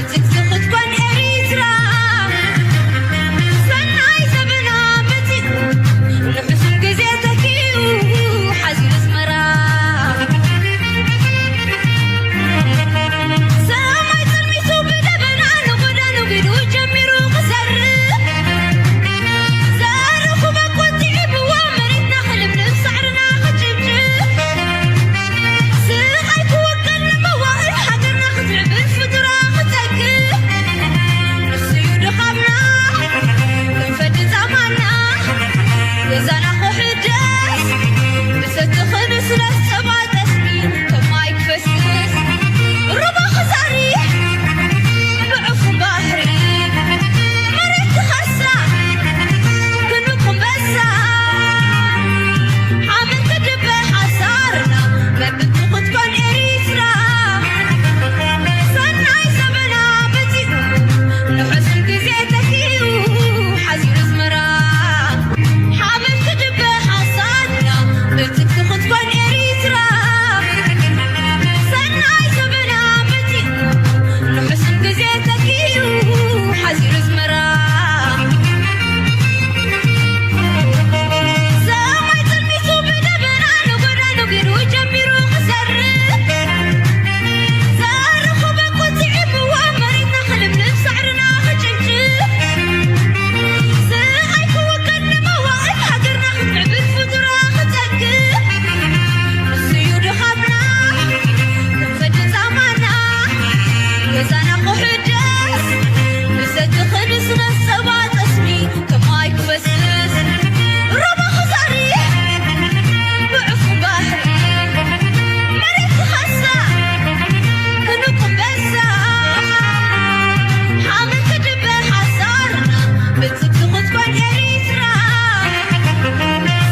ክትኮን ኤሪትራ ሰናይ ዘበና መጺኡ ንሕሱም ግዜ ተኪኡ ሓዚሉ ኣስመራ ሰማይ ጸልሚቱ ብደበና ንጎዳኑ ጊዱ ጀሚሩ ክሰርሕ ዘርኹ በቆ ጥዒምዋ መሬትና ክልምልም ሳዕርና ክጭብጭብ ስቓይ ክወገድ ንመዋእል ሃገርና ክትምዕብል ፍጡራ ክጸግብ ንሱዩ ድኻምና ክንፈዲ ጻማና ገዛና ክሕደስ ብሰቲ ክንስነስ ጸባ ጠስሚ ከማይ ክፈስስ ሩባ ክዛሪ ብዕፉን ባሕሪ መሬት ክኸሳ ክንቁም በሳ ሓመድ ክድበ ሓሳርና መብት ክትኮን ኤሪትራ ሰናይ ዘበና መጺኡ ንሕሱም ግዜ ተኪኡ ሓዚሩ ኣስመራ ሓመድ ክድበ ሓሳርና መብት ክትኮን ኤሪትራ ሰናይ ዘበና መጺኡ ንሕሱም ግዜ ተኪኡ ሓዚሩ ኣስመራ ሰማይ ጸልሚቱ ብደበና ንጎዳኑ ጊሩ ጀሚሩ ክሰርሕ ዘርኹ በቁ ጥዒምዋ መሬትና ክልምልም ሳዕርና ክጭብጭብ ስቓይ ክወገድ ንመዋእል ሃገርና ክትምዕብል ፍጡራ ክጸግብ ንሱዩ ድኻምና ክንፈዲ ጻማና ገዛና ክሕደስ ብሰቲ ክንስነስ ጸባ ጠስሚ ከማይ ክፈስስ ሩባ ክዛሪ ብዕፉን ባሕሪ መሬት ክኸሳ ክንቁም በሳ ሓመድ ክድበ ሓሳርና ብጽብጽ ክትኮን ኤሪትራ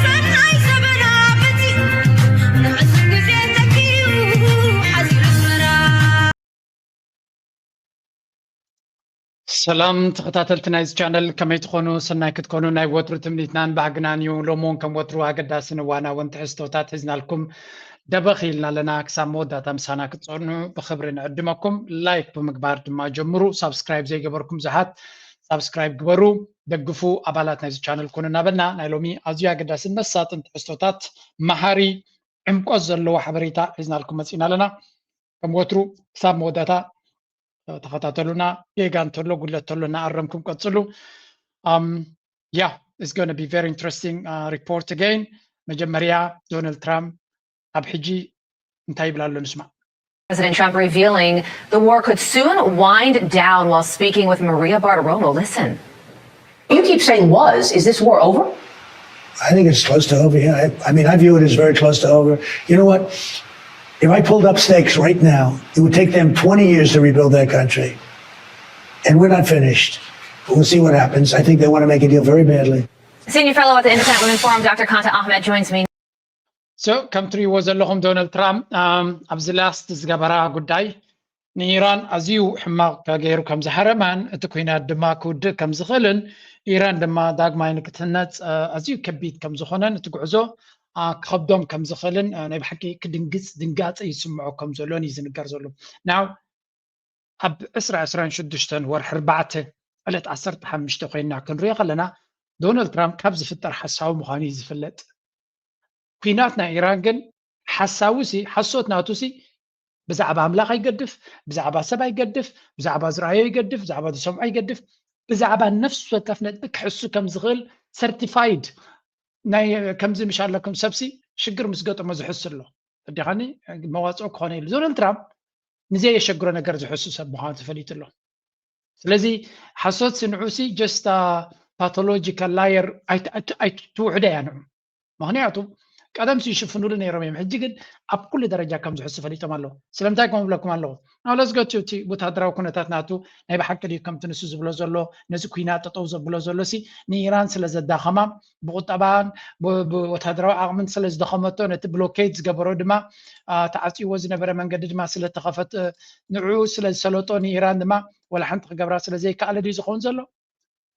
ሰናይ ዘበና መጺኡ ንሕሱም ግዜ ተኪኡ ሓዚሩ ኣስመራ ሰላም ተኸታተልቲ ናይዚ ቻነል ከመይ ትኾኑ? ሰናይ ክትኮኑ ናይ ወትሩ ትምኒትናን ባህግናን እዩ። ሎሚ እውን ከም ወትሩ ኣገዳስን እዋናውን ትሕዝቶታት ሒዝናልኩም ደበኽ ኢልና ኣለና። ክሳብ መወዳእታ ምሳና ክትጸኑ ብኽብሪ ንዕድመኩም። ላይክ ብምግባር ድማ ጀምሩ። ሳብስክራይብ ዘይገበርኩም ብዙሓት ሳብስክራይብ ግበሩ፣ ደግፉ፣ ኣባላት ናይዚ ቻነል ኮኑ እናበልና ናይ ሎሚ ኣዝዩ ኣገዳስን መሳጥን ትሕዝቶታት መሃሪ ዕምቆት ዘለዎ ሓበሬታ ሒዝናልኩም መጺእና ኣለና። ከም ወትሩ ክሳብ መወዳእታ ተኸታተሉና። ጌጋ እንተሎ ጉድለት እንተሎ እናኣረምኩም ቀጽሉ። Um, yeah, it's going to be very interesting uh, report again. መጀመርያ ዶናልድ ትራምፕ ኣብ ሕጂ እንታይ ይብል ኣሎ ንስማዕ። President Trump revealing the war could soon wind down while speaking with Maria Bartiromo. Listen. You keep saying was. Is this war over? I think it's close to over. Yeah, I, I mean, I view it as very close to over. You know what? If I pulled up stakes right now, it would take them twenty years to rebuild that country. And we're not finished. But we'll see what happens. I think they want to make a deal very badly. Senior fellow at the Independent Women Forum, Doctor Kanta Ahmed, joins me. So ከም ትሪእዎ ዘለኹም ዶናልድ ትራምፕ ኣብዚ ላስት ዝገበራ ጉዳይ ንኢራን ኣዝዩ ሕማቕ ገይሩ ከም ዝሃረማን እቲ ኲናት ድማ ክውድእ ከም ዝኽእልን ኢራን ድማ ዳግማይ ንክትህነፅ ኣዝዩ ከቢድ ከም ዝኾነን እቲ ጉዕዞ ክኸብዶም ከም ዝኽእልን ናይ ብሓቂ ክድንግፅ ድንጋፀ ይስምዖ ከም ዘሎን እዩ ዝንገር ዘሎ። ናው ኣብ ዕስራ ዕስራን ሽዱሽተን ወርሒ ኣርባዕተ ዕለት ዓሰርተ ሓሙሽተ ኮይና ክንሪኦ ከለና ዶናልድ ትራምፕ ካብ ዝፍጠር ሓሳዊ ምዃኑ እዩ ዝፍለጥ። ኲናት ናይ ኢራን ግን ሓሳዊ ሲ ሓሶት ናቱ ሲ ብዛዕባ ኣምላኽ ኣይገድፍ፣ ብዛዕባ ሰብ ኣይገድፍ፣ ብዛዕባ ዝረኣዮ ይገድፍ፣ ብዛዕባ ዝሰምዖ ይገድፍ፣ ብዛዕባ ነፍሲ ወከፍ ነጥቢ ክሕሱ ከም ዝኽእል ሰርቲፋይድ ናይ ከምዚ ምሽ ኣለኩም ሰብሲ ሽግር ምስ ገጠሞ ዝሕሱ ኣሎ እዲኻኒ መዋፅኦ ክኾነ ኢሉ ዶናልድ ትራምፕ ንዘየሸግሮ ነገር ዝሕሱ ሰብ ምዃኑ ተፈሊጡ ኣሎ። ስለዚ ሓሶት ስንዑ ሲ just pathological liar ኣይትውሕደ እያ ንዑ። ምክንያቱ ቀደም ሲ ይሽፍኑሉ ነይሮም እዮም። ሕጂ ግን ኣብ ኩሉ ደረጃ ከም ዝሕሱ ፈሊጦም ኣለዉ። ስለምንታይ ከም ዝብለኩም ኣለዉ? Now let's go to እቲ ወታደራዊ ኩነታት ናቱ ናይ ብሓቂ ድዩ ከምቲ ንሱ ዝብሎ ዘሎ ነዚ ኩናት ጠጠው ዘብሎ ዘሎ ሲ ንኢራን ስለ ዘዳኸማ ብቁጠባን ብወታደራዊ ዓቕምን ስለ ዝደኸመቶ ነቲ ብሎኬድ ዝገበሮ ድማ ተዓፅይዎ ዝነበረ መንገዲ ድማ ስለ ተኸፈተ ንዕኡ ስለ ዝሰለጦ ንኢራን ድማ ወላ ሓንቲ ክገብራ ስለ ዘይከኣለ ድዩ ዝኸውን ዘሎ?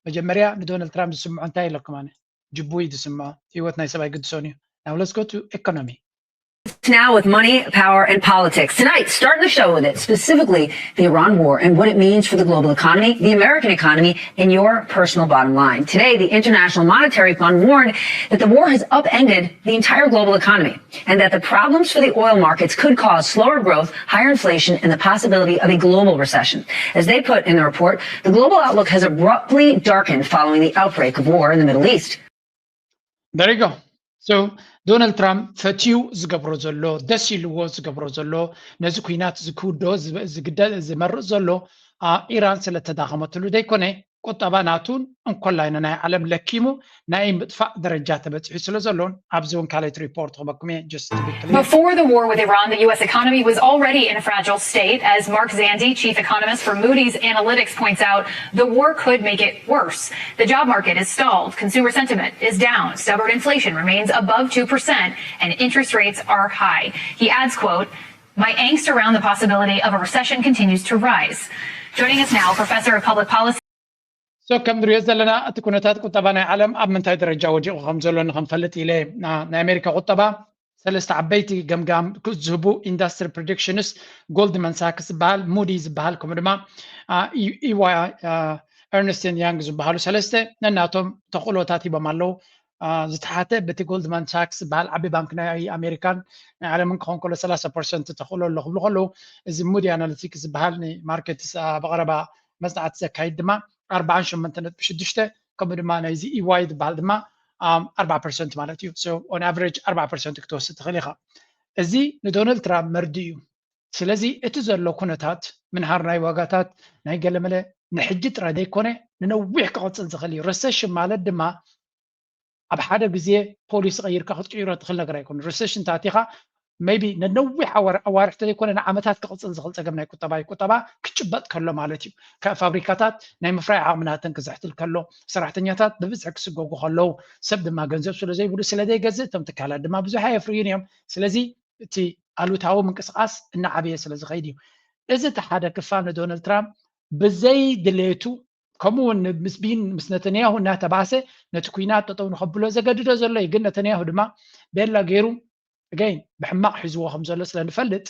መጀመርያ ንዶናልድ ትራምፕ ዝስምዖ እንታይ ኣለኩም? ኣነ ጅቡ እዩ ዝስምዖ። ህይወት ናይ ሰብ ኣይግድሶን እዩ። Now let's go to economy. Now with money, power, and politics. Tonight, starting the show with it, specifically the Iran war and what it means for the global economy, the American economy, and your personal bottom line. Today, the International Monetary Fund warned that the war has upended the entire global economy and that the problems for the oil markets could cause slower growth, higher inflation, and the possibility of a global recession. As they put in the report, the global outlook has abruptly darkened following the outbreak of war in the Middle East. There you go. So ዶናልድ ትራምፕ ፈትዩ ዝገብሮ ዘሎ፣ ደስ ኢልዎ ዝገብሮ ዘሎ፣ ነዚ ኩናት እዚ ክውድኦ ዝመርፅ ዘሎ ኢራን ስለተዳኸመትሉ ዘይኮነ፣ ቁጠባ ናቱን እንኮላይ ንናይ ዓለም ለኪሙ ናይ ምጥፋእ ደረጃ ተበፂሑ ስለ ዘሎን ኣብዚ እውን ካልኣይቲ ሪፖርት ክበኩም እየ። Before the war with Iran, the U S economy was already in a fragile state, as Mark Zandi, chief economist for Moody's Analytics, points out. The war could make it worse. The job market is stalled, consumer sentiment is down, stubborn inflation remains above two percent, and interest rates are high. He adds, quote, my angst around the possibility of a recession continues to rise. Joining us now, professor of public policy. So ከም ንሪኦ ዘለና እቲ ኩነታት ቁጠባ ናይ ዓለም ኣብ ምንታይ ደረጃ ወዲቑ ከም ዘሎ ንክንፈልጥ ኢለ። ናይ ኣሜሪካ ቁጠባ ሰለስተ ዓበይቲ ገምጋም ዝህቡ ኢንዱስትሪ ፕሪዲክሽንስ፣ ጎልድማን ሳክስ ዝበሃል፣ ሙዲ ዝበሃል፣ ከምኡ ድማ ኢዋይ፣ ኤርነስትን ያንግ ዝበሃሉ ሰለስተ ነናቶም ተኽእሎታት ሂቦም ኣለዉ። ዝተሓተ በቲ ጎልድማን ሳክስ ዝበሃል ዓቢ ባንክ ናይ ኣሜሪካን ናይ ዓለምን ክኸውን ከሎ ሰላሳ ፐርሰንት ተኽእሎ ኣሎ ክብሉ ከለዉ፣ እዚ ሙዲ ኣናሊቲክስ ዝበሃል ንማርኬትስ ኣብ ቀረባ መጽናዕቲ ዘካይድ ድማ ኣርባዓን ሸሞንተ ነጥቢ ሽዱሽተ፣ ከምኡ ድማ ናይዚ ኢዋይ ዝበሃል ድማ ኣርባዓ ፐርሰንት ማለት እዩ። ኦን ኣቨሬጅ ኣርባዓ ፐርሰንት ክትወስድ ትኽእል ኢኻ። እዚ ንዶናልድ ትራምፕ መርዲ እዩ። ስለዚ እቲ ዘሎ ኩነታት፣ ምንሃር ናይ ዋጋታት፣ ናይ ገለመለ፣ ንሕጂ ጥራይ ዘይኮነ ንነዊሕ ክቕፅል ዝኽእል እዩ። ረሰሽን ማለት ድማ ኣብ ሓደ ግዜ ፖሊሲ ቀይርካ ክትቅይሮ ትኽእል ነገር ኣይኮነ። ረሰሽን ታቲኻ maybe ነነዊሕ ኣዋርሕ ተዘይኮነ ንዓመታት ክቕፅል ዝኽእል ፀገም ናይ ቁጠባ እዩ። ቁጠባ ክጭበጥ ከሎ ማለት እዩ። ፋብሪካታት ናይ ምፍራይ ዓቕሚ ናተን ክዝሕትል ከሎ፣ ሰራሕተኛታት ብብዝሒ ክስጎጉ ከለዉ፣ ሰብ ድማ ገንዘብ ስለ ዘይብሉ ስለ ዘይገዝእ፣ እቶም ትካላት ድማ ብዙሕ ኣየፍርዩን እዮም። ስለዚ እቲ ኣሉታዊ ምንቅስቓስ እናዓበየ ስለ ዝኸይድ እዩ። እዚ እቲ ሓደ ክፋል ንዶናልድ ትራምፕ ብዘይ ድሌቱ፣ ከምኡ እውን ምስ ቢን ምስ ነተንያሁ እናተባእሰ ነቲ ኩናት ጠጠው ንኸብሎ ዘገድዶ ዘሎ እዩ። ግን ነተንያሁ ድማ ቤላ ገይሩ ገይን ብሕማቕ ሒዝዎ ከም ዘሎ ስለ ንፈልጥ፣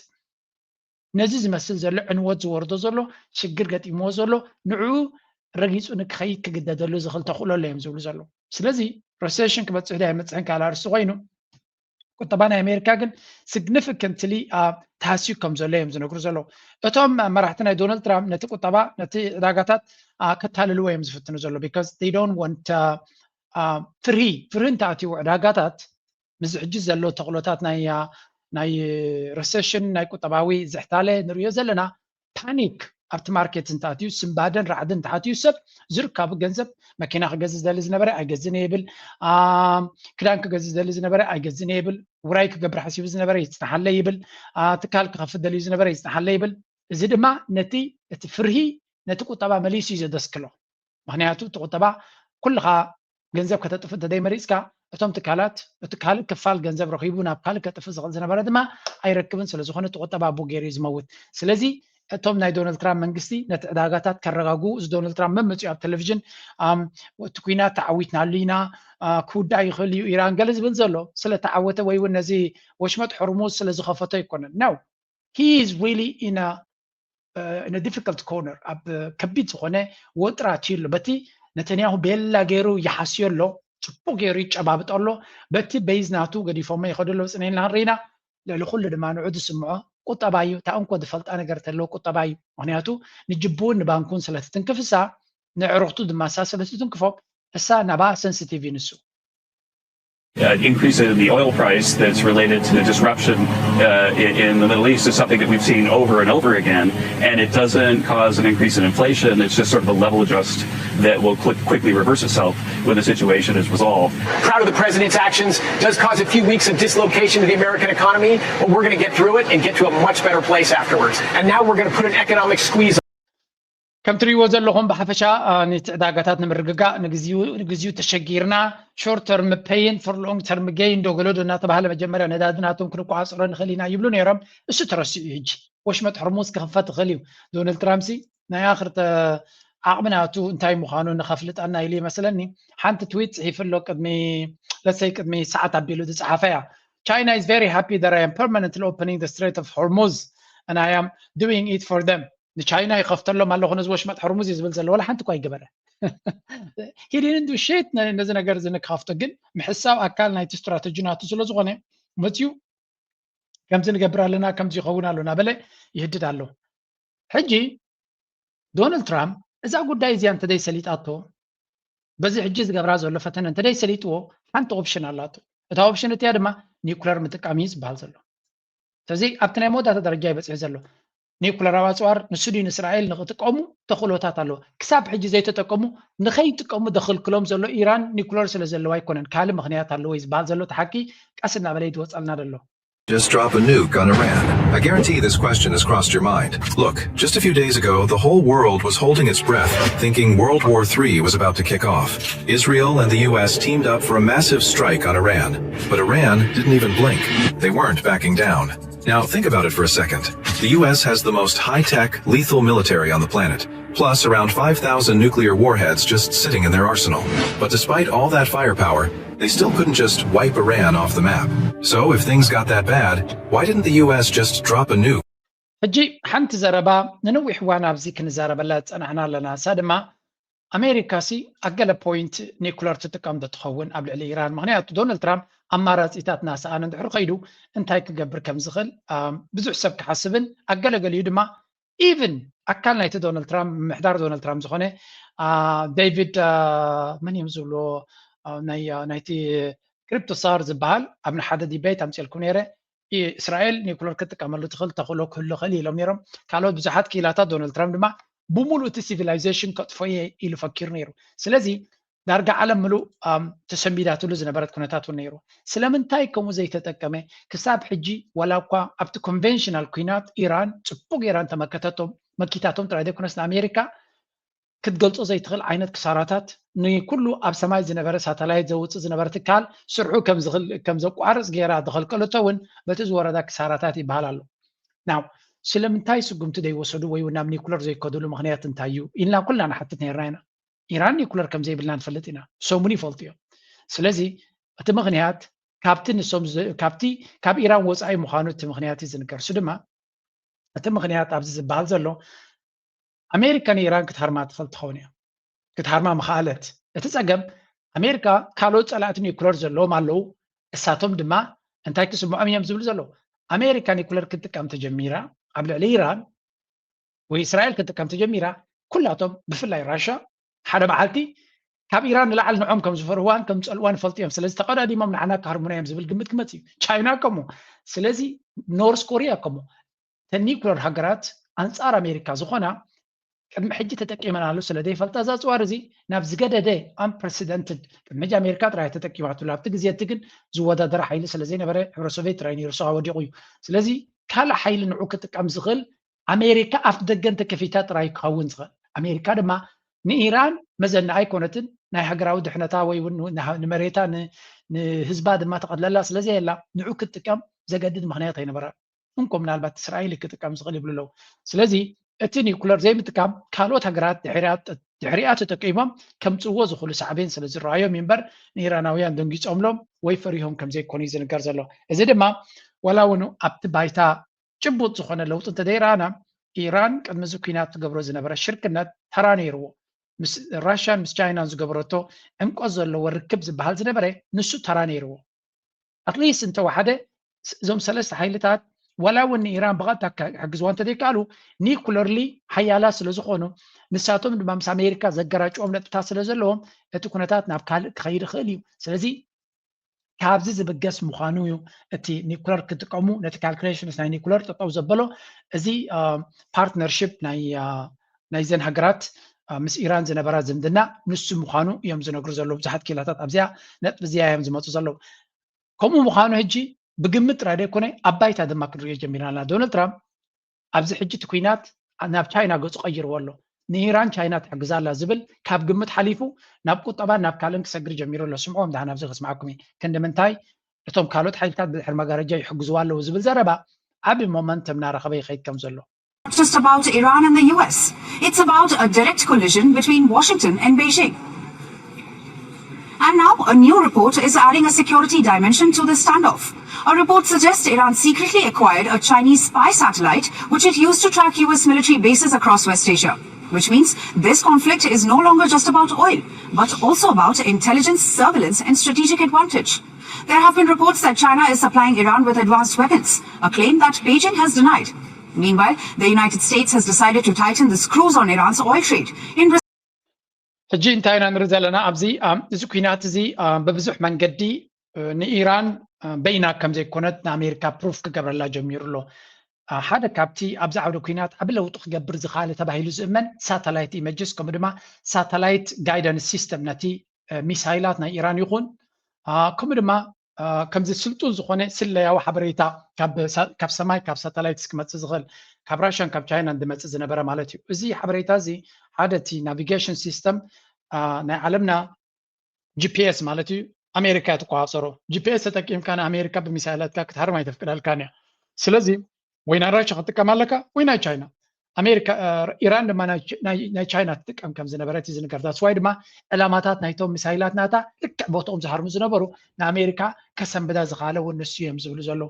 ነዚ ዝመስል ዘሎ ዕንወት ዝወርዶ ዘሎ ሽግር ገጢምዎ ዘሎ ንዕኡ ረጊፁ ንክኸይድ ክግደደሉ ዝኽእል ተኽእሎ ኣሎ እዮም ዝብሉ ዘለዉ። ስለዚ ረሴሽን ክበፅሕ ዶ ኣይመፅሕን ካልእ ኣርእስቲ ኮይኑ፣ ቁጠባ ናይ ኣሜሪካ ግን ሲግኒፊካንትሊ ተሃስዩ ከም ዘሎ እዮም ዝነግሩ ዘለዉ። እቶም መራሕቲ ናይ ዶናልድ ትራምፕ ነቲ ቁጠባ፣ ነቲ ዕዳጋታት ከታልልዎ እዮም ዝፍትኑ ዘለዉ። Because they don't want ፍርሂ፣ ፍርሂ እንተኣትዩ ዕዳጋታት፣ ምስዚ ሕጂ ዘሎ ተኽእሎታት ናይ ናይ ረሴሽን፣ ናይ ቁጠባዊ ዝሕታለ ንርእዮ ዘለና፣ ፓኒክ ኣብቲ ማርኬት እንተኣትዩ፣ ስንባደን ራዕድን እንተኣትዩ፣ ሰብ ዝርካቡ ገንዘብ፣ መኪና ክገዝእ ዝደሊ ዝነበረ ኣይገዝእን እየ ይብል። ክዳን ክገዝእ ዝደሊ ዝነበረ ኣይገዝእን እየ ይብል። ውራይ ክገብር ሓሲቡ ዝነበረ ይፅናሓለይ ይብል። ትካል ክኸፍት ደልዩ ዝነበረ ይፅናሓለይ ይብል። እዚ ድማ ነቲ እቲ ፍርሂ ነቲ ቁጠባ መሊሱ እዩ ዘደስክሎ። ምክንያቱ እቲ ቁጠባ ኩልኻ ገንዘብ ከተጥፍ እንተደይመሪፅካ፣ እቶም ትካላት እቲ ካልእ ክፋል ገንዘብ ረኺቡ ናብ ካልእ ከጥፍ ዝኽእል ዝነበረ ድማ ኣይረክብን። ስለዝኾነ እቲ ቁጠባ ኣቡ ገይሩ እዩ ዝመውት። ስለዚ እቶም ናይ ዶናልድ ትራምፕ መንግስቲ ነቲ ዕዳጋታት ከረጋግኡ፣ እዚ ዶናልድ ትራምፕ መመፅኡ ኣብ ቴሌቪዥን እቲ ኩናት ተዓዊትናሉ ኢና፣ ክውዳእ ይኽእል እዩ ኢራን ገለ ዝብል ዘሎ ስለተዓወተ ወይ እውን ነዚ ወሽመጥ ሕርሙዝ ስለዝኸፈቶ ኣይኮነን። No, he is really in a difficult corner፣ ኣብ ከቢድ ዝኾነ ወጥሪ ኣትዩ ኣሎ። በቲ ነተንያሁ ቤላ ገይሩ ይሓስዮ ኣሎ፣ ፅቡቕ ገይሩ ይጨባብጦ ኣሎ። በቲ ቤዝ ናቱ ገዲፎሞ ይኸዱ ኣለዉ። ፅን ኢልና ክንርኢና ልዕሊ ኩሉ ድማ ንዑ ዝስምዖ ቁጠባ እዩ። እታ እንኮ ዝፈልጣ ነገር ተለዎ ቁጠባ እዩ። ምክንያቱ ንጅቡን ንባንኩን ስለትትንክፍ እሳ፣ ንዕሩኽቱ ድማ እሳ ስለትትንክፎም እሳ ናባ ሰንሲቲቭ እዩ ንሱ። Uh, increase in the oil price that's related to the disruption uh, in, in the Middle East is something that we've seen over and over again, and it doesn't cause an increase in inflation. It's just sort of a level adjust that will quick, quickly reverse itself when the situation is resolved. Proud of the president's actions. Does cause a few weeks of dislocation to the American economy, but we're going to get through it and get to a much better place afterwards. And now we're going to put an economic squeeze. ከም ትሪእዎ ዘለኹም ብሓፈሻ ነቲ ዕዳጋታት ንምርግጋእ ንግዚኡ ተሸጊርና፣ short term pain for long term gain ዶ ገለዶ እናተባሃለ መጀመርያ ነዳዲ ናቶም ክንቋፃፀሮ ንኽእል ኢና ይብሉ ነይሮም። እሱ ተረሲዑ እዩ። ሕጂ ወሽመጥ ሕርሙዝ ክኽፈት ይኽእል እዩ። ዶናልድ ትራምፕ ሲ ናይ ኣኽርተ ዓቕሚ ናቱ እንታይ ምዃኑ ንኸፍልጠና ኢሉ ይመስለኒ። ሓንቲ ትዊት ፅሒፉ ኣሎ ቅድሚ ለሰይ ቅድሚ ሰዓት ኣቢሉ ዝፀሓፈ እያ። China is very happy that I am permanently opening the Strait of Hormuz and I am doing it for them. ንቻይና ይኸፍተሎም ኣለኹ ነዚ ወሽመጥ ሕርሙዝ እዩ ዝብል ዘሎ። ወላ ሓንቲ እኳ ይገበረ ሂዲን እንዱ ሼት ነዚ ነገር እዚ ንክኸፍቶ ግን ምሕሳብ ኣካል ናይቲ ስትራተጂ ናቱ ስለ ዝኾነ መፅዩ ከምዚ ንገብር ኣለና ከምዚ ይኸውን ኣሎ እናበለ ይህድድ ኣሎ። ሕጂ ዶናልድ ትራምፕ እዛ ጉዳይ እዚኣ እንተደይ ሰሊጣቶ በዚ ሕጂ ዝገብራ ዘሎ ፈተነ እንተደይ ሰሊጥዎ ሓንቲ ኦፕሽን ኣላቶ። እታ ኦፕሽን እቲያ ድማ ኒኩለር ምጥቃም እዩ ዝበሃል ዘሎ። ስለዚ ኣብቲ ናይ መወዳእታ ደረጃ ይበፅሕ ዘሎ ኒኩለራዊ ኣፅዋር ንሱ ድዩ ንእስራኤል ንክጥቀሙ ተኽእሎታት ኣለዎ። ክሳብ ሕጂ ዘይተጠቀሙ ንኸይጥቀሙ ደኽልክሎም ዘሎ ኢራን ኒኩለር ስለ ዘለዋ ኣይኮነን፣ ካልእ ምኽንያት ኣለዎ እዩ ዝበሃል ዘሎ። እቲ ሓቂ ቀስ እናበለ እዩ ዝወፀልና ዘሎ። Just drop a nuke on Iran. I guarantee this question has crossed your mind. Look, just a few days ago, the whole world was holding its breath, thinking World War three was about to kick off. Israel and the U S teamed up for a massive strike on Iran. But Iran didn't even blink. They weren't backing down. Now, think about it for a second. The U S has the most high tech, lethal military on the planet, plus around five thousand nuclear warheads just sitting in their arsenal. But despite all that firepower, they still couldn't just wipe Iran off the map. So, if things got that bad, why didn't the U S just drop a nuke? ሕጂ ሓንቲ ዘረባ ንነዊሕ እዋን ኣብዚ ክንዛረበላ ዝፀናሕና ኣለና። እሳ ድማ ኣሜሪካ ሲ ኣብ ገለ ፖይንት ኒኩለር ትጥቀም ዶ ትኸውን ኣብ ልዕሊ ኢራን? ምክንያቱ ዶናልድ ትራምፕ ኣማራፂታት እናሰኣነ እንድሕር ከይዱ እንታይ ክገብር ከም ዝኽእል ብዙሕ ሰብ ክሓስብን ኣገለገሊኡ ድማ ኢቭን ኣካል ናይቲ ዶናልድ ትራምፕ ምምሕዳር ዶናልድ ትራምፕ ዝኾነ ዴቪድ መን እዮም ዝብልዎ ናይቲ ክሪፕቶሳር ዝበሃል ኣብ ንሓደ ዲቤት ኣምፅልኩም ነይረ። እስራኤል ኒኩለር ክትጥቀመሉ ትኽእል ተኽእሎ ክህሉ ይኽእል ኢሎም ነይሮም። ካልኦት ብዙሓት ክኢላታት ዶናልድ ትራምፕ ድማ ብምሉእ እቲ ሲቪላይዜሽን ከጥፎ እየ ኢሉ ፈኪሩ ነይሩ። ስለዚ ዳርጋ ዓለም ምሉእ ተሰንቢዳትሉ ዝነበረት ኩነታት እውን ነይሩ። ስለምንታይ ከምኡ ዘይተጠቀመ? ክሳብ ሕጂ ዋላ እኳ ኣብቲ ኮንቨንሽናል ኩናት ኢራን ፅቡቅ ኢራን ተመከተቶም መኪታቶም ጥራይ ዘይኮነስ ንኣሜሪካ ክትገልፆ ዘይትኽእል ዓይነት ክሳራታት ንኩሉ ኣብ ሰማይ ዝነበረ ሳተላይት ዘውፅእ ዝነበረ ትካል ስርሑ ከም ዘቋርፅ ገይራ ዝኸልቀለቶ እውን በቲ ዝወረዳ ክሳራታት ይበሃል ኣሎ። ናው ስለምንታይ ስጉምቲ ዘይወሰዱ ወይ እውን ናብ ኒኩለር ዘይከዱሉ ምክንያት እንታይ እዩ ኢልና ኩልና ንሓትት ነርና ኢና። ኢራን ኒኩለር ከም ዘይብልና ንፈልጥ ኢና። ሰሙን ይፈልጡ እዮም። ስለዚ እቲ ምክንያት ካብቲ ንሶም ካብቲ ካብ ኢራን ወፃኢ ምዃኑ እቲ ምክንያት እዩ ዝንገር። እሱ ድማ እቲ ምክንያት ኣብዚ ዝበሃል ዘሎ ኣሜሪካ ንኢራን ክትሃርማ ትኽእል ትኸውን እያ። ክትሃርማ ምኽኣለት። እቲ ፀገም ኣሜሪካ ካልኦት ፀላእቲ ኒኩለር ዘለዎም ኣለዉ። እሳቶም ድማ እንታይ ክስምዖም እዮም ዝብሉ ዘለዉ? ኣሜሪካ ኒኩለር ክትጥቀም ተጀሚራ ኣብ ልዕሊ ኢራን ወይ እስራኤል ክትጥቀም ተጀሚራ ኩላቶም ብፍላይ ራሻ ሓደ መዓልቲ ካብ ኢራን ንላዕሊ ንዖም ከም ዝፈርህዋን ከም ዝፀልዋን ይፈልጡ እዮም። ስለዚ ተቐዳዲሞም ንዓና ክሃርሙና እዮም ዝብል ግምት ክመፅ እዩ። ቻይና ከምኡ። ስለዚ ኖርስ ኮሪያ ከምኡ። ተን ኒኩለር ሃገራት ኣንፃር ኣሜሪካ ዝኾና ቅድሚ ሕጂ ተጠቂመናሉ ስለ ዘይፈልጣ እዛ ፅዋር እዚ ናብ ዝገደደ ኣምፕረሲደንትድ ቅድሚ ሕጂ ኣሜሪካ ጥራይ ተጠቂማትሉ ኣብቲ ግዜ እቲ ግን ዝወዳደር ሓይሊ ስለ ዘይነበረ ሕብረ ሶቪየት ጥራይ ነይሩ ሰዋ ወዲቑ እዩ። ስለዚ ካልእ ሓይሊ ንዑ ክጥቀም ዝኽእል ኣሜሪካ ኣፍ ደገን ተከፊታ ጥራይ ክኸውን ዝኽእል ኣሜሪካ ድማ ንኢራን መዘና ኣይኮነትን ናይ ሃገራዊ ድሕነታ ወይ እውን ንመሬታ ንህዝባ ድማ ተቐድለላ ስለ ዘየላ ንዑ ክትጥቀም ዘገድድ ምክንያት ኣይነበራን። እንኮ ምናልባት እስራኤል ክጥቀም ዝኽእል ይብሉ ኣለዉ። ስለዚ እቲ ኒኩለር ዘይምጥቃም ካልኦት ሃገራት ድሕሪኣ ተጠቂሞም ከምፅዎ ዝኽእሉ ሳዕቤን ስለ ዝረኣዮም እምበር ንኢራናውያን ደንጊፆምሎም ወይ ፈሪሆም ከም ዘይኮኑ እዩ ዝንገር ዘሎ። እዚ ድማ ዋላ እውን ኣብቲ ባይታ ጭቡጥ ዝኾነ ለውጢ እንተዘይረኣና ኢራን ቅድሚ እዚ ኲናት ትገብሮ ዝነበረ ሽርክነት ተራ ነይርዎ። ምስ ራሽያን ምስ ቻይናን ዝገበረቶ ዕምቆት ዘለዎ ርክብ ዝበሃል ዝነበረ ንሱ ተራ ነይርዎ። ኣትሊስት እንተወሓደ እዞም ሰለስተ ሓይልታት ዋላ እውን ንኢራን ብቐጥታ ክሕግዝዋ እንተዘይከኣሉ ኒኩለርሊ ሓያላት ስለ ዝኾኑ ንሳቶም ድማ ምስ ኣሜሪካ ዘገራጭዎም ነጥብታት ስለ ዘለዎም እቲ ኩነታት ናብ ካልእ ክኸይድ ይኽእል እዩ። ስለዚ ካብዚ ዝብገስ ምዃኑ እዩ እቲ ኒኩለር ክጥቀሙ ነቲ ካልኩሌሽንስ ናይ ኒኩለር ጠጠው ዘበሎ። እዚ ፓርትነርሽፕ ናይዘን ሃገራት ምስ ኢራን ዝነበራ ዝምድና ንሱ ምዃኑ እዮም ዝነግሩ ዘለዉ ብዙሓት ኪላታት ኣብዚኣ ነጥቢ እዚኣ እዮም ዝመፁ ዘለዉ። ከምኡ ምዃኑ ሕጂ ብግምት ጥራይ ዘይኮነ ኣብ ባይታ ድማ ክንሪኦ ጀሚርና ኣለና። ዶናልድ ትራምፕ ኣብዚ ሕጂ እቲ ኩናት ናብ ቻይና ገፁ ቀይርዎ ኣሎ። ንኢራን ቻይና ትሕግዛ ኣላ ዝብል ካብ ግምት ሓሊፉ ናብ ቁጠባን ናብ ካልእን ክሰግር ጀሚሩ ኣሎ። ስምዕዎም ደሓን ኣብዚ ከስምዓኩም እየ። ክንዲ ምንታይ እቶም ካልኦት ሓይልታት ብድሕሪ መጋረጃ ይሕግዝዋ ኣለዉ ዝብል ዘረባ ዓቢ ሞመንተም እናረኸበ ይኸይድ ከም ዘሎ። Not just about Iran and the U S. It's about a direct collision between Washington and Beijing. And now, a new report is adding a security dimension to the standoff. A report suggests Iran secretly acquired a Chinese spy satellite, which it used to track U S military bases across West Asia. Which means this conflict is no longer just about oil, but also about intelligence, surveillance, and strategic advantage. There have been reports that China is supplying Iran with advanced weapons, a claim that Beijing has denied. Meanwhile, the United States has decided to tighten the screws on Iran's oil trade in ሕጂ እንታይ ኢና ንርኢ ዘለና ኣብዚ? እዚ ኩናት እዚ ብብዙሕ መንገዲ ንኢራን በይና ከም ዘይኮነት ንኣሜሪካ ፕሩፍ ክገብረላ ጀሚሩ ኣሎ። ሓደ ካብቲ ኣብዚ ዓውደ ኩናት ዓቢ ለውጢ ክገብር ዝኽኣለ ተባሂሉ ዝእመን ሳተላይት ኢመጅስ፣ ከምኡ ድማ ሳተላይት ጋይደንስ ሲስተም፣ ነቲ ሚሳይላት ናይ ኢራን ይኹን ከምኡ ድማ ከምዚ ስልጡን ዝኾነ ስለያዊ ሓበሬታ ካብ ሰማይ ካብ ሳተላይትስ ክመፅእ ዝኽእል፣ ካብ ራሽያን ካብ ቻይናን ዝመፅእ ዝነበረ ማለት እዩ። እዚ ሓበሬታ እዚ ሓደ እቲ ናቪጌሽን ሲስተም ናይ ዓለምና ጂፒኤስ ማለት እዩ፣ ኣሜሪካ እያ ትቆፃፀሮ። ጂፒኤስ ተጠቂምካ ንኣሜሪካ ብሚሳይላትካ ክትሃርም ኣይተፍቅደልካን እያ። ስለዚ ወይ ናይ ራሽያ ክትጥቀም ኣለካ ወይ ናይ ቻይና። ኣሜሪካ ኢራን ድማ ናይ ቻይና ትጥቀም ከም ዝነበረት እዩ ዝንገር። ዳስዋይ ድማ ዕላማታት ናይቶም ሚሳይላት ናታ ልክዕ ቦትኦም ዝሃርሙ ዝነበሩ ንኣሜሪካ ከሰንብዳ ዝኽኣለ እውን ንሱ እዮም ዝብሉ ዘለዉ።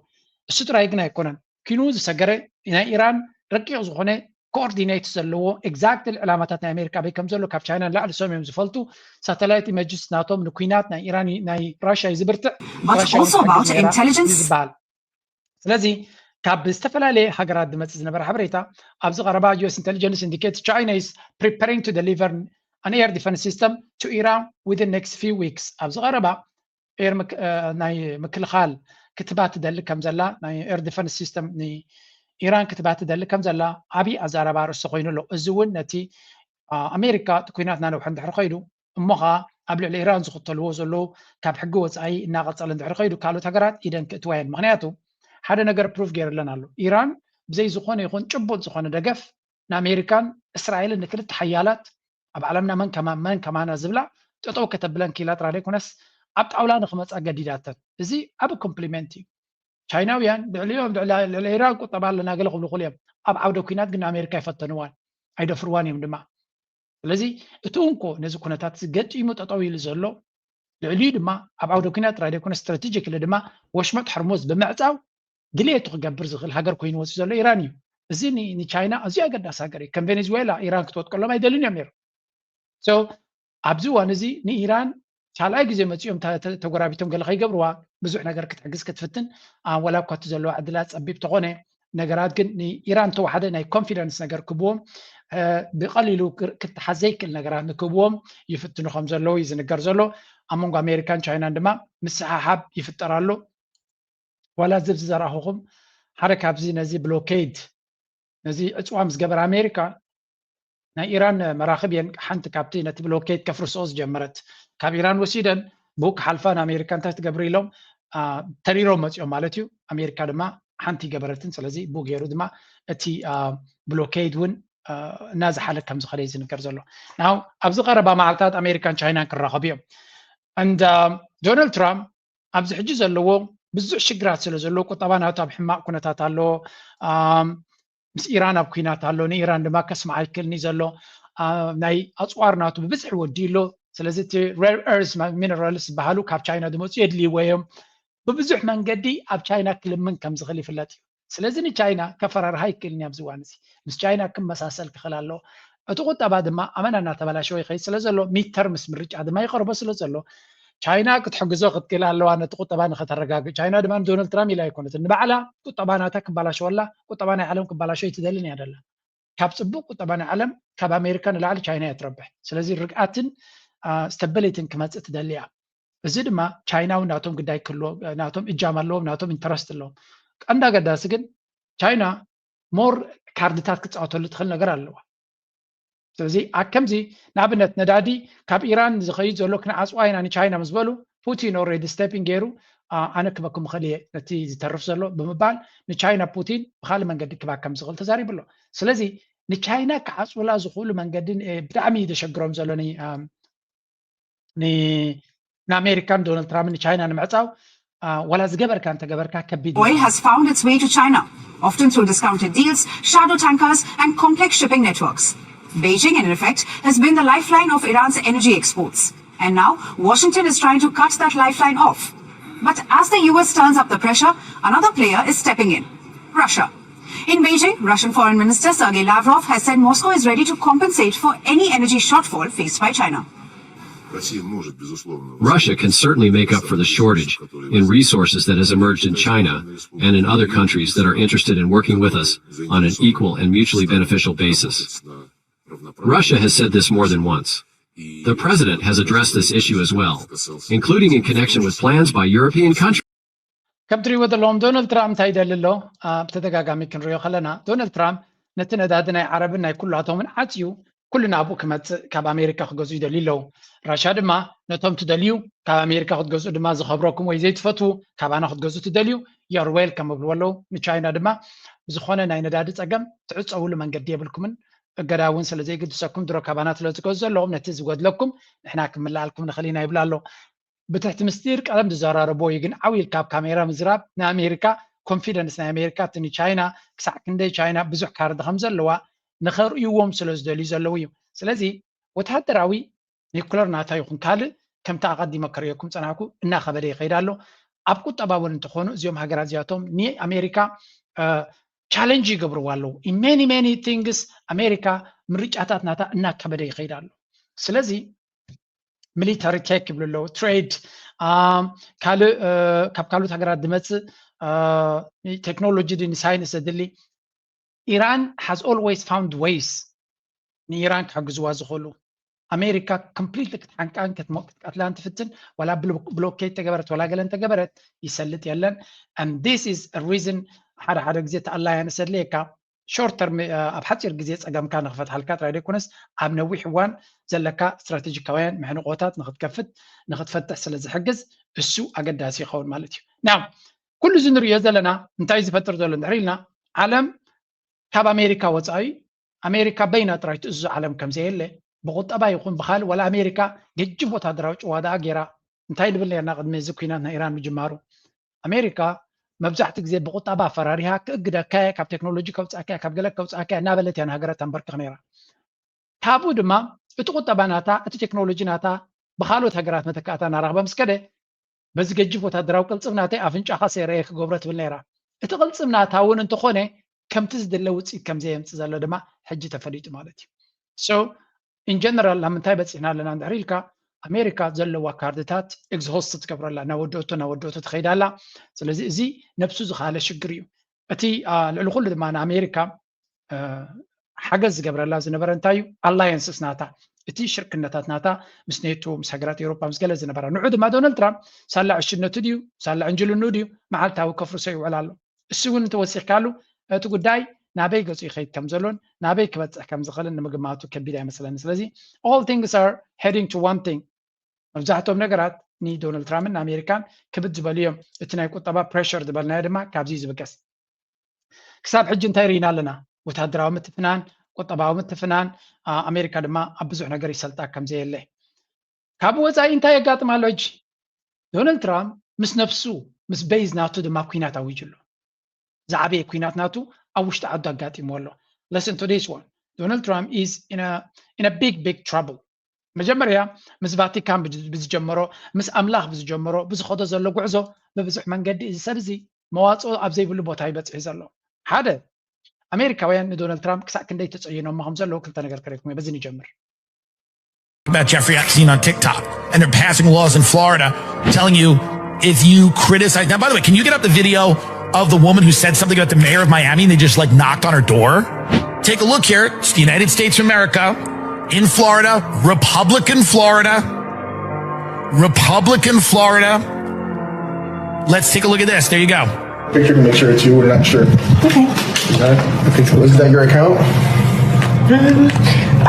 እሱ ጥራይ ግን ኣይኮነን። ኪኑ ዝሰገረ ናይ ኢራን ረቂቕ ዝኾነ ኮኦርዲኔት ዘለዎ ኤግዛክትሊ ዕላማታት ናይ ኣሜሪካ ኣበይ ከም ዘሎ ካብ ቻይና ንላዕሊ ሰም እዮም ዝፈልጡ። ሳተላይት ኢመጅስ ናቶም ንኩናት ናይ ኢራን ናይ ራሽያ እዩ ዝብርትዕ። But also about intelligence. ዝበሃል ስለዚ ካብ ዝተፈላለየ ሃገራት ዝመፅእ ዝነበረ ሓበሬታ ኣብዚ ቀረባ U S intelligence indicate China is preparing to deliver an air defense system to Iran within next few weeks። ኣብዚ ቀረባ ናይ ምክልኻል ክትባት ትደሊ ከም ዘላ፣ ናይ air defense system ንኢራን ክትባት ትደሊ ከም ዘላ ዓብዪ ኣዛራቢ ኣርእስቲ ኮይኑ ኣሎ። እዚ እውን ነቲ ኣሜሪካ እቲ ኩናት እናነውሐ እንድሕር ከይዱ እሞ ኸዓ ኣብ ልዕሊ ኢራን ዝኽተልዎ ዘለዉ ካብ ሕጊ ወፃኢ እናቐፀለ እንድሕር ከይዱ ካልኦት ሃገራት ኢደን ክእትዋ እየን። ምክንያቱ ሓደ ነገር ፕሩፍ ገይርለን ኣሎ። ኢራን ብዘይ ዝኾነ ይኹን ጭቡጥ ዝኾነ ደገፍ ንኣሜሪካን እስራኤልን ንክልተ ሓያላት ኣብ ዓለምና መን ከማ መን ከማና ዝብላ ጠጠው ከተብለን ክኢላ ጥራሕ ዘይኮነስ ኣብ ጣውላ ንክመፃ ገዲዳተን። እዚ ዓቢ ኮምፕሊመንት እዩ። ቻይናውያን ልዕሊኦም ልዕሊ ኢራን ቁጠባ ኣለና ገለ ክብሉ ክእሉ እዮም። ኣብ ዓውደ ኩናት ግን ንኣሜሪካ ኣይፈተንዋን ኣይደፍርዋን እዮም ድማ። ስለዚ እቲ እንኮ ነዚ ኩነታት እዚ ገጢሙ ጠጠው ኢሉ ዘሎ ልዕሊኡ ድማ ኣብ ዓውደ ኩናት ጥራይ ዘይኮነ ስትራቴጂክሊ ድማ ወሽመጥ ሕርሙዝ ብምዕፃው ድሌቱ ክገብር ዝኽእል ሃገር ኮይኑ ወፂኡ ዘሎ ኢራን እዩ። እዚ ንቻይና ኣዝዩ ኣገዳሲ ሃገር እዩ። ከም ቬኔዙዌላ ኢራን ክትወጥቀሎም ኣይደልን እዮም ነይሩ። ሶ ኣብዚ እዋን እዚ ንኢራን ካልኣይ ግዜ መፂኦም ተጎራቢቶም ገለ ከይገብርዋ ብዙሕ ነገር ክትሕግዝ ክትፍትን ወላ እኳ እቲ ዘለዋ ዕድላት ፀቢብ ተኾነ ነገራት ግን ንኢራን ተዋሓደ ናይ ኮንፊደንስ ነገር ክብዎም ብቐሊሉ ክትሓዝ ዘይክእል ነገራት ንክብዎም ይፍትኑ ከም ዘለዉ እዩ ዝንገር ዘሎ። ኣብ መንጎ ኣሜሪካን ቻይናን ድማ ምስሓሓብ ይፍጠር ኣሎ። ዋላ ዝብዚ ዘረኣኹኹም ሓደ ካብዚ ነዚ ብሎኬድ ነዚ ዕፅዋ ምስ ገበረ ኣሜሪካ ናይ ኢራን መራኽብ እየን ሓንቲ ካብቲ ነቲ ብሎኬድ ከፍርሶ ዝጀመረት። ካብ ኢራን ወሲደን ብኡ ክሓልፋ ንኣሜሪካ እንታይ ትገብር ኢሎም ተሪሮም መፂኦም ማለት እዩ። ኣሜሪካ ድማ ሓንቲ ይገበረትን። ስለዚ ብኡ ገይሩ ድማ እቲ ብሎኬድ እውን እናዝሓለ ከም ዝኸደ እዩ ዝንገር ዘሎ። ናው ኣብዚ ቀረባ መዓልታት ኣሜሪካን ቻይናን ክራኸቡ እዮም። እንዳ ዶናልድ ትራምፕ ኣብዚ ሕጂ ዘለዎ ብዙሕ ሽግራት ስለ ዘለዎ ቁጠባ ናቱ ኣብ ሕማቕ ኩነታት ኣሎ። ምስ ኢራን ኣብ ኩናት ኣሎ። ንኢራን ድማ ከስማዕ ኣይክእልን እዩ ዘሎ። ናይ ኣፅዋር ናቱ ብብዝሒ ወዲኡ ኣሎ። ስለዚ እቲ ሬር ኤርስ ሚነራልስ ዝበሃሉ ካብ ቻይና ዝመፁ የድልይዎ እዮም። ብብዙሕ መንገዲ ኣብ ቻይና ክልምን ከም ዝኽእል ይፍለጥ እዩ። ስለዚ ንቻይና ከፈራርሃ ኣይክእልን እዩ ኣብዚ እዋን እዚ። ምስ ቻይና ክመሳሰል ክኽእል ኣለዎ። እቲ ቁጠባ ድማ ኣመና እናተበላሸወ ይኸይድ ስለ ዘሎ ሚድተርምስ ምርጫ ድማ ይቐርቦ ስለ ዘሎ ቻይና ክትሕግዞ ክትክእል ኣለዋ ነቲ ቁጠባ ንኸተረጋግእ። ቻይና ድማ ንዶናልድ ትራምፕ ኢላ ኣይኮነትን። ንባዕላ ቁጠባ ናታ ክባላሸወላ ቁጠባ ናይ ዓለም ክባላሸው ኣይትደልን እያ ደላ። ካብ ፅቡቅ ቁጠባ ናይ ዓለም ካብ ኣሜሪካ ንላዕሊ ቻይና እያ ትረብሕ። ስለዚ ርግኣትን ስተቢሊትን ክመፅእ ትደሊ እያ። እዚ ድማ ቻይናዊ ናቶም ግዳይ ክህልዎ ናቶም እጃም ኣለዎም ናቶም ኢንተረስት ኣለዎም። ቀንዳ ገዳሲ ግን ቻይና ሞር ካርድታት ክፃወተሉ ትኽእል ነገር ኣለዋ። ስለዚ ኣብ ከምዚ ንኣብነት ነዳዲ ካብ ኢራን ዝኸይድ ዘሎ ክንዓፅዋ ኢና ንቻይና ምስ በሉ ፑቲን ኦልሬዲ ስቴፒን ገይሩ ኣነ ክበኩም እኽእል እየ ነቲ ዝተርፍ ዘሎ ብምባል ንቻይና ፑቲን ብካልእ መንገዲ ክባ ከም ዝኽእል ተዛሪቡ ኣሎ። ስለዚ ንቻይና ክዓፅውላ ዝኽእሉ መንገዲ ብጣዕሚ እዩ ዘሸግሮም ዘሎ ንኣሜሪካን ዶናልድ ትራምፕ ንቻይና ንምዕፃው ዋላ ዝገበርካ እንተገበርካ ከቢድ Huawei has found its way to China, often through discounted deals, shadow tankers, and complex shipping networks. Beijing, in effect, has been the lifeline of Iran's energy exports. And now, Washington is trying to cut that lifeline off. But as the U S turns up the pressure, another player is stepping in: Russia. In Beijing, Russian Foreign Minister Sergei Lavrov has said Moscow is ready to compensate for any energy shortfall faced by China. Russia can certainly make up for the shortage in resources that has emerged in China and in other countries that are interested in working with us on an equal and mutually beneficial basis. Russia has said this more than once. The president has addressed this issue as well, including in connection with plans by European countries. ከም ትሪእዎ ዘለኹም ዶናልድ ትራምፕ እንታይ ይደሊ ኣሎ? ኣብ ተደጋጋሚ ክንሪኦ ከለና ዶናልድ ትራምፕ ነቲ ነዳዲ ናይ ዓረብን ናይ ኩላቶምን ዓፅዩ ኩሉ ናብኡ ክመፅእ ካብ ኣሜሪካ ክገዝኡ ይደልዩ ኣለዉ። ራሻ ድማ ነቶም ትደልዩ ካብ ኣሜሪካ ክትገዝኡ ድማ ዝኸብረኩም ወይ ዘይትፈትዉ ካባና ክትገዝኡ ትደልዩ you're welcome ይብልዎ ኣለዉ። ንቻይና ድማ ብዝኾነ ናይ ነዳዲ ፀገም ትዕፀውሉ መንገዲ የብልኩምን። እገዳ እውን ስለ ዘይግድሰኩም ድሮ ካባና ስለ ትገዝኡ ዘለኹም ነቲ ዝጎድለኩም ንሕና ክምልኣልኩም ንኽእል ኢና ይብላ ኣሎ። ብትሕቲ ምስጢር ቀለም ዝዘራረቦ እዩ ግን ዓው ኢልካ ኣብ ካሜራ ምዝራብ ንኣሜሪካ ኮንፊደንስ ናይ ኣሜሪካ እቲ ንቻይና ክሳዕ ክንደይ ቻይና ብዙሕ ካርድ ከም ዘለዋ ንኸርእይዎም ስለ ዝደልዩ ዘለዉ እዩ። ስለዚ ወታደራዊ ኒኩለር ናታ ይኹን ካልእ ከምቲ ኣቐዲመ ከርእየኩም ፀናሕኩ እናኸበደ ይኸይድ ኣሎ። ኣብ ቁጠባ እውን እንተኾኑ እዚኦም ሃገራት እዚኣቶም ንኣሜሪካ ቻለንጅ ይገብርዋ ኣለዉ። In many many things ኣሜሪካ ምርጫታት ናታ እናከበደ ይኸይድ ኣሎ። ስለዚ ሚሊተሪ ቴክ ይብሉ ኣለዉ፣ ትሬድ፣ ካልእ ካብ ካልኦት ሃገራት ዝመፅእ ቴክኖሎጂ ድዩ ንሳይንስ ዘድሊ ኢራን has always found ways ንኢራን ክሕግዝዋ ዝኽእሉ። ኣሜሪካ ኮምፕሊትሊ ክትሓንቃን ክትሞ- ክትቀትላን ትፍትን፣ ዋላ ብሎ- ብሎኬድ ተገበረት ዋላ ገለ እንተገበረት ይሰልጥ የለን። And this is a reason ሓደ ሓደ ግዜ እቲ ኣላያንስ ዘድልየካ ሾርት ተርም ኣብ ሓፂር ግዜ ፀገምካ ንክፈትሓልካ ጥራይ ዘይኮነስ ኣብ ነዊሕ እዋን ዘለካ ስትራቴጂካውያን ምሕንቆታት ንክትከፍት ንክትፈትሕ ስለ ዝሕግዝ እሱ ኣገዳሲ ይኸውን ማለት እዩ። Now ኩሉ እዚ ንሪኦ ዘለና እንታይ ዝፈጥር ዘሎ እንድሕር ኢልና ዓለም ካብ ኣሜሪካ ወፃኢ ኣሜሪካ በይና ጥራይ ትእዝዞ ዓለም ከም ዘየለ ብቁጠባ ይኹን ብካልእ ዋላ ኣሜሪካ ገጅፍ ወታደራዊ ጭዋ ደኣ ገይራ እንታይ ንብል ነርና ቅድሚ እዚ ኩናት ናይ ኢራን ምጅማሩ ኣሜሪካ መብዛሕትኡ ግዜ ብቁጠባ ኣፈራሪሃ ክእግደካ እየ ካብ ቴክኖሎጂ ከውፅኣካ እየ ካብ ገለ ከውፅኣካ እየ እናበለት እያ ንሃገራት ተንበርክኽ ነይራ ካብኡ ድማ እቲ ቁጠባ ናታ እቲ ቴክኖሎጂ ናታ ብካልኦት ሃገራት መተካእታ እናረኽበ ምስ ከደ በዚ ገጅፍ ወታደራዊ ቅልፅም ናተይ ኣፍንጫኻ ሰይረየ ክገብሮ ትብል ነይራ እቲ ቅልፅም ናታ እውን እንተኾነ ከምቲ ዝድለ ውፅኢት ከም ዘየምፅእ ዘሎ ድማ ሕጂ ተፈሊጡ ማለት እዩ so in general ናብ ምንታይ በፂሕና ኣለና እንድሕር ኢልካ ኣሜሪካ ዘለዋ ካርድታት exhaust ትገብረላ እናወደኦቶ እናወደኦቶ ትኸይድ ኣላ ስለዚ እዚ ነብሱ ዝኸኣለ ሽግር እዩ እቲ ልዕሊ ኩሉ ድማ ንኣሜሪካ ሓገዝ ዝገብረላ ዝነበረ እንታይ እዩ ኣላየንስስ ናታ እቲ ሽርክነታት ናታ ምስ ኔቶ ምስ ሃገራት ኤውሮጳ ምስ ገለ ዝነበራ ንዑ ድማ ዶናልድ ትራምፕ ሳላ ዕሽነቱ ድዩ ሳላ ዕንጅልንኡ ድዩ መዓልታዊ ከፍርሶ ይውዕል ኣሎ እሱ እውን እንተወሲኽካሉ እቲ ጉዳይ ናበይ ገፁ ይኸይድ ከም ዘሎን ናበይ ክበፅሕ ከም ዝኽእልን ንምግማቱ ከቢድ ኣይመስለኒ ስለዚ all things are heading to one thing መብዛሕትኦም ነገራት ንዶናልድ ትራምፕን ንኣሜሪካን ክብድ ዝበሉ እዮም እቲ ናይ ቁጠባ ፕሬሸር ዝበልናዮ ድማ ካብዚ እዩ ዝብገስ ክሳብ ሕጂ እንታይ ርኢና ኣለና ወታደራዊ ምትፍናን ቁጠባዊ ምትፍናን ኣሜሪካ ድማ ኣብ ብዙሕ ነገር ይሰልጣ ከም ዘየለ ካብ ወፃኢ እንታይ የጋጥም ኣሎ ሕጂ ዶናልድ ትራምፕ ምስ ነብሱ ምስ ቤዝ ናቱ ድማ ኩናት ኣዊጁ ኣሎ ዝዓበየ ኩናት ናቱ ኣብ ውሽጢ ዓዱ ኣጋጢምዎ ኣሎ listen to this one Donald Trump is in a, in a big big trouble መጀመርያ ምስ ቫቲካን ብዝጀመሮ ምስ ኣምላኽ ብዝጀመሮ ብዝኸዶ ዘሎ ጉዕዞ ብብዙሕ መንገዲ እዚ ሰብ እዚ መዋፅኦ ኣብ ዘይብሉ ቦታ ይበፅሒ ዘሎ ሓደ ኣሜሪካውያን ንዶናልድ ትራምፕ ክሳዕ ክንደይ ተፀይኖሞ ከም ዘለዉ ክልተ ነገር ከሪኩም በዚ ንጀምር about Jeffrey Epstein on TikTok, and they're passing laws in Florida telling you if you criticize. Now, by the way, can you get up the video of the woman who said something about the mayor of Miami and they just like knocked on her door? Take a look here. It's the United States of America in Florida, Republican Florida, Republican Florida. Let's take a look at this. There you go. Picture to make sure it's you. We're not sure. Okay. Is that, okay, so is that your account?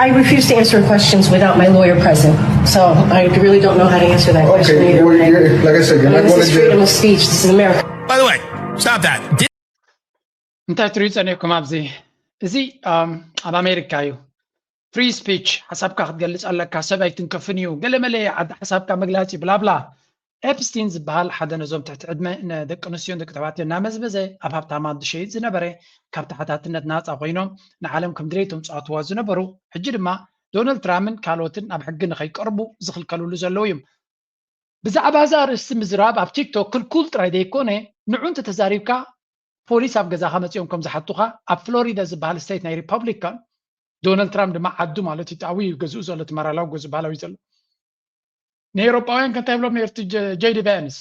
I refuse to answer questions without my lawyer present. So I really don't know how to answer that question. Okay, either. well, you're, like I said, you're not This going is to freedom jail. Of speech. This is America. By the way, stop that. እንታይ ትሪኡ ፀኒሕኩም ኣብዚ እዚ ኣብ ኣሜሪካ እዩ free speech ሓሳብካ ክትገልፅ ኣለካ ሰብ ኣይትንከፍን እዩ ገለመለ ዓዲ ሓሳብካ መግላፂ ብላብላ ኤፕስቲን ዝበሃል ሓደ ነዞም ትሕቲ ዕድመ ንደቂ ኣንስትዮን ደቂ ተባዕትዮ እናመዝመዘ ኣብ ሃብታማት ዝሸይጥ ዝነበረ ካብ ተሓታትነት ናፃ ኮይኖም ንዓለም ከም ድሌቶም ዝፃወትዋ ዝነበሩ ሕጂ ድማ ዶናልድ ትራምፕን ካልኦትን ናብ ሕጊ ንኸይቀርቡ ዝኽልከልሉ ዘለዉ እዮም። ብዛዕባ እዛ ኣርእስቲ ምዝራብ ኣብ ቲክቶክ ክልኩል ጥራይ ዘይኮነ፣ ንዑ እንተተዛሪብካ ፖሊስ ኣብ ገዛኻ መፂኦም ከም ዝሓቱኻ ኣብ ፍሎሪዳ ዝበሃል ስቴት ናይ ሪፐብሊካን፣ ዶናልድ ትራምፕ ድማ ዓዱ ማለት እዩ፣ ጣዊ እዩ ገዝኡ ዘሎ፣ እቲ ማራላዊ ገዝኡ ባህላዊ ዘሎ። ንኤውሮጳውያን ከ እንታይ ይብሎም ነይሩ? እቲ ጀ- ጄዲ ቫንስ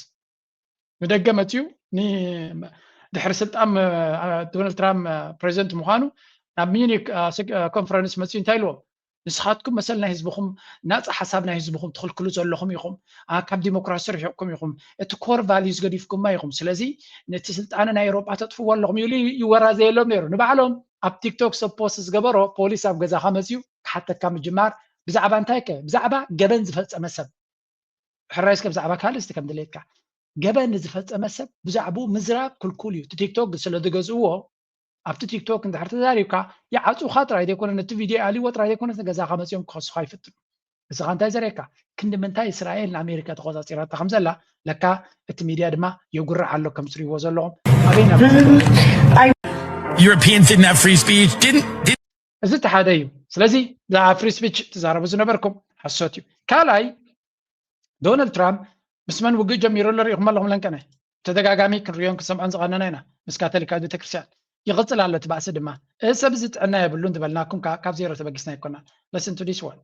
ንደገ መፅዩ፣ ን- ድሕሪ ስልጣን ዶናልድ ትራምፕ ፕሬዚደንት ምዃኑ ናብ ሚዩኒክ ኮንፈረንስ መፅዩ እንታይ ኢልዎም? ንስኻትኩም መሰል ናይ ህዝብኹም፣ ናፃ ሓሳብ ናይ ህዝብኹም ትኽልክሉ ዘለኹም ኢኹም። ካብ ዲሞክራሲ ርሒቕኩም ኢኹም። እቲ ኮር ቫሊዩስ ገዲፍኩማ ኢኹም። ስለዚ ነቲ ስልጣነ ናይ ኤውሮጳ ተጥፍዎ ኣለኹም ኢሉ ይወራዘየሎም ነይሩ። ንባዕሎም ኣብ ቲክቶክ ሰብ ፖስት ዝገበሮ ፖሊስ ኣብ ገዛኻ መፅዩ ክሓተካ ምጅማር ብዛዕባ እንታይ ከ? ብዛዕባ ገበን ዝፈፀመ ሰብ። ሕራይ እስከ ብዛዕባ ካልእ እስቲ ከም ድሌትካ። ገበን ንዝፈፀመ ሰብ ብዛዕባኡ ምዝራብ ክልኩል እዩ። እቲ ቲክቶክ ስለ ዝገዝእዎ ኣብቲ ቲክቶክ እንድሕር ተዛሪብካ ይዓፁኻ ጥራይ ዘይኮነ ነቲ ቪድዮ ኣልዎ ጥራይ ዘይኮነ ገዛኻ መፅኦም ክኸሱኻ ይፍትኑ። እስኻ እንታይ ዘርእየካ? ክንዲ ምንታይ እስራኤል ንኣሜሪካ ተቆፃፂራታ ከም ዘላ ለካ እቲ ሚድያ ድማ የጉርዕ ኣሎ ከም ትሪእዎ ዘለኹም ኣበይ ናብ Europeans didn't have free speech, didn't, didn't እዚ እቲ ሓደ እዩ። ስለዚ ብዛዕባ ፍሪ ስፒች ትዛረቡ ዝነበርኩም ሓሶት እዩ። ካልኣይ ዶናልድ ትራምፕ ምስ መን ውግእ ጀሚሩ ኣሎ ርኢኹም ኣለኹም ለንቀነ ተደጋጋሚ ክንሪዮን ክንሰምዖን ዝቐነና ኢና ምስ ካቶሊካዊት ቤተክርስትያን ይቕፅል ኣሎ እቲ ባእሲ ድማ እዚ ሰብ እዚ ጥዕና የብሉን ዝበልናኩም ካብ ዜሮ ተበጊስና ኣይኮናን። Listen to this one.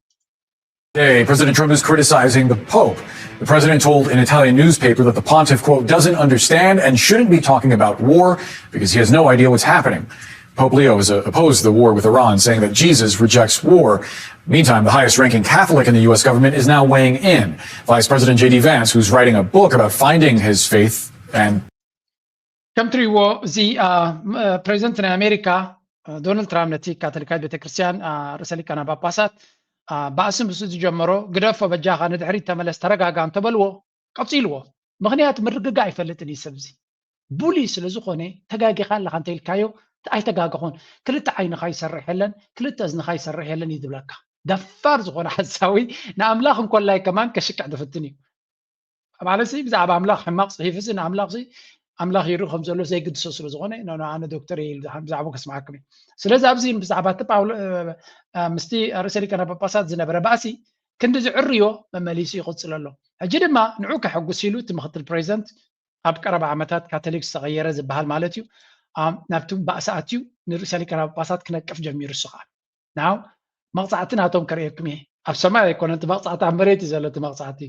Today, President Trump is criticizing the Pope. The president told an Italian newspaper that the pontiff, quote, doesn't understand and shouldn't be talking about war because he has no idea what's happening. Pope Leo has uh, opposed the war with Iran, saying that Jesus rejects war. Meantime, the highest ranking Catholic in the U S government is now weighing in. Vice President J D Vance, who's writing a book about finding his faith and ከም ትሪእዎ እዚ ፕሬዚደንት ናይ ኣሜሪካ ዶናልድ ትራምፕ ነቲ ካቶሊካዊት ቤተክርስትያን ርእሰ ሊቃነ ጳጳሳት ባእሲ ምስኡ ዝጀመሮ ግደፎ በጃኻ ንድሕሪት ተመለስ ተረጋጋ እንተበልዎ ቀፂልዎ። ምኽንያቱ ምርግጋእ ኣይፈልጥን እዩ ሰብ እዚ ቡሊ ስለ ዝኾነ ተጋጊኻ ኣለኻ እንተኢልካዮ ኣይተጋገኹን። ክልተ ዓይንኻ ይሰርሕ የለን ክልተ እዝንኻ ይሰርሕ የለን እዩ ዝብለካ። ደፋር ዝኾነ ሓሳዊ ንኣምላኽ እንኮላይ ከማን ከሽቅዕ ዝፍትን እዩ። ማለት ብዛዕባ ኣምላኽ ሕማቕ ፅሒፉ ንኣምላኽ ኣምላኽ ይርኢ ከም ዘሎ ዘይግድሶ ስለ ዝኾነ ኣነ ዶክተር ብዛዕባ ከስማዓኩም እዩ። ስለዚ ኣብዚ ብዛዕባ እቲ ጳውሎ ምስቲ ርእሰ ሊቃነ ጳጳሳት ዝነበረ ባእሲ ክንዲ ዝዕርዮ መመሊሱ ይቕፅል ኣሎ። ሕጂ ድማ ንዑ ከሐጉስ ኢሉ እቲ ምክትል ፕሬዚደንት ኣብ ቀረባ ዓመታት ካቶሊክ ዝተቐየረ ዝበሃል ማለት እዩ ናብቲ ባእሲ ኣትዩ ንርእሰ ሊቃነ ጳጳሳት ክነቅፍ ጀሚሩ። እሱ ከዓ ናው መቕፃዕቲ ናቶም ከርእየኩም እየ። ኣብ ሰማይ ኣይኮነን እቲ መቕፃዕቲ ኣብ መሬት እዩ ዘሎ እቲ መቕፃዕቲ።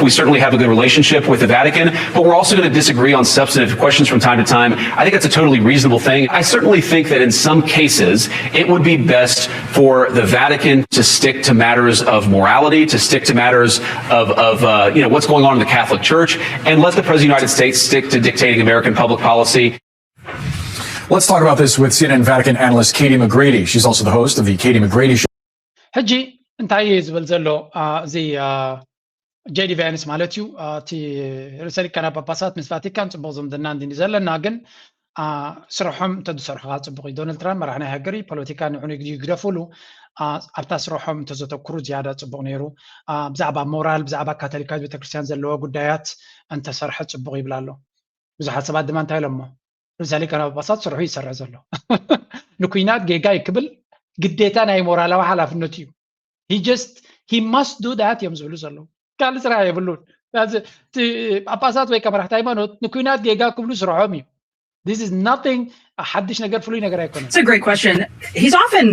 We certainly have a good relationship with the Vatican, but we're also going to disagree on substantive questions from time to time. I think that's a totally reasonable thing. I certainly think that in some cases, it would be best for the Vatican to stick to matters of morality, to stick to matters of, of uh, you know, what's going on in the Catholic Church, and let the President of the United States stick to dictating American public policy. Let's talk about this with C N N Vatican analyst Katie McGrady. She's also the host of the Katie McGrady Show. ሕጂ እንታይ እዩ ዝብል ዘሎ እዚ ጄዲ ቫንስ ማለት እዩ። እቲ ርእሰ ሊቃነ ጳጳሳት ምስ ቫቲካን ፅቡቕ ዝምድና እንዲ ዘለና ግን ስርሖም እንተዝሰርሑ ከዓ ፅቡቕ እዩ። ዶናልድ ትራምፕ መራሕ ናይ ሃገር እዩ። ፖለቲካ ንዕኑ ይግደፉሉ። ኣብታ ስርሖም እንተዘተኩሩ ዝያዳ ፅቡቕ ነይሩ። ብዛዕባ ሞራል ብዛዕባ ካቶሊካዊት ቤተክርስትያን ዘለዎ ጉዳያት እንተሰርሐ ፅቡቕ ይብል ኣሎ። ብዙሓት ሰባት ድማ እንታይ ኢሎሞ? ርእሰ ሊቃነ ጳጳሳት ስርሑ ይሰርሕ ዘሎ ንኩናት ጌጋ እዩ ክብል ግዴታ ናይ ሞራላዊ ሓላፍነቱ እዩ። He just he must do that እዮም ዝብሉ ዘለዉ። ካልእ ስራሕ የብሉን። ጳጳሳት ወይ ከ መራሕቲ ሃይማኖት ንኩናት ጌጋ ክብሉ ስርሖም እዩ። This is nothing ሓድሽ ነገር ፍሉይ ነገር ኣይኮነን። It's a great question. He's often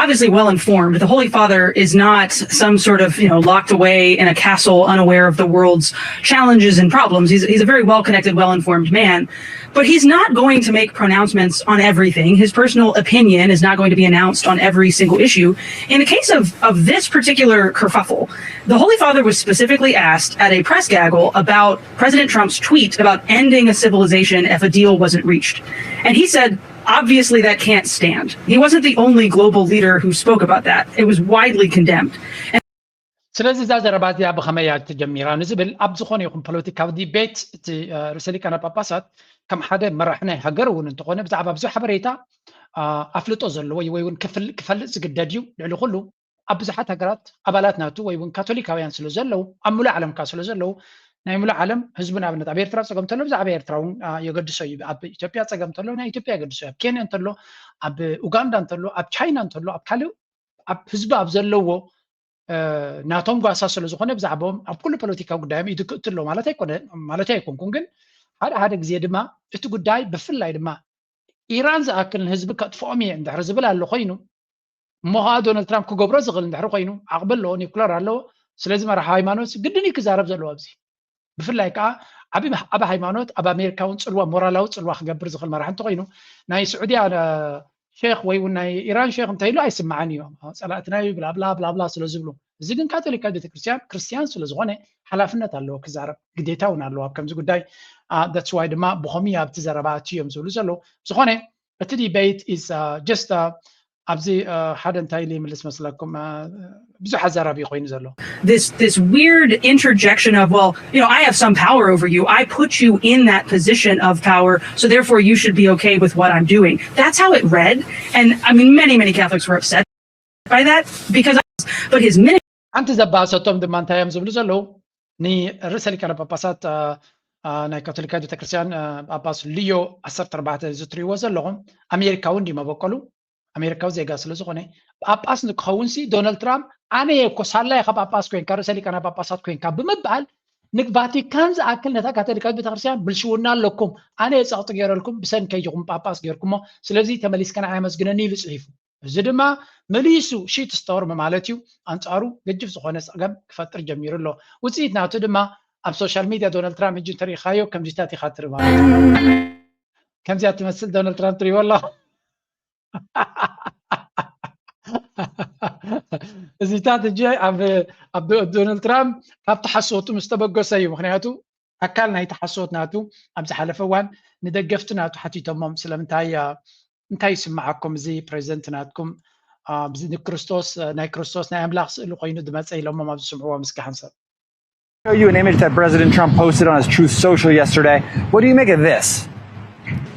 obviously well informed. The Holy Father is not some sort of, you know, locked away in a castle, unaware of the world's challenges and problems. He's, he's a very well connected, well informed man. But he's not going to make pronouncements on everything. His personal opinion is not going to be announced on every single issue. In the case of, of this particular kerfuffle, the Holy Father was specifically asked at a press gaggle about President Trump's tweet about ending a civilization if a deal wasn't reached. And he said, obviously that can't stand. He wasn't the only global leader who spoke about that. It was widely condemned. ስለዚ እዛ ዘረባ እዚኣ ብኸመይ እያ ተጀሚራ ንዝብል ኣብ ዝኾነ ይኹን ፖለቲካዊ ዲቤት እቲ ርእሰ ሊቃነ ጳጳሳት ከም ሓደ መራሒ ናይ ሃገር እውን እንተኾነ ብዛዕባ ብዙሕ ሓበሬታ ኣፍልጦ ዘለዎ እዩ ወይ እውን ክፈልጥ ዝግደድ እዩ። ልዕሊ ኩሉ ኣብ ብዙሓት ሃገራት ኣባላት ናቱ ወይ እውን ካቶሊካውያን ስለ ዘለዉ ኣብ ሙሉእ ዓለም ከዓ ስለ ዘለዉ ናይ ሙሉእ ዓለም ህዝቡ ንኣብነት ኣብ ኤርትራ ፀገም እንተሎ ብዛዕባ ኤርትራ እውን የገድሶ እዩ። ኣብ ኢትዮጵያ ፀገም እንተሎ ናይ ኢትዮጵያ የገድሶ እዩ። ኣብ ኬንያ እንተሎ ኣብ ኡጋንዳ እንተሎ ኣብ ቻይና እንተሎ ኣብ ካልእ ኣብ ህዝቢ ኣብ ዘለዎ ናቶም ጓሳ ስለ ዝኾነ ብዛዕባኦም ኣብ ኩሉ ፖለቲካዊ ጉዳዮም ኢዱ ክእቱ ኣሎ ማለት ኣይኮነ ማለት ኣይኮንኩን። ግን ሓደ ሓደ ግዜ ድማ እቲ ጉዳይ ብፍላይ ድማ ኢራን ዝኣክልን ህዝቢ ከጥፍኦም እየ እንድሕር ዝብል ኣሎ ኮይኑ እሞ ከዓ ዶናልድ ትራምፕ ክገብሮ ዝኽእል እንድሕር ኮይኑ ዓቕሚ ኣለዎ፣ ኒኩለር ኣለዎ። ስለዚ መራሒ ሃይማኖት ግድን እዩ ክዛረብ ዘለዎ ኣብዚ። ብፍላይ ከዓ ዓብ ሃይማኖት ኣብ ኣሜሪካ እውን ፅልዋ ሞራላዊ ፅልዋ ክገብር ዝኽእል መራሒ እንተኮይኑ ናይ ስዑድያ ሼክ ወይ እውን ናይ ኢራን ሼክ እንተኢሉ ኣይስማዕን እዩ። ፀላእትና እዩ ብላብላ ብላብላ ስለ ዝብሉ። እዚ ግን ካቶሊካዊት ቤተክርስትያን ክርስትያን ስለ ዝኾነ ሓላፍነት ኣለዎ ክዛረብ ግዴታ እውን ኣለዎ ኣብ ከምዚ ጉዳይ። That's why ድማ ብኸምኡ ኣብቲ ዘረባ ኣትዩ እዮም ዝብሉ ዘለዉ። ዝኾነ እቲ debate is just ኣብዚ ሓደ እንታይ ኢሉ ይምልስ መስለኩም? ብዙሕ ኣዛራቢ ኮይኑ ዘሎ this this weird interjection of, well, you know, I have some power over you, I put you in that position of power, so therefore you should be okay with what I'm doing. That's how it read. And I mean, many many Catholics were upset by that because but his ministry ሓንቲ ዘባሰቶም ድማ እንታይ እዮም ዝብሉ ዘለዉ ንርእሰ ሊቃነ ጳጳሳት ናይ ካቶሊካዊት ቤተክርስትያን ጳጳስ ልዮ ዓሰርተ ኣርባዕተ እዚ ትሪእዎ ዘለኹም ኣሜሪካዊ እንዲ መበቀሉ ኣሜሪካዊ ዜጋ ስለ ዝኾነ ጳጳስ ንክኸውን ሲ ዶናልድ ትራምፕ ኣነ እየ እኮ ሳላ ኢኻ ጳጳስ ኮይንካ ርእሰ ሊቃነ ጳጳሳት ኮይንካ ብምባል ንቫቲካን ዝኣክል ነታ ካቶሊካዊት ቤተክርስትያን ብልሽውና ኣለኩም ኣነ እየ ጸቕጢ ገይረልኩም ብሰንከይ ኢኹም ጳጳስ ገይርኩሞ ስለዚ ተመሊስካ ንዓይ ኣመስግነኒ ኢሉ ጽሒፉ። እዚ ድማ መሊሱ ሺት ስቶርም ማለት እዩ ኣንጻሩ ገጅፍ ዝኾነ ጸገም ክፈጥር ጀሚሩ ኣሎ። ውጽኢት ናቱ ድማ ኣብ ሶሻል ሚድያ ዶናልድ ትራምፕ ሕጂ እንተሪኢኻዮ ከምዚታት ኢኻ ትርኢ ማለት እዩ። ከምዚኣ ትመስል ዶናልድ ትራምፕ ትሪእዎ ኣሎ። እዚታት ሕጂ ኣብ ዶናልድ ትራምፕ ካብ ተሓሶቱ ምስ ተበገሰ እዩ። ምክንያቱ ኣካል ናይ ተሓሶት ናቱ ኣብ ዝሓለፈ እዋን ንደገፍቲ ናቱ ሓቲቶሞም ስለምንታይ እንታይ ይስምዓኩም እዚ ፕሬዚደንት ናትኩም ንክርስቶስ ናይ ክርስቶስ ናይ ኣምላኽ ስእሊ ኮይኑ ዝመፀ ኢሎሞም ኣብ ዝስምዕዎ ምስጋሕን ሰብ show you an image that President Trump posted on his Truth Social yesterday. What do you make of this?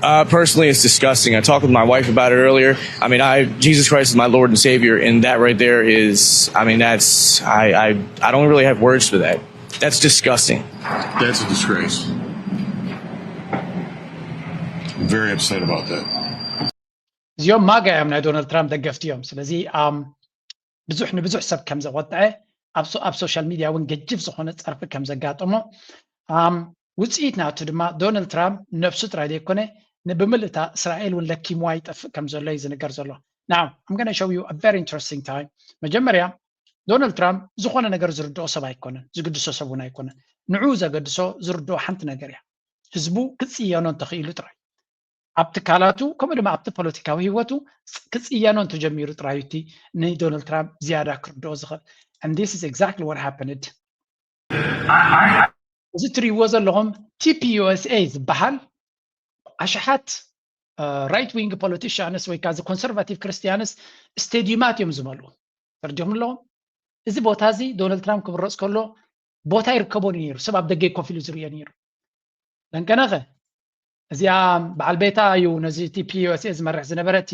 Uh, personally, it's disgusting. I talked with my wife about it earlier. I mean, I Jesus Christ is my Lord and Savior, and that right there is, I mean, that's I I, I don't really have words for that. That's disgusting. That's a disgrace. I'm very upset about that. እዚኦም ማጋ እዮም ናይ ዶናልድ ትራምፕ ደገፍቲ እዮም። ስለዚ ብዙሕ ንብዙሕ ሰብ ከም ዘቆጠዐ ኣብ ሶሻል ሚድያ እውን ገጅፍ ዝኾነ ፀርፊ ከም ዘጋጠሞ ውፅኢት ናቱ ድማ ዶናልድ ትራምፕ ነብሱ ጥራይ ዘይኮነ ንብምልእታ እስራኤል እውን ለኪምዋ ይጠፍእ ከም ዘሎ እዩ ዝንገር ዘሎ። Now I'm gonna show you a very interesting time። መጀመርያ ዶናልድ ትራምፕ ዝኾነ ነገር ዝርድኦ ሰብ ኣይኮነን፣ ዝግድሶ ሰብ እውን ኣይኮነን። ንዑ ዘገድሶ ዝርድኦ ሓንቲ ነገር እያ፣ ህዝቡ ክፅየኖ እንተኽኢሉ ጥራይ ኣብ ትካላቱ ከምኡ ድማ ኣብቲ ፖለቲካዊ ህይወቱ ክፅየኖ እንተጀሚሩ ጥራይ እቲ ንዶናልድ ትራምፕ ዝያዳ ክርድኦ ዝኽእል። And this is exactly what happened። እዚ ትሪእዎ ዘለኹም ቲፒዩኤስኤ ዝበሃል ኣሽሓት right wing politicians ወይ ከዓ ኮንሰርቫቲቭ ክርስቲያንስ ስቴዲዩማት እዮም ዝመልኡ። ተረዲኹም ኣለኹም። እዚ ቦታ እዚ ዶናልድ ትራምፕ ክምረፅ ከሎ ቦታ ይርከቦን እዩ ነይሩ። ሰብ ኣብ ደገ ኮፍ ኢሉ ዝርእዮ ነይሩ። ለንቀነኸ እዚኣ በዓል ቤታ እዩ ነዚ ቲፒዩኤስኤ ዝመርሕ ዝነበረ እቲ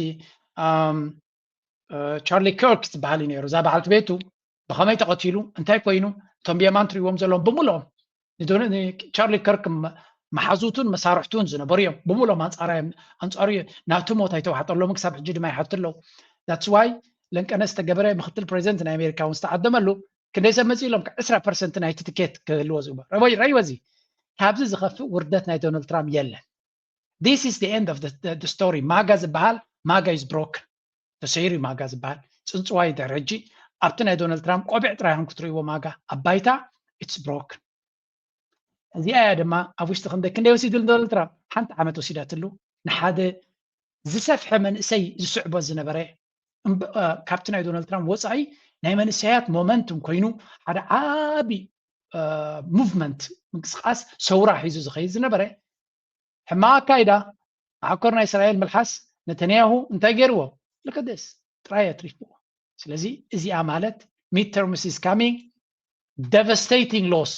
ቻርሊ ከርክ ዝበሃል እዩ ነይሩ። እዛ በዓልቲ ቤቱ ብኸመይ ተቐቲሉ እንታይ ኮይኑ እቶም ብየማን ትሪእዎም ዘለዎም ብምልኦም ቻርሊ ከርክ መሓዙቱን መሳርሕቱን ዝነበሩ እዮም። ብምልኦም ኣንፃራዮም ኣንፃሩ ናቱ ሞት ኣይተዋሕጠሎምን ክሳብ ሕጂ ድማ ይሓቱ ኣለዉ። That's why ለንቀነ ዝተገበረ ምክትል ፕሬዚደንት ናይ ኣሜሪካ እውን ዝተዓደመሉ ክንደይ ሰብ መፂኡ ኢሎም ዕስራ ፐርሰንት ናይቲ ትኬት ክህልዎ ዝግበር። ረኣይዎ እዚ ካብዚ ዝኸፍእ ውርደት ናይ ዶናልድ ትራምፕ የለን። This is the end of the, the, the story. ማጋ ዝበሃል ማጋ is broken። ተሰይሩ ማጋ ዝበሃል ፅንፅዋይ ድሕሪ ሕጂ ኣብቲ ናይ ዶናልድ ትራምፕ ቆቢዕ ጥራይ ከም ክትርእይዎ ማጋ ኣብ ባይታ it's broken። እዚኣ እያ ድማ ኣብ ውሽጢ ክንደይ ክንደይ ወሲዱ ዶናልድ ትራምፕ ሓንቲ ዓመት ወሲዳትሉ ንሓደ ዝሰፍሐ መንእሰይ ዝስዕቦ ዝነበረ ካብቲ ናይ ዶናልድ ትራምፕ ወፃኢ ናይ መንእሰያት ሞመንቱም ኮይኑ ሓደ ዓቢ ሙቭመንት ምንቅስቃስ ሰውራ ሒዙ ዝኸይድ ዝነበረ ሕማቕ ኣካይዳ መዓኮር ናይ እስራኤል ምልሓስ ነተንያሁ እንታይ ገይርዎ ልክደስ ጥራይ ኣትሪፍዎ። ስለዚ እዚኣ ማለት midterms is coming devastating loss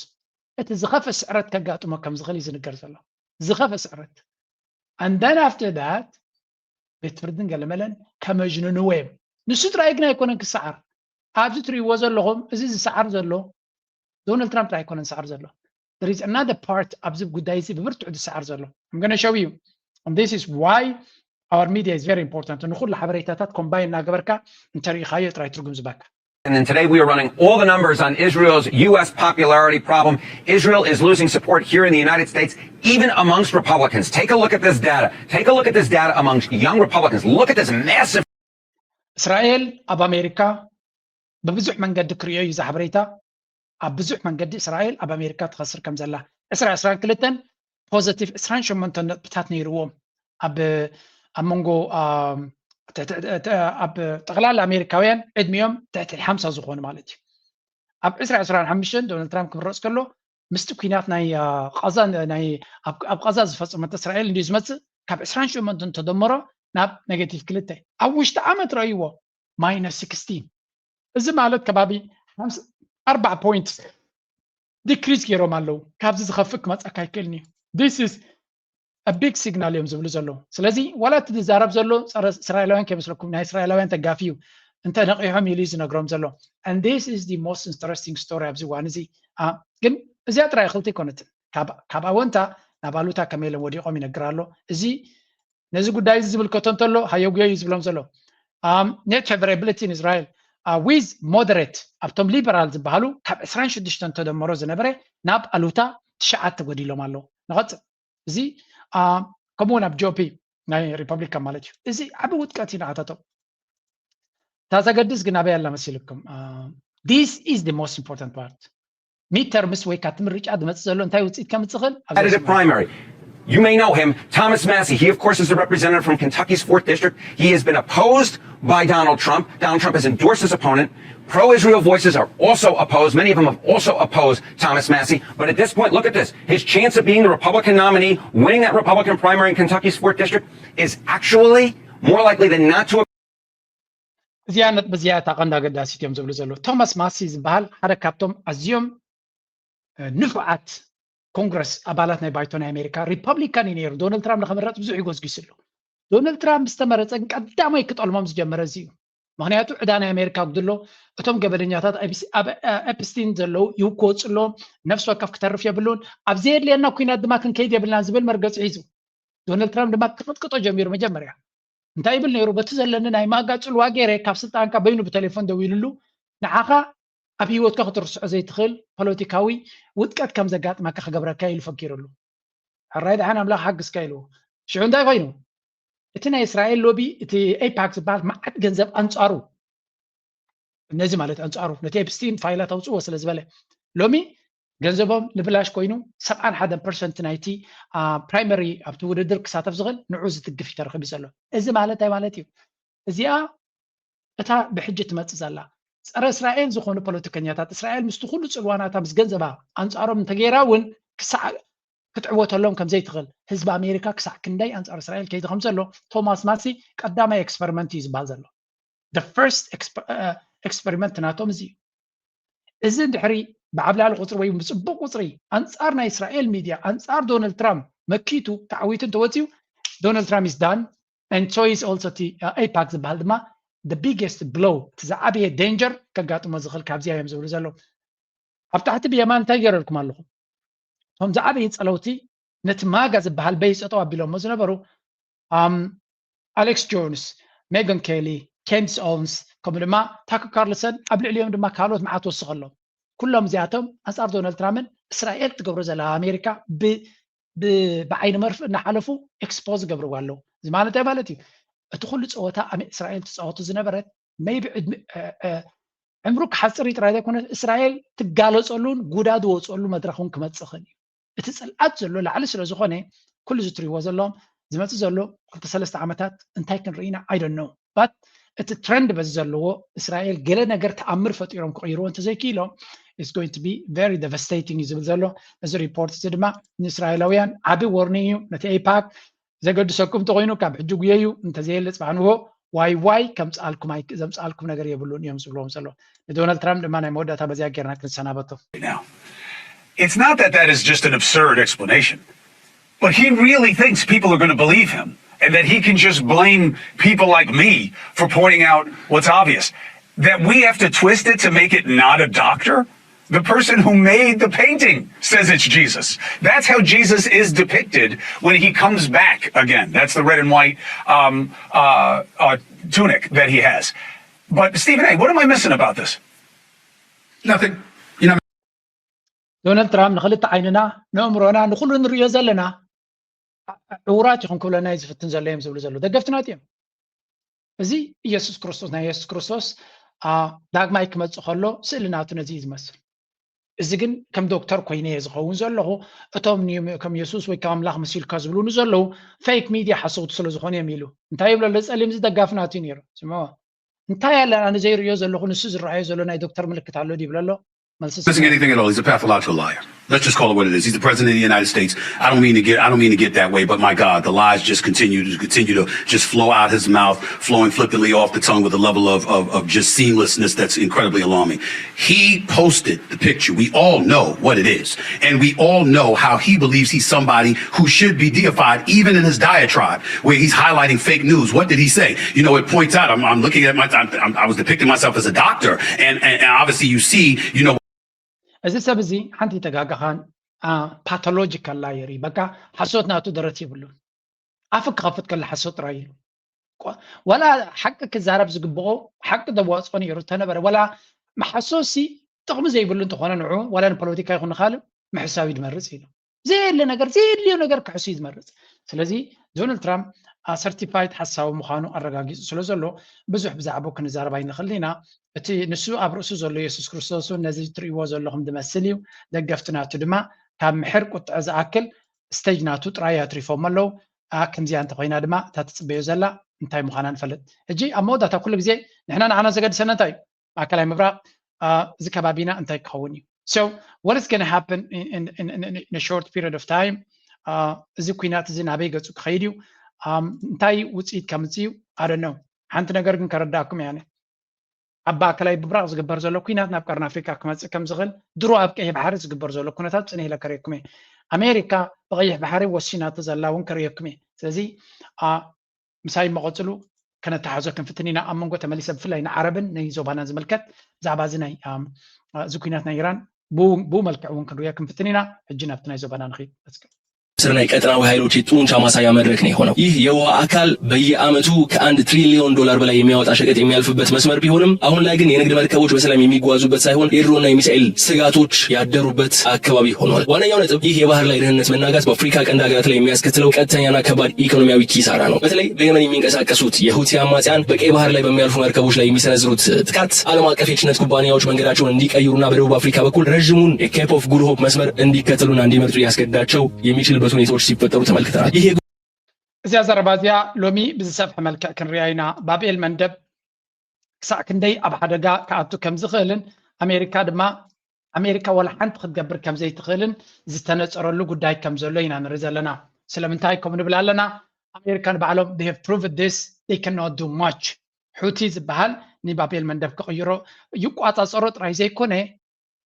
እቲ ዝኸፍእ ስዕረት ከጋጥሞ ከም ዝኽእል እዩ ዝንገር ዘሎ። ዝኸፍእ ስዕረት and then after that ቤት ፍርድን ገለመለን ከመጅንንዎ እዮም። ንሱ ጥራይ ግን ኣይኮነን ክሰዓር። ኣብዚ ትርእይዎ ዘለኹም እዚ ዝሰዓር ዘሎ ዶናልድ ትራምፕ ጥራይ ኣይኮነን ዝሰዓር ዘሎ። There is another part ኣብዚ ጉዳይ እዚ ብብርቱዕ ዝሰዓር ዘሎ። I'm gonna show you and this is why Our media is very important. ንኹሉ ሓበሬታታት ኮምባይን እናገበርካ እንተሪኢኻዮ ጥራይ ትርጉም ዝበካ። And then today we are running all the numbers on Israel's U S popularity problem. Israel is losing support here in the United States, even amongst Republicans. Take a look at this data. Take a look at this data amongst young Republicans. Look at this massive እስራኤል ኣብ ኣሜሪካ ብብዙሕ መንገዲ ክርእዮ እዩ። እዚ ሓበሬታ ኣብ ብዙሕ መንገዲ እስራኤል ኣብ ኣሜሪካ ትኸስር ከም ዘላ ዕስራ ዕስራን ክልተን ፖዘቲቭ ዕስራን ሸሞንተን ነጥብታት ነይርዎም ኣብ ኣብ መንጎ ኣብ ጠቕላላ ኣሜሪካውያን ዕድሚኦም ትሕቲ ሓምሳ ዝኾኑ ማለት እዩ። ኣብ ዕስራ ዕስራን ሓሙሽተን ዶናልድ ትራምፕ ክምረፅ ከሎ ምስቲ ኩናት ናይ ቃዛ ናይ ኣብ ቃዛ ዝፈፀመት እስራኤል እንዲዩ ዝመፅእ ካብ ዕስራን ሸሞንተን ተደመሮ ናብ ኔጌቲቭ ክልተ ኣብ ውሽጢ ዓመት ረእይዎ ማይነስ ስክስቲን። እዚ ማለት ከባቢ ኣርባዓ ፖይንት ዲክሪዝ ገይሮም ኣለዉ። ካብዚ ዝኸፍእ ክመፀካ ኣይክእልን እዩ። This is a big signal እዮም ዝብሉ ዘለዉ። ስለዚ ዋላ እቲ ዝዛረብ ዘሎ ፀረ እስራኤላውያን ከይመስለኩም ናይ እስራኤላውያን ተጋፊ እዩ። እንተ ነቂሖም ኢሉ እዩ ዝነግሮም ዘሎ። And this is the most interesting story ኣብዚ እዋን እዚ። ግን እዚኣ ጥራይ ክልቲ ኣይኮነትን። ካብ ኣወንታ ናብ ኣሉታ ከመይ ኢሎም ወዲቖም ይነግር ኣሎ። እዚ ነዚ ጉዳይ እዚ ዝምልከቶ እንተሎ ሃየጉዮ እዩ ዝብሎም ዘሎ። Net favorability in Israel with moderate ኣብቶም ሊበራል ዝበሃሉ ካብ ዕስራን ሽዱሽተን ተደመሮ ዝነበረ ናብ ኣሉታ ትሽዓተ ጎዲሎም ኣለዉ። ንቐፅል። እዚ ከምኡ እውን ኣብ ጂ ኦ ፒ ናይ ሪፐብሊካን ማለት እዩ። እዚ ዓቢ ውድቀት እዩ ንዓታቶም። እታ ዘገድስ ግን ኣበይ ኣላ መሲልኩም? This is the most important part. ሚድ ተርምስ ወይ ካብቲ ምርጫ ዝመፅእ ዘሎ እንታይ ውፅኢት ከምፅእ ይኽእል? ኣብዚ competitive primary. You may know him, Thomas Massie. He, of course, is the representative from Kentucky's fourth District. He has been opposed by Donald Trump. Donald Trump has endorsed his opponent. Pro Israel voices are also opposed. Many of them have also opposed Thomas Massie. But at this point, look at this. His chance of being the Republican nominee, winning that Republican primary in Kentucky's fourth District, is actually more likely than not to እዚኣ ነጥቢ እዚኣ እታ ቀንዲ ኣገዳሲት እዮም ዝብሉ ዘለዉ። ቶማስ ማሲ ዝበሃል ሓደ ካብቶም ኣዝዮም ንፉዓት ኮንግረስ ኣባላት ናይ ባይቶ ናይ ኣሜሪካ ሪፐብሊካን እዩ ነይሩ። ዶናልድ ትራምፕ ንክምረፅ ብዙሕ ይጎስጊሱ ኣሎ። ዶናልድ ትራምፕ ዝተመረፀ ግን ቀዳማይ ክጠልሞም ዝጀመረ እዚ እዩ። ምክንያቱ ዕዳ ናይ ኣሜሪካ ጉድሎ፣ እቶም ገበነኛታት ኣብ ኤፕስቲን ዘለዉ ይውክወፁ ኣለዎም፣ ነፍሲ ወከፍ ክተርፍ የብሉን፣ ኣብ ዘየድልየና ኩናት ድማ ክንከይድ የብልና ዝብል መርገፂ ሒዙ። ዶናልድ ትራምፕ ድማ ክቕጥቅጦ ጀሚሩ። መጀመርያ እንታይ ይብል ነይሩ? በቲ ዘለኒ ናይ ማጋ ፅልዋ ገይረ ካብ ስልጣንካ በይኑ ብቴሌፎን ደዊሉሉ ንዓኻ ኣብ ህይወትካ ክትርስዖ ዘይትኽእል ፖለቲካዊ ውድቀት ከም ዘጋጥመካ ክገብረካ ኢሉ ፈኪሩሉ። ሕራይ ደሓን ኣምላኽ ሓግዝካ ኢልዎ። ሽዑ እንታይ ኮይኑ? እቲ ናይ እስራኤል ሎቢ እቲ ኤፓክ ዝበሃል መዓት ገንዘብ ኣንጻሩ ነዚ ማለት ኣንጻሩ ነቲ ኤፕስቲን ፋይላት ኣውፅዎ ስለ ዝበለ ሎሚ ገንዘቦም ንብላሽ ኮይኑ ሰብዓን ሓደን ፐርሰንት ናይቲ ፕራይመሪ ኣብቲ ውድድር ክሳተፍ ዝኽእል ንዑ ዝትግፍ እዩ ተረኺቡ ዘሎ። እዚ ማለት እንታይ ማለት እዩ? እዚኣ እታ ብሕጂ ትመፅእ ዘላ ፀረ እስራኤል ዝኾኑ ፖለቲከኛታት እስራኤል ምስቲ ኩሉ ፅልዋናታ ምስ ገንዘባ ኣንፃሮም እንተገይራ እውን ክሳዕ ክትዕወተሎም ከም ዘይትኽእል ህዝቢ ኣሜሪካ ክሳዕ ክንደይ ኣንፃር እስራኤል ከይዲ ከም ዘሎ ቶማስ ማሲ ቀዳማይ ኤክስፐሪመንት እዩ ዝበሃል ዘሎ። The first experiment ናቶም እዚ እዩ። እዚ እንድሕሪ ብዓብላሊ ቁፅሪ ወይ ብፅቡቅ ቁፅሪ ኣንፃር ናይ እስራኤል ሚድያ ኣንፃር ዶናልድ ትራምፕ መኪቱ ተዓዊቱ እንተወፅዩ ዶናልድ ትራምፕ is done and so is also እቲ ኤፓክ ዝበሃል ድማ the biggest blow እቲ ዝዓበየ danger ከጋጥሞ ዝኽእል ካብዚኣ እዮም ዝብሉ ዘለዉ። ኣብ ታሕቲ ብየማን እንታይ ገይረልኩም ኣለኹም? እቶም ዝዓበየ ፀለውቲ ነቲ ማጋ ዝበሃል በይፀጠው ኣቢሎሞ ዝነበሩ ኣሌክስ ጆንስ፣ ሜገን ኬሊ፣ ኬንስ ኦውንስ ከምኡ ድማ ታክ ካርልሰን ኣብ ልዕሊኦም ድማ ካልኦት መዓት ወስኸሎም። ኩሎም እዚኣቶም ኣንፃር ዶናልድ ትራምፕን እስራኤል ትገብሮ ዘላ ኣሜሪካ ብዓይኒ መርፍእ እናሓለፉ ኤክስፖዝ ይገብርዋ ኣለዉ። እዚ ማለት እንታይ ማለት እዩ? እቲ ኩሉ ፀወታ እስራኤል ትፃወቱ ዝነበረት maybe ዕምሩ ክሓፅር ጥራይ ዘይኮነ እስራኤል ትጋለፀሉን ጉዳ ዝወፀሉ መድረክ እውን ክመፅእ ይኽእል እዩ። እቲ ፅልኣት ዘሎ ላዕሊ ስለ ዝኾነ ኩሉ እዚ ትሪእዎ ዘለኹም ዝመፅእ ዘሎ ክልተ ሰለስተ ዓመታት እንታይ ክንርኢ ኢና I don't know but እቲ ትረንድ በዚ ዘለዎ እስራኤል ገለ ነገር ተኣምር ፈጢሮም ክቕይርዎ እንተዘይክኢሎም it's going to be very devastating እዩ ዝብል ዘሎ እዚ ሪፖርት እዚ ድማ ንእስራኤላውያን ዓቢ ወርኒንግ እዩ። ነቲ ኤፓክ ዘገድሰኩም እንተኾይኑ ካብ ሕጂ ጉየዩ እንተዘየለ ፅባሕ ንግሆ ዋይ ዋይ ከምፅኣልኩም ዘምፅኣልኩም ነገር የብሉን እዮም ዝብልዎም ዘሎ። ንዶናልድ ትራምፕ ድማ ናይ መወዳእታ በዚኣ ጌርና ክንሰናበቶ። It's not that that is just an absurd explanation, but he really thinks people are going to believe him and that he can just blame people like me for pointing out what's obvious. That we have to twist it to make it not a doctor? The person who made the painting says it's Jesus. That's how Jesus is depicted when he comes back again. That's the red and white um, uh, uh, tunic that he has. But Stephen A., what am I missing about this? Nothing. You know, ዶናልድ ትራምፕ ንክልተ ዓይንና፣ ንእምሮና፣ ንኩሉ ንሪኦ ዘለና ዕውራት ኢኹም ክብለና እዩ ዝፍትን ዘሎ እዮም ዝብሉ ዘለዉ ደገፍቲ ናቱ እዮም። እዚ ኢየሱስ ክርስቶስ፣ ናይ ኢየሱስ ክርስቶስ ዳግማይ ክመፅእ ከሎ ስእሊ ናቱ ነዚ እዩ ዝመስል። እዚ ግን ከም ዶክተር ኮይነ እየ ዝኸውን ዘለኹ፣ እቶም ከም የሱስ ወይ ከም ኣምላኽ መሲልካ ዝብሉኒ ዘለዉ ፌክ ሚድያ ሓሰውቲ ስለ ዝኾኑ እዮም ኢሉ። እንታይ ይብሎ ኣሎ? ጸሊም እዚ ደጋፊ ናቱ እዩ ነይሩ። ስምዕዎ። እንታይ ኣለ ኣነ ዘይርእዮ ዘለኹ ንሱ ዝረኣዮ ዘሎ ናይ ዶክተር ምልክት ኣሎ ድዩ ይብሎ ኣሎ? መልሲ Missing anything at all. He's a pathological liar. Let's just call it what it is. He's the president of the United States. I don't mean to get I don't mean to get that way, but my God, the lies just continue to continue to just flow out his mouth, flowing flippantly off the tongue with a level of of, of just seamlessness that's incredibly alarming. He posted the picture. We all know what it is, and we all know how he believes he's somebody who should be deified, even in his diatribe where he's highlighting fake news. What did he say? You know, it points out. I'm, I'm looking at my. I'm, I'm, I was depicting myself as a doctor, and, and and obviously you see, you know. እዚ ሰብ እዚ ሓንቲ ተጋጋኻን ፓቶሎጂካል ላየር እዩ። በቃ ሓሶት ናቱ ደረት የብሉን። ኣፍ ክኸፍት ከሎ ሓሶት ጥራይ እዩ። ዋላ ሓቂ ክዛረብ ዝግብኦ ሓቂ ዘዋፅኦ ነይሩ እንተነበረ ዋላ መሓሶሲ ጥቕሚ ዘይብሉ እንተኾነ ንዑ ዋላ ንፖለቲካ ይኹን ንካልእ ምሕሳዊ ድመርፅ ኢሉ። ዘየለ ነገር ዘየድልዮ ነገር ክሕሱ እዩ ዝመርፅ። ስለዚ ዶናልድ ትራምፕ ሰርቲፋይድ ሓሳዊ ምዃኑ ኣረጋጊፁ ስለ ዘሎ ብዙሕ ብዛዕባኡ ክንዛረብ ኣይንኽእልን ኢና። እቲ ንሱ ኣብ ርእሱ ዘሎ የሱስ ክርስቶስ እውን ነዚ ትርእይዎ ዘለኹም ዝመስል እዩ። ደገፍቲ ናቱ ድማ ካብ ምሕር ቁጥዐ ዝኣክል ስቴጅ ናቱ ጥራይ ኣትሪፎም ኣለዉ። ከምዚኣ እንተኮይና ድማ እታ ትፅበዮ ዘላ እንታይ ምዃና ንፈልጥ። ሕጂ ኣብ መወዳእታ ኩሉ ግዜ ንሕና ንዓና ዘገድሰና እንታይ እዩ? ማእከላይ ምብራቕ እዚ ከባቢና እንታይ ክኸውን እዩ? So what is going to happen in, in, in, in a short period of time? እዚ ኩናት እዚ ናበይ ገፁ ክኸይድ እዩ? እንታይ ውፅኢት ከምፅ እዩ? I don't know። ሓንቲ ነገር ግን ከረዳእኩም እያ። ኣብ ማእከላይ ምብራቕ ዝግበር ዘሎ ኩናት ናብ ቀርኒ ኣፍሪካ ክመፅእ ከም ዝኽእል ድሮ ኣብ ቀይሕ ባሕሪ ዝግበር ዘሎ ኩነታት ፅንሕ ኢለ ከርእየኩም እየ። ኣሜሪካ ብቐይሕ ባሕሪ ወሲናቶ ዘላ እውን ከርእየኩም እየ። ስለዚ ምሳይ መቐፅሉ ከነተሓዞ ክንፍትን ኢና። ኣብ መንጎ ተመሊሰ ብፍላይ ንዓረብን ናይ ዞባናን ዝምልከት ብዛዕባ እዚ ናይ እዚ ኩናት ናይ ኢራን ብኡ መልክዕ እውን ክንሪኦ ክንፍትን ኢና። ሕጂ ናብቲ ናይ ዞባና ንኽድ። ስር ላይ ቀጠናዊ ኃይሎች የጡንቻ ማሳያ መድረክ ነው የሆነው። ይህ የውሃ አካል በየዓመቱ ከአንድ ትሪሊዮን ዶላር በላይ የሚያወጣ ሸቀጥ የሚያልፍበት መስመር ቢሆንም አሁን ላይ ግን የንግድ መርከቦች በሰላም የሚጓዙበት ሳይሆን የድሮና የሚሳኤል ስጋቶች ያደሩበት አካባቢ ሆኗል። ዋነኛው ነጥብ ይህ የባህር ላይ ደህንነት መናጋት በአፍሪካ ቀንድ ሀገራት ላይ የሚያስከትለው ቀጥተኛና ከባድ ኢኮኖሚያዊ ኪሳራ ነው። በተለይ በየመን የሚንቀሳቀሱት የሁቲ አማጽያን በቀይ ባህር ላይ በሚያልፉ መርከቦች ላይ የሚሰነዝሩት ጥቃት ዓለም አቀፍ የጭነት ኩባንያዎች መንገዳቸውን እንዲቀይሩና በደቡብ አፍሪካ በኩል ረዥሙን የ Cape of Good Hope መስመር እንዲከተሉና እንዲመርጡ ያስገድዳቸው የሚችልበት ሁኔታዎች ሲፈጠሩ ተመልክተናል። ይህ እዚኣ ዘረባ እዚኣ ሎሚ ብዝሰፍሐ መልክዕ ክንሪኣ ኢና። ባብኤል መንደብ ክሳዕ ክንደይ ኣብ ሓደጋ ክኣቱ ከም ዝኽእልን ኣሜሪካ ድማ ኣሜሪካ ዋላ ሓንቲ ክትገብር ከም ዘይትኽእልን ዝተነፀረሉ ጉዳይ ከም ዘሎ ኢና ንርኢ ዘለና። ስለምንታይ ከምኡ ንብል ኣለና? ኣሜሪካ ንባዕሎም they have proved this, they cannot do much። ሑቲ ዝበሃል ንባብኤል መንደብ ክቕይሮ ይቋፃፀሮ ጥራይ ዘይኮነ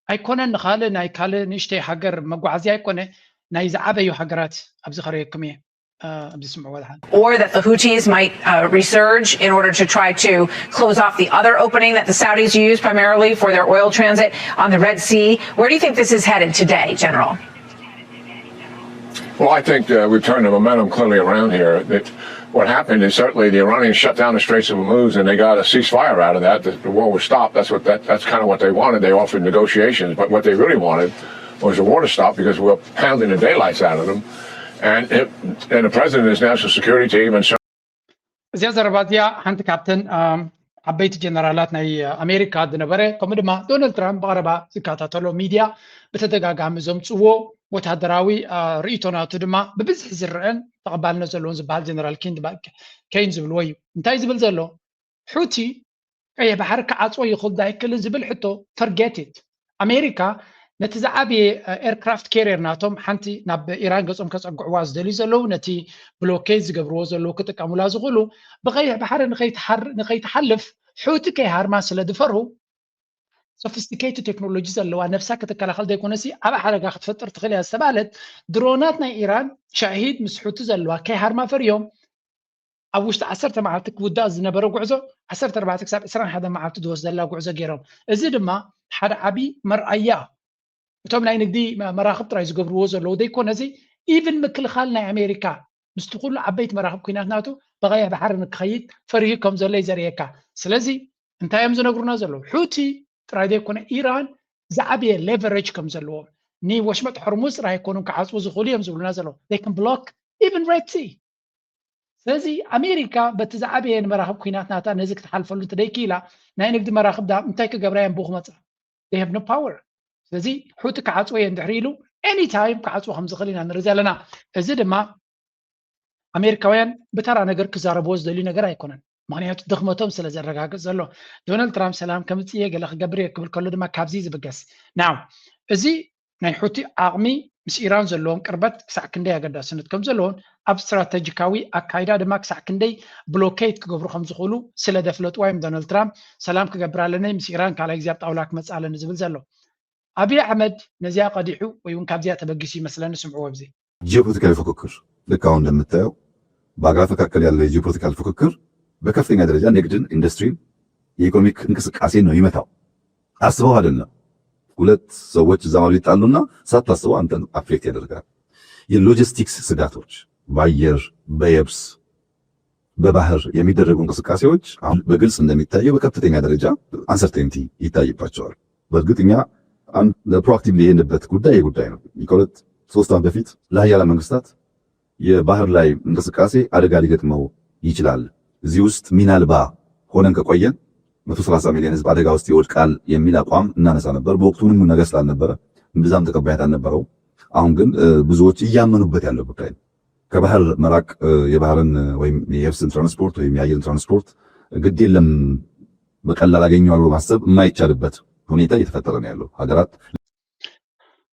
ኣይኮነን ንካልእ ናይ ካልእ ንእሽተይ ሃገር መጓዓዝያ ኣይኮነ ናይ ዝዓበዩ ሃገራት ኣብዚ ከርእየኩም እየ። Or that the Houthis might uh, resurge in order to try to close off the other opening that the Saudis use primarily for their oil transit on the Red Sea. Where do you think this is headed today, General? Well, I think uh, we've turned the momentum clearly around here. That what happened is certainly the Iranians shut down the Straits of Hormuz and they got a ceasefire out of that. The, the war was stopped. That's what that, that's kind of what they wanted. They offered negotiations, but what they really wanted was the war to stop because we're pounding the daylights out of them. And, it, and the president and his national security team and እዚኣ ዘረባ እዚኣ ሓንቲ ካብተን ዓበይቲ ጀነራላት ናይ ኣሜሪካ ዝነበረ ከምኡ ድማ ዶናልድ ትራምፕ ብቐረባ ዝከታተሎ ሚድያ ብተደጋጋሚ ዘምፅዎ ወታደራዊ ርእይቶ ናቱ ድማ ብብዝሒ ዝረአን ተቐባልነት ዘለዎን ዝበሃል ጀነራል ኬን ዝባ- ኬን ዝብልዎ እዩ። እንታይ ዝብል ዘሎ? ሑቲ ቀይሕ ባሕሪ ክዓፅዎ ይኽእል ዶ ኣይክእልን ዝብል ሕቶ forget it። ኣሜሪካ ነቲ ዝዓበየ ኤርክራፍት ካሪየር ናቶም ሓንቲ ናብ ኢራን ገፆም ከፀግዕዋ ዝደልዩ ዘለዉ ነቲ ብሎኬድ ዝገብርዎ ዘለዉ ክጥቀሙላ ዝኽእሉ ብቀይሕ ባሕሪ ንኸይትሓር- ንኸይትሓልፍ ሑቲ ከይሃርማ ስለ ዝፈርሁ ሶፊስቲኬትድ ቴክኖሎጂ ዘለዋ ነብሳ ክትከላኸል ዘይኮነሲ ኣብ ሓደጋ ክትፈጥር ትኽእል እያ ዝተባህለት ድሮናት ናይ ኢራን ሻሂድ ምስ ሑቲ ዘለዋ ከይሃርማ ፈርዮም ኣብ ውሽጢ ዓሰርተ መዓልቲ ክውዳእ ዝነበረ ጉዕዞ ዓሰርተ ኣርባዕተ ክሳብ ዕስራን ሓደን መዓልቲ ዝወስደላ ጉዕዞ ገይሮም። እዚ ድማ ሓደ ዓቢ መርኣያ እቶም ናይ ንግዲ መራኽብ ጥራይ ዝገብርዎ ዘለዉ ዘይኮነ እዚ ኢቭን ምክልኻል ናይ ኣሜሪካ ምስቲ ኩሉ ዓበይቲ መራኽብ ኩናት ናቱ ብቐይሕ ባሕሪ ንክኸይድ ፈሪሁ ከም ዘሎ እዩ ዘርእየካ። ስለዚ እንታይ እዮም ዝነግሩና ዘለዉ? ሑቲ ጥራይ ዘይኮነ ኢራን ዝዓበየ ሌቨሬጅ ከም ዘለዎም ንወሽመጥ ሕርሙዝ ጥራይ ኣይኮኑን ክዓፅዉ ዝኽእሉ እዮም ዝብሉና ዘለዉ። They can block even Red Sea። ስለዚ ኣሜሪካ በቲ ዝዓበየ ንመራኽብ ኩናት ናታ ነዚ ክትሓልፈሉ እንተደይክኢላ ናይ ንግዲ መራኽብ ዳ እንታይ ክገብራ እየን ብኡ ክመፃ? They have no power። ስለዚ ሑቲ ክዓፅዎ እየን ድሕሪ ኢሉ ኤኒታይም ክዓፅዎ ከም ዝኽእል ኢና ንርኢ ዘለና። እዚ ድማ ኣሜሪካውያን ብተራ ነገር ክዛረብዎ ዝደልዩ ነገር ኣይኮነን። ምክንያቱ ድኽመቶም ስለ ዘረጋግፅ ዘሎ። ዶናልድ ትራምፕ ሰላም ከምፅእ እየ ገለ ክገብር እየ ክብል ከሎ ድማ ካብዚ ዝብገስ ናው እዚ ናይ ሑቲ ዓቕሚ ምስ ኢራን ዘለዎም ቅርበት ክሳዕ ክንደይ ኣገዳስነት ከም ዘለዎን ኣብ ስትራተጂካዊ ኣካይዳ ድማ ክሳዕ ክንደይ ብሎኬት ክገብሩ ከም ዝኽእሉ ስለ ዘፍለጥዋ እዮም ዶናልድ ትራምፕ ሰላም ክገብር ኣለኒ ምስ ኢራን ካልኣይ ግዜ ኣብ ጣውላ ክመፅእ ኣለኒ ዝብል ዘሎ። ኣብይ ኣሕመድ ነዚኣ ቀዲሑ ወይ እውን ካብዚኣ ተበጊሱ ይመስለኒ። ስምዕዎ ኣብዚ ጂኦፖለቲካዊ ፉክክር ልክ አሁን እንደምታየው በሀገራት መካከል ያለው የጂኦፖለቲካል ፉክክር በከፍተኛ ደረጃ ንግድን ኢንዱስትሪን የኢኮኖሚክ እንቅስቃሴ ነው ይመታው። አስበው አይደለም ሁለት ሰዎች እዛ ሊጣሉና ሳታስበው አንተን አፌክት ያደርጋል። የሎጂስቲክስ ስጋቶች በአየር በየብስ በባህር የሚደረጉ እንቅስቃሴዎች አሁን በግልጽ እንደሚታየው በከፍተኛ ደረጃ አንሰርቴንቲ ይታይባቸዋል። በእርግጥ እኛ ፕሮአክቲቭሊ የሄድንበት ጉዳይ ጉዳይ ነው። ከሁለት ሶስት ዓመት በፊት ለሀያላን መንግስታት የባህር ላይ እንቅስቃሴ አደጋ ሊገጥመው ይችላል። እዚህ ውስጥ ሚና አልባ ሆነን ከቆየን መቶ ሰላሳ ሚሊዮን ህዝብ አደጋ ውስጥ ይወድቃል የሚል አቋም እናነሳ ነበር። በወቅቱ ምንም ነገር ስላልነበረ እምብዛም ተቀባይነት አልነበረውም። አሁን ግን ብዙዎች እያመኑበት ያለው ጉዳይ ነው። ከባህር መራቅ የባህርን ወይም የየብስን ትራንስፖርት ወይም የአየርን ትራንስፖርት ግድ የለም በቀላል አገኘዋለሁ ማሰብ የማይቻልበት ሁኔታ እየተፈጠረ ነው ያለው። ሀገራት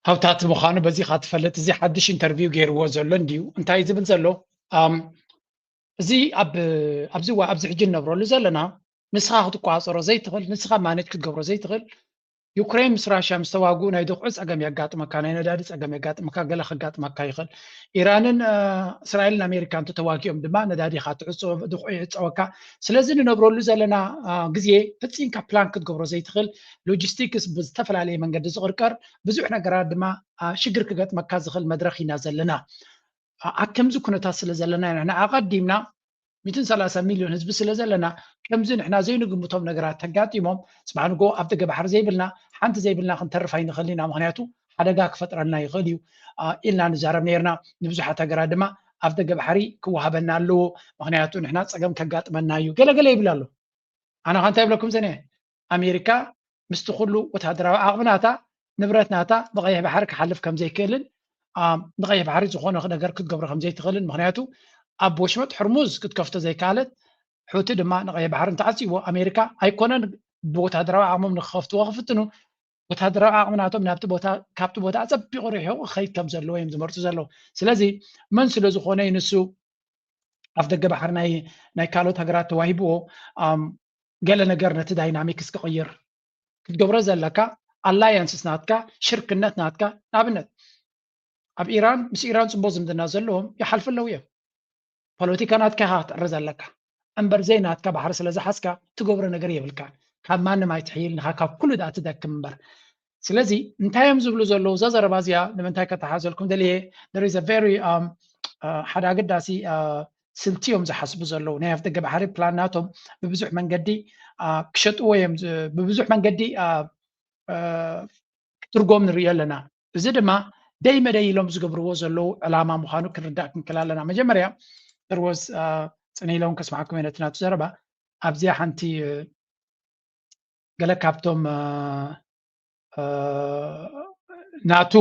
ሃብታት ምዃኑ በዚኻ ትፈልጥ። እዚ ሓድሽ ኢንተርቪው ገይርዎ ዘሎ እንድዩ እንታይ ዝብል ዘሎ እዚ ኣብዚ ኣብዚ ሕጂ እነብረሉ ዘለና ንስኻ ክትቆፃፀሮ ዘይትኽእል ንስኻ ማኔጅ ክትገብሮ ዘይትኽእል ዩክሬን ምስ ራሽያ ምስ ተዋግኡ ናይ ድኹዒ ፀገም የጋጥመካ፣ ናይ ነዳዲ ፀገም የጋጥመካ፣ ገለ ከጋጥመካ ይኽእል። ኢራንን እስራኤልን ኣሜሪካን እንተተዋጊኦም ድማ ነዳዲኻ ትዕፅዎ፣ ድኹዒ ይዕፀወካ። ስለዚ ንነብረሉ ዘለና ግዜ ፈፂምካ ፕላን ክትገብሮ ዘይትኽእል፣ ሎጂስቲክስ ብዝተፈላለየ መንገዲ ዝቕርቀር፣ ብዙሕ ነገራት ድማ ሽግር ክገጥመካ ዝኽእል መድረኽ ኢና ዘለና። ኣብ ከምዚ ኩነታት ስለ ዘለና ኢና ንሕና ኣቐዲምና ሚእትን ሰላሳ ሚልዮን ህዝቢ ስለ ዘለና ከምዚ ንሕና ዘይንግምቶም ነገራት ተጋጢሞም ፅባሕ ንጎ ኣብ ደገ ባሕሪ ዘይብልና ሓንቲ ዘይብልና ክንተርፍ ኣይንኽእል ኢና ምክንያቱ ሓደጋ ክፈጥረልና ይኽእል እዩ ኢልና ንዛረብ ነርና። ንብዙሓት ሃገራት ድማ ኣብ ደገ ባሕሪ ክወሃበና ኣለዎ ምክንያቱ ንሕና ፀገም ከጋጥመና እዩ ገለገለ ይብል ኣሎ። ኣነ ከ እንታይ ይብለኩም ዘነ ኣሜሪካ ምስቲ ኩሉ ወታደራዊ ዓቕሚ ናታ ንብረት ናታ ብቐይሕ ባሕሪ ክሓልፍ ከም ዘይክእልን ንቐይሕ ባሕሪ ዝኾነ ነገር ክትገብሮ ከም ዘይትኽእልን ምክንያቱ ኣብ ወሽመጥ ሕርሙዝ ክትከፍቶ ዘይከኣለት ሑቲ ድማ ንቐይሕ ባሕሪ እንተዓፅይዎ ኣሜሪካ ኣይኮነን ብወታደራዊ ዓቕሞም ንክኸፍትዎ ክፍትኑ ወታደራዊ ዓቕሚ ናቶም ናብቲ ቦታ ካብቲ ቦታ ኣፀቢቑ ርሒቑ ክኸይድ ከም ዘለዎ እዮም ዝመርፁ ዘለዉ። ስለዚ መን ስለ ዝኾነ እዩ ንሱ ኣብ ደገ ባሕሪ ናይ ናይ ካልኦት ሃገራት ተዋሂብዎ ገለ ነገር ነቲ ዳይናሚክስ ክቕይር ክትገብሮ ዘለካ ኣላያንስስ ናትካ ሽርክነት ናትካ ንኣብነት ኣብ ኢራን ምስ ኢራን ፅቡቅ ዝምድና ዘለዎም ይሓልፉ ኣለዉ እዮም። ፖለቲካ ናትካ ኢኻ ክትዕሪ ዘለካ እምበር ዘይ ናትካ ባሕሪ ስለ ዝሓዝካ ትገብሮ ነገር የብልካን። ካብ ማንም ኣይትሕይል ንኻ ካብ ኩሉ ደኣ ትደክም እምበር። ስለዚ እንታይ እዮም ዝብሉ ዘለዉ እዛ ዘረባ እዚኣ ንምንታይ ከተሓዘልኩም ደልየ there is a very ሓደ ኣገዳሲ ስልቲ እዮም ዝሓስቡ ዘለዉ ናይ ኣፍደገ ባሕሪ ፕላን ናቶም ብብዙሕ መንገዲ ክሸጥዎ እዮም ብብዙሕ መንገዲ ክትርጎም ንሪኦ ኣለና። እዚ ድማ ደይ መደይ ኢሎም ዝገብርዎ ዘለዉ ዕላማ ምዃኑ ክንርዳእ ክንክል ኣለና። መጀመርያ ርወዝ ፅን ኢሎም ከስማዕኩም እየ ነቲ ናቱ ዘረባ ኣብዚኣ ሓንቲ ገለ ካብቶም ናቱ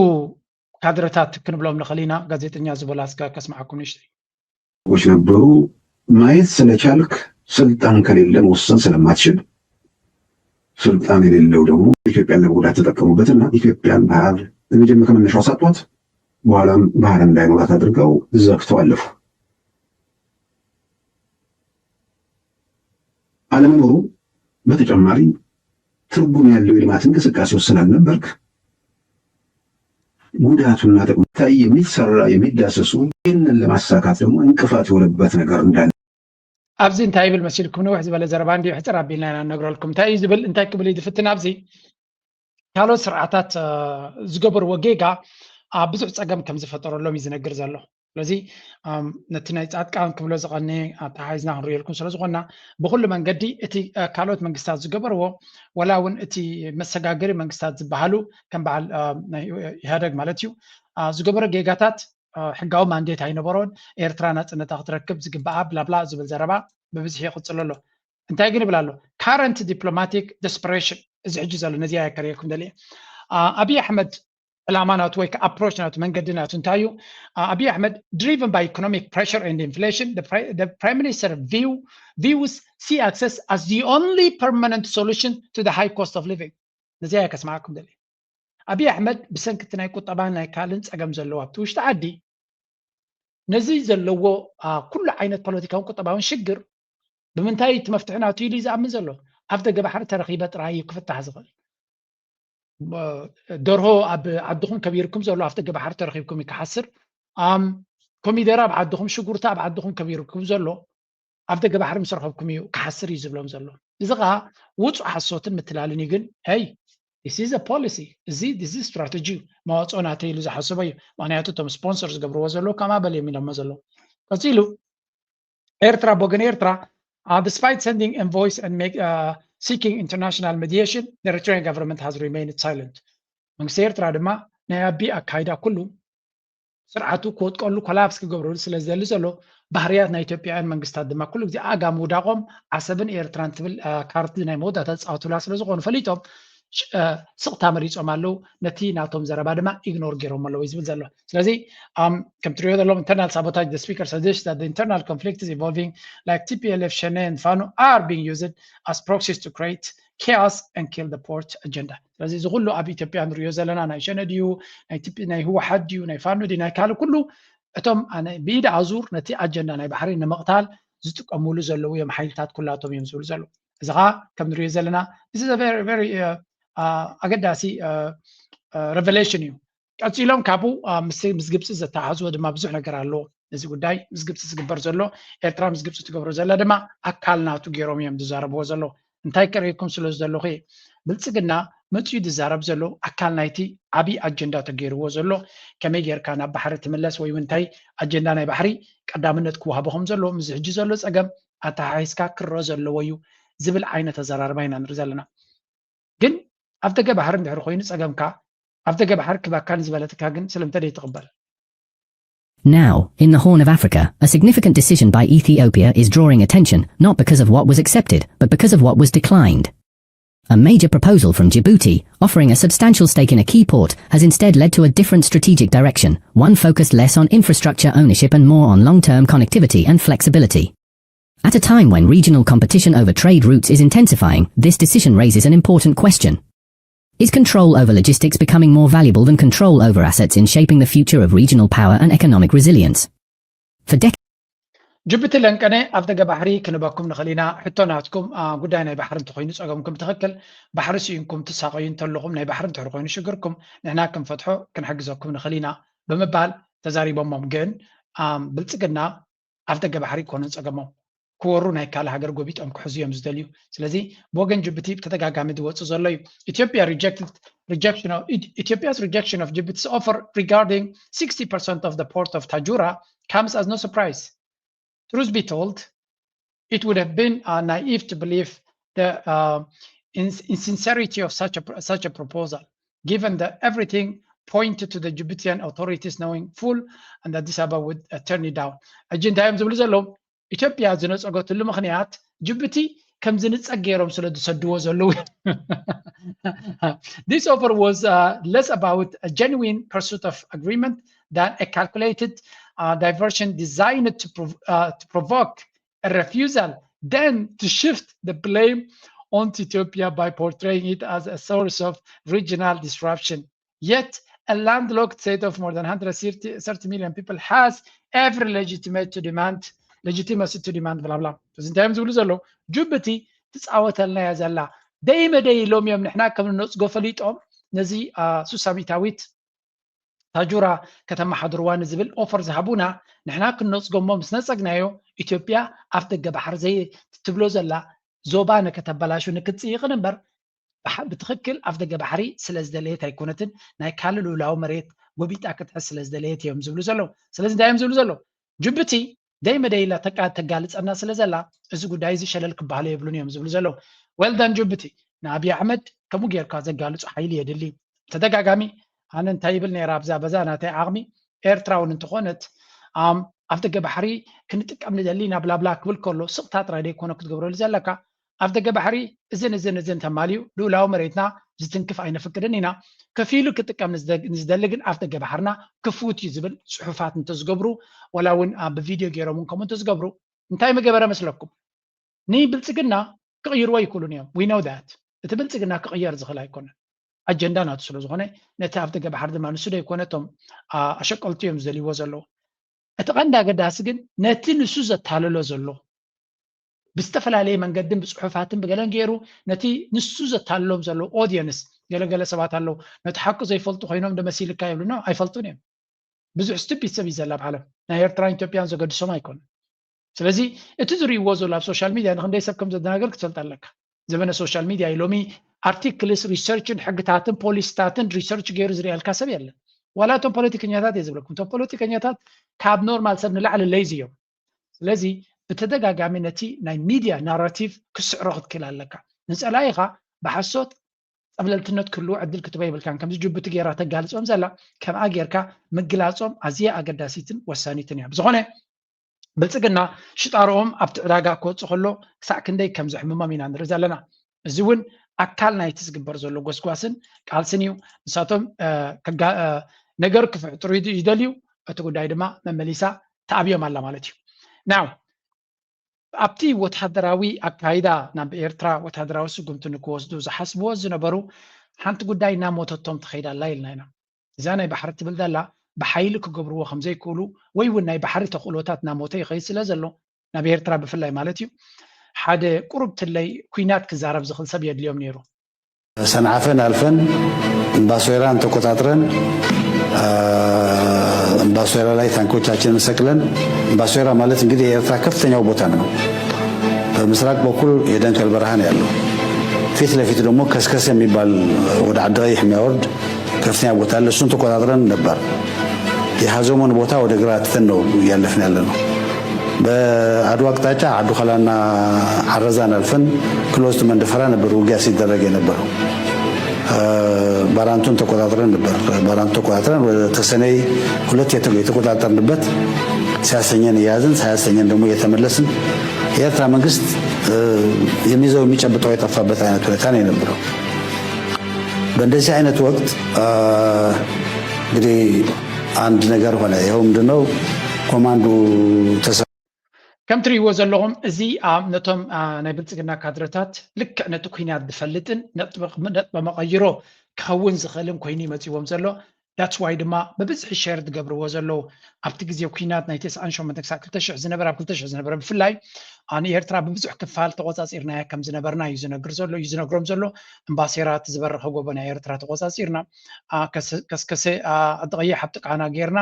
ካድረታት ክንብሎም ንኽእል ኢና። ጋዜጠኛ ዝበላ እስከ ከስማዕኩም ንእሽተይ። ዎች ነበሩ። ማየት ስለቻልክ ስልጣን ከሌለ መወሰን ስለማትችል ስልጣን የሌለው ደግሞ ኢትዮጵያን ለመጉዳት ተጠቀሙበትና ኢትዮጵያን ባህር ለመጀመር ከመነሻው ሳጧት በኋላም ባህር እንዳይኖራት አድርገው ዘግተው አለፉ። አለመኖሩ በተጨማሪ ትርጉም ያለው የልማት እንቅስቃሴ ውስጥ ስላልነበርክ ጉዳቱና ጥቅሙ የሚሰራ የሚዳሰሱ ይህንን ለማሳካት ደግሞ እንቅፋት የሆነበት ነገር እንዳለ ኣብዚ እንታይ ይብል መሲልኩም? ንውሕ ዝበለ ዘረባ እንዲዩ፣ ሕፅር ኣቢልና ኢና ንነግረልኩም። እንታይ እዩ ዝብል? እንታይ ክብል እዩ ዝፍትን ኣብዚ? ካልኦት ስርዓታት ዝገበርዎ ጌጋ ብዙሕ ፀገም ከም ዝፈጠረሎም እዩ ዝነግር ዘሎ። ስለዚ ነቲ ናይ ፃድቃን ክብሎ ዝቐኒ ኣተሓሒዝና ክንሪእልኩም ስለ ዝኾንና፣ ብኩሉ መንገዲ እቲ ካልኦት መንግስታት ዝገበርዎ፣ ወላ እውን እቲ መሰጋገሪ መንግስታት ዝበሃሉ ከም በዓል ኢህደግ ማለት እዩ ዝገበሮ ጌጋታት ሕጋዊ ማንዴት ኣይነበሮን። ኤርትራ ናፅነታ ክትረክብ ዝግባኣ ብላብላ ዝብል ዘረባ ብብዝሒ ይቕፅል ኣሎ። እንታይ ግን ይብል ኣሎ? Current diplomatic desperation፣ እዚ ሕጂ ዘሎ ነዚ ኣየከርየኩም ደልየ። ኣብይ ኣሕመድ ዕላማ ናቱ ወይ ኣፕሮች ናቱ፣ መንገዲ ናቱ እንታይ እዩ? ኣብይ ኣሕመድ፣ driven by economic pressure and inflation, the prime minister view views sea access as the only permanent solution to the high cost of living። ነዚ ኣየ ከስማዓኩም ደልየ። ኣብይ ኣሕመድ ብሰንኪ እቲ ናይ ቁጠባን ናይ ካልእን ፀገም ዘለዎ ኣብቲ ውሽጢ ዓዲ ነዚ ዘለዎ ኩሉ ዓይነት ፖለቲካውን ቁጠባውን ሽግር ብምንታይ እቲ መፍትሒ ናቱ ኢሉ እዩ ዝኣምን ዘሎ? ኣብ ደገ ባሕሪ ተረኺበ ጥራይ እዩ ክፍታሕ ዝኽእል። ደርሆ ኣብ ዓድኹም ከቢርኩም ዘሎ ኣብ ደገ ባሕሪ ተረኺብኩም እዩ ክሓስር። ኮሚደረ ኣብ ዓድኹም፣ ሽጉርቲ ኣብ ዓድኹም ከቢርኩም ዘሎ ኣብ ደገ ባሕሪ ምስ ረኸብኩም እዩ ክሓስር እዩ ዝብሎም ዘሎ። እዚ ኸዓ ውፁእ ሓሶትን ምትላልን እዩ። ግን ሄይ፣ this is a policy፣ እዚ strategy እዩ፣ መዋፅኦ ናተይ ኢሉ ዝሓስቦ እዩ። ምክንያቱ እቶም ስፖንሰር ዝገብርዎ ዘለዉ ከምኣ በል እዮም ኢሎሞ ዘለዉ። ቀፂሉ ኤርትራ ብወገን ኤርትራ despite sending envoys and seeking international mediation, the Eritrean government has remained silent። መንግስቲ ኤርትራ ድማ ናይ ኣቢ ኣካይዳ ኩሉ ስርዓቱ ክወጥቀሉ ኮላፕስ ክገብረሉ ስለ ዝደሊ ዘሎ ባህርያት ናይ ኢትዮጵያውያን መንግስታት ድማ ኩሉ ግዜ ኣጋ ምውዳቖም ዓሰብን ኤርትራን ትብል ካርድ ናይ መወዳእታ ዝፃወቱላ ስለ ዝኾኑ ፈሊጦም ስቕታ መሪፆም ኣለዉ። ነቲ ናቶም ዘረባ ድማ ኢግኖር ገይሮም ኣለዉ እዩ ዝብል ዘሎ። ስለዚ ከም ትሪኦ ዘለዎም internal sabotage, the speaker suggests that the internal conflict is evolving like T P L F, Shane and Fano are being used as proxies to create chaos and kill the port agenda። ስለዚ እዚ ኩሉ ኣብ ኢትዮጵያ ንሪኦ ዘለና ናይ ሸነ ድዩ ናይ ህወሓት ድዩ ናይ ፋኖ ድዩ ናይ ካልእ ኩሉ እቶም ብኢድ ኣዙር ነቲ ኣጀንዳ ናይ ባሕሪ ንምቕታል ዝጥቀሙሉ ዘለዉ እዮም ሓይልታት ኩላቶም እዮም ዝብሉ ዘለዉ። እዚ ከዓ ከም ንሪኦ ዘለና very ኣገዳሲ revelation እዩ። ቀፂሎም ካብኡ ምስ ግብፂ ዘተሓዝዎ ድማ ብዙሕ ነገር ኣለዎ። እዚ ጉዳይ ምስ ግብፂ ዝግበር ዘሎ፣ ኤርትራ ምስ ግብፂ ትገብሮ ዘላ ድማ ኣካል ናቱ ገይሮም እዮም ዝዛረብዎ ዘለዉ። እንታይ ከርእየኩም ስለ ዝደለኹ እየ። ብልፅግና መፅዩ ዝዛረብ ዘሎ ኣካል ናይቲ ዓብዪ ኣጀንዳ ተገይርዎ ዘሎ፣ ከመይ ጌርካ ናብ ባሕሪ ትምለስ ወይ እውን እንታይ ኣጀንዳ ናይ ባሕሪ ቀዳምነት ክወሃቦ ከም ዘለዎ፣ ምስዚ ሕጂ ዘሎ ፀገም ኣተሓሒዝካ ክረአ ዘለዎ እዩ ዝብል ዓይነት ኣዘራርባ ኢና ንርኢ ዘለና። ግን ኣብ ደገ ባሕሪ እንድሕር ኮይኑ ፀገምካ፣ ኣብ ደገ ባሕሪ ክባካ ንዝበለትካ ግን ስለምንታይ ደይትቕበል? Now, in the Horn of Africa, a significant decision by Ethiopia is drawing attention, not because of what was accepted, but because of what was declined. A major proposal from Djibouti, offering a substantial stake in a key port, has instead led to a different strategic direction, one focused less on infrastructure ownership and more on long-term connectivity and flexibility. At a time when regional competition over trade routes is intensifying, this decision raises an important question. Is control over logistics becoming more valuable than control over assets in shaping the future of regional power and economic resilience? For decades, ጅቡቲ ለንቀነ ኣብ ደገ ባሕሪ ክንበኩም ንኽእል ኢና። ሕቶ ናትኩም ጉዳይ ናይ ባሕሪ እንተኮይኑ ጸገምኩም ትኽክል፣ ባሕሪ ስኢንኩም ትሳቐዩ እንተለኹም ናይ ባሕሪ እንድሕር ኮይኑ ሽግርኩም ንሕና ክንፈትሖ ክንሕግዘኩም ንኽእል ኢና ብምባል ተዛሪቦሞም። ግን ብልጽግና ኣብ ደገ ባሕሪ ይኮነን ጸገሞም፣ ክወሩ ናይ ካልእ ሃገር ጎቢጦም ክሕዙ እዮም ዝደልዩ። ስለዚ ብወገን ጅቡቲ ብተደጋጋሚ ዝወጽእ ዘሎ እዩ። Ethiopia rejected rejection of Ethiopia's rejection of Djibouti's offer regarding sixty percent of the port of Tajura comes as no surprise. Truth be told, it would have been uh, naive to believe the uh, insincerity of such a such a proposal, given that everything pointed to the Djiboutian authorities knowing full and that Addis Ababa would uh, turn it down. ሕጂ እንታይ እዮም ዝብሉ ዘለዉ? ኢትዮጵያ ዝነጸገትሉ ምኽንያት ጅቡቲ ከም ዝንጸግ ገይሮም ስለ ዝሰድዎ ዘለዉ። This offer was uh, less about a genuine pursuit of agreement than a calculated uh, diversion designed to, prov- uh, to provoke a refusal, then to shift the blame onto Ethiopia by portraying it as a source of regional disruption. Yet, a landlocked state of more than one hundred thirty million people has every legitimate to demand legitimacy to demand blah blah. እዚ እንታይ እዮም ዝብሉ ዘለዉ? ጅቡቲ ትፃወተልና እያ ዘላ። ደይ መደይ ኢሎም እዮም ንሕና ከም ንነፅጎ ፈሊጦም ነዚ ሱሳሚታዊት ታጁራ ከተመሓድርዋ ንዝብል ኦፈር ዝሃቡና ንሕና ክንነፅጎ እሞ ምስ ነፀግናዮ ኢትዮጵያ ኣፍ ደገ ባሕሪ ዘይትብሎ ዘላ ዞባ ንከተበላሹ ንክትፅይቕን እምበር ብትኽክል ኣፍ ደገ ባሕሪ ስለ ዝደለየት ኣይኮነትን፣ ናይ ካልእ ልኡላዊ መሬት ጎቢጣ ክትሕዝ ስለ ዝደለየት እዮም ዝብሉ ዘለዉ። ስለዚ እንታይ እዮም ዝብሉ ዘለዉ? ጅቡቲ ደይ መደይ ኢላ ተቃ ተጋልፀና ስለ ዘላ እዚ ጉዳይ እዚ ሸለል ክበሃሎ የብሉን እዮም ዝብሉ ዘለዉ። Well done ጅቡቲ፣ ንኣብይ ኣሕመድ ከምኡ ጌርካ ዘጋልፁ ሓይሊ የድሊ። ተደጋጋሚ ኣነ እንታይ ይብል ነይረ ኣብዛ በዛ ናተይ ዓቕሚ ኤርትራ እውን እንተኾነት ኣም ኣፍ ደገ ባሕሪ ክንጥቀም ንደሊ ኢና ብላብላ ክብል ከሎ ስቕታ ጥራይ ደይኮነ ክትገብረሉ ዘለካ ኣፍ ደገ ባሕሪ እዝን እዝን እዝን ተማልዩ ልኡላዊ መሬትና ዝትንክፍ ኣይነፍቅድን ኢና። ከፊሉ ክጥቀም ንዝደ- ንዝደሊ ግን ኣፍ ደገ ባሕርና ክፉት እዩ ዝብል ፅሑፋት እንተዝገብሩ ዋላ እውን ኣብ ብቪድዮ ገይሮም እውን ከምኡ እንተዝገብሩ እንታይ ምገበረ መስለኩም? ንብልፅግና ክቕይርዎ ኣይክእሉን እዮም። We know that። እቲ ብልፅግና ክቕየር ዝኽእል ኣይኮነን። ኣጀንዳ ናቱ ስለ ዝኾነ ነቲ ኣፍ ደገ ባሕሪ ድማ ንሱ ዶ ኣይኮነ እቶም ኣሸቀልቱ እዮም ዝደልይዎ ዘለዉ። እቲ ቀንዲ ኣገዳሲ ግን ነቲ ንሱ ዘታልሎ ዘሎ ብዝተፈላለየ መንገድን ብፅሑፋትን ብገለን ገይሩ ነቲ ንሱ ዘታልሎም ዘሎ ኦዲየንስ ገለገለ ሰባት ኣለዉ ነቲ ሓቂ ዘይፈልጡ ኮይኖም ደመሲልካ ይብሉ ኖ ኣይፈልጡን እዮም። ብዙሕ ስቱፒድ ሰብ እዩ ዘላ ኣብ ዓለም ናይ ኤርትራን ኢትዮጵያን ዘገድሶም ኣይኮኑን። ስለዚ እቲ ዝርእይዎ ዘሎ ኣብ ሶሻል ሚድያ ንክንደይ ሰብ ከም ዘደናገር ክትፈልጥ ኣለካ። ዘበነ ሶሻል ሚድያ እዩ ሎሚ። ኣርቲክልስ ሪሰርችን ሕግታትን ፖሊስታትን ሪሰርች ገይሩ ዝርእየልካ ሰብ የለን። ዋላ እቶም ፖለቲከኛታት እየ ዝብለኩም እቶም ፖለቲከኛታት ካብ ኖርማል ሰብ ንላዕሊ ለይዚ እዮም። ስለዚ ብተደጋጋሚ ነቲ ናይ ሚድያ ናራቲቭ ክስዕሮ ክትክእል ኣለካ። ንፀላኢኻ ብሓሶት ፀብለልትነት ክህልዎ ዕድል ክትቦ የብልካን። ከምዚ ጅቡቲ ገይራ ተጋልፆም ዘላ ከምኣ ጌርካ ምግላፆም ኣዝያ ኣገዳሲትን ወሳኒትን እያ። ብዝኾነ ብልፅግና ሽጣርኦም ኣብቲ ዕዳጋ ክወፅእ ከሎ ክሳዕ ክንደይ ከም ዘሕምሞም ኢና ንርኢ ዘለና። እዚ እውን ኣካል ናይቲ ዝግበር ዘሎ ጎስጓስን ቃልስን እዩ። ንሳቶም ነገር ክፍጥሩ ይደልዩ፣ እቲ ጉዳይ ድማ መመሊሳ ተኣብዮም ኣላ ማለት እዩ። ናው ኣብቲ ወታደራዊ ኣካይዳ ናብ ኤርትራ ወታደራዊ ስጉምቲ ንክወስዱ ዝሓስብዎ ዝነበሩ ሓንቲ ጉዳይ እናሞተቶም ትኸይድ ኣላ ኢልና ኢና። እዛ ናይ ባሕሪ ትብል ዘላ ብሓይሊ ክገብርዎ ከም ዘይክእሉ ወይ እውን ናይ ባሕሪ ተኽእሎታት እናሞተ ይኸይድ ስለ ዘሎ ናብ ኤርትራ ብፍላይ ማለት እዩ ሓደ ቁሩብ ትለይ ኩናት ክዛረብ ዝኽእል ሰብ የድልዮም ነይሩ። ሰንዓፈን ኣልፈን እምባሶይራን ተቆጣጥረን እምባሶይራ ላይ ታንኮቻችንን ሰቅለን እምባሶይራ ማለት እንግዲህ የኤርትራ ከፍተኛው ቦታ ነው። በምስራቅ በኩል የደንከል በረሃ ነው ያለው። ፊት ለፊት ደግሞ ከስከስ የሚባል ወደ ዓዲ ቀይሕ የሚያወርድ ከፍተኛ ቦታ አለ። እሱን ተቆጣጥረን ነበር። የሀዞሞን ቦታ ወደ ግራ ትተን ነው እያለፍን ያለ ነው። በአድዋ አቅጣጫ አዱኸላና አረዛን አልፈን ክሎዝት መንደፈራ ነበር ውጊያ ሲደረግ የነበረው። ባራንቱን ተቆጣጥረን ነበር። ባራንቱ ተቆጣጥረን ወደ ተሰነይ ሁለት የተቆጣጠርንበት ሲያሰኘን እየያዝን ሳያሰኘን ደግሞ እየተመለስን የኤርትራ መንግስት የሚይዘው የሚጨብጠው የጠፋበት አይነት ሁኔታ ነው የነበረው። በእንደዚህ አይነት ወቅት እንግዲህ አንድ ነገር ሆነ። ይኸው ምንድነው ኮማንዱ ተሰ ከም ትርእይዎ ዘለኹም እዚ ነቶም ናይ ብልፅግና ካድረታት ልክዕ ነቲ ኩናት ዝፈልጥን ነጥበ መቐይሮ ክኸውን ዝኽእልን ኮይኑ ይመፅዎም ዘሎ። That's why ድማ ብብዝሒ ሸር ዝገብርዎ ዘለዉ ኣብቲ ግዜ ኩናት ናይ ተስዓን ሸሞንተን ክሳብ ክልተ ሽሕ ዝነበረ ኣብ ክልተ ሽሕ ዝነበረ ብፍላይ ንኤርትራ ብብዙሕ ክፋል ተቆፃፂርናያ ከም ዝነበርና እዩ ዝነግር ዘሎ እዩ ዝነግሮም ዘሎ። እምባሴራ እቲ ዝበረኸ ጎቦ ናይ ኤርትራ ተቆፃፂርና ከስከሰ ኣደቐይሕ ኣብ ጥቃና ጌርና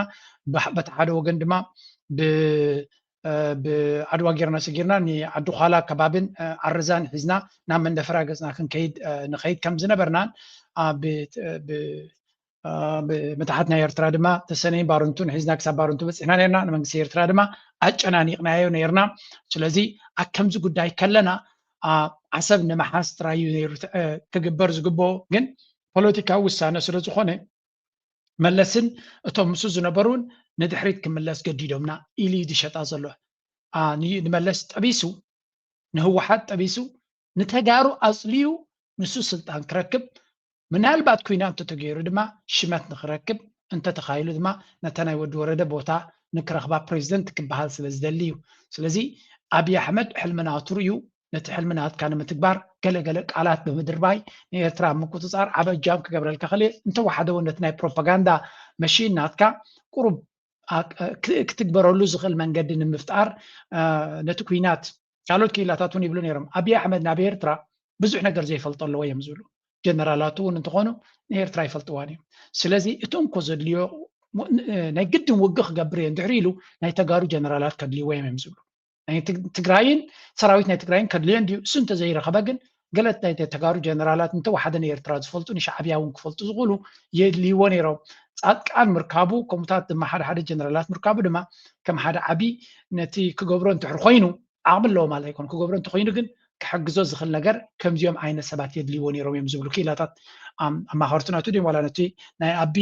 በቲ ሓደ ወገን ድማ ብዓድዋ ጌርና ሰጊርና ንዓዲ ዃላ ከባብን ዓረዛን ሒዝና ናብ መንደፈራ ገፅና ክንከይድ ንኸይድ ከም ዝነበርናን ብመታሕት ናይ ኤርትራ ድማ ተሰነይን ባርንቱን ሒዝና ክሳብ ባርንቱ በፂሕና ነርና። ንመንግስቲ ኤርትራ ድማ ኣጨናኒቕናዮ ነርና። ስለዚ ኣብ ከምዚ ጉዳይ ከለና ዓሰብ ንምሓዝ ጥራይ እዩ ነይሩ ክግበር ዝግብኦ። ግን ፖለቲካዊ ውሳነ ስለ ዝኾነ መለስን እቶም ምስኡ ዝነበሩን ንድሕሪት ክምለስ ገዲዶምና ኢሉ እዩ ዝሸጣ ዘሎ። ንመለስ ጠቢሱ ንህወሓት ጠቢሱ ንተጋሩ ኣፅልዩ ንሱ ስልጣን ክረክብ ምናልባት ኩናት እንተተገይሩ ድማ ሽመት ንክረክብ እንተተኻይሉ ድማ ነታ ናይ ወዲ ወረደ ቦታ ንክረኽባ ፕሬዚደንት ክበሃል ስለ ዝደሊ እዩ። ስለዚ ኣብይ ኣሕመድ ሕልሚ ናቱ ርእዩ ነቲ ሕልሚ ናትካ ንምትግባር ገለገለ ቃላት ብምድርባይ ንኤርትራ ኣብ ምቁፅፃር ዓበ እጃም ክገብረልካ ክእል። እንተወሓደ እውን ነቲ ናይ ፕሮፓጋንዳ መሺን ናትካ ቁሩብ ክትግበረሉ ዝኽእል መንገዲ ንምፍጣር ነቲ ኩናት ካልኦት ክኢላታት እውን ይብሉ ነይሮም። ኣብይ ኣሕመድ ናብ ኤርትራ ብዙሕ ነገር ዘይፈልጦ ኣለዎ እዮም ዝብሉ። ጀነራላቱ እውን እንተኾኑ ንኤርትራ ይፈልጥዋን እዮም። ስለዚ እቲ እንኮ ዘድልዮ ናይ ግድን ውግእ ክገብር እየ፣ እንድሕሪ ኢሉ ናይ ተጋሩ ጀነራላት ከድልይዎ እዮም እዮም ዝብሉ። ናይ ትግራይን ሰራዊት ናይ ትግራይን ከድልዮ እንድዩ። እሱ እንተዘይረኸበ ግን ገለት ናይ ተጋሩ ጀነራላት እንተወሓደ ንኤርትራ ዝፈልጡ ንሻዕብያ እውን ክፈልጡ ዝኽእሉ የድልይዎ ነይሮም። ፃድቃን ምርካቡ ከምኡታት ድማ ሓደ ሓደ ጀነራላት ምርካቡ ድማ ከም ሓደ ዓቢ ነቲ ክገብሮ እንድሕር ኮይኑ ዓቕሚ ኣለዎ ማለት ኣይኮነ። ክገብሮ እንተኮይኑ ግን ክሕግዞ ዝኽእል ነገር ከምዚኦም ዓይነት ሰባት የድልይዎ ነይሮም እዮም ዝብሉ ክኢላታት ኣማኸርቱ ናቱ ድም ዋላ ነቲ ናይ ኣቢ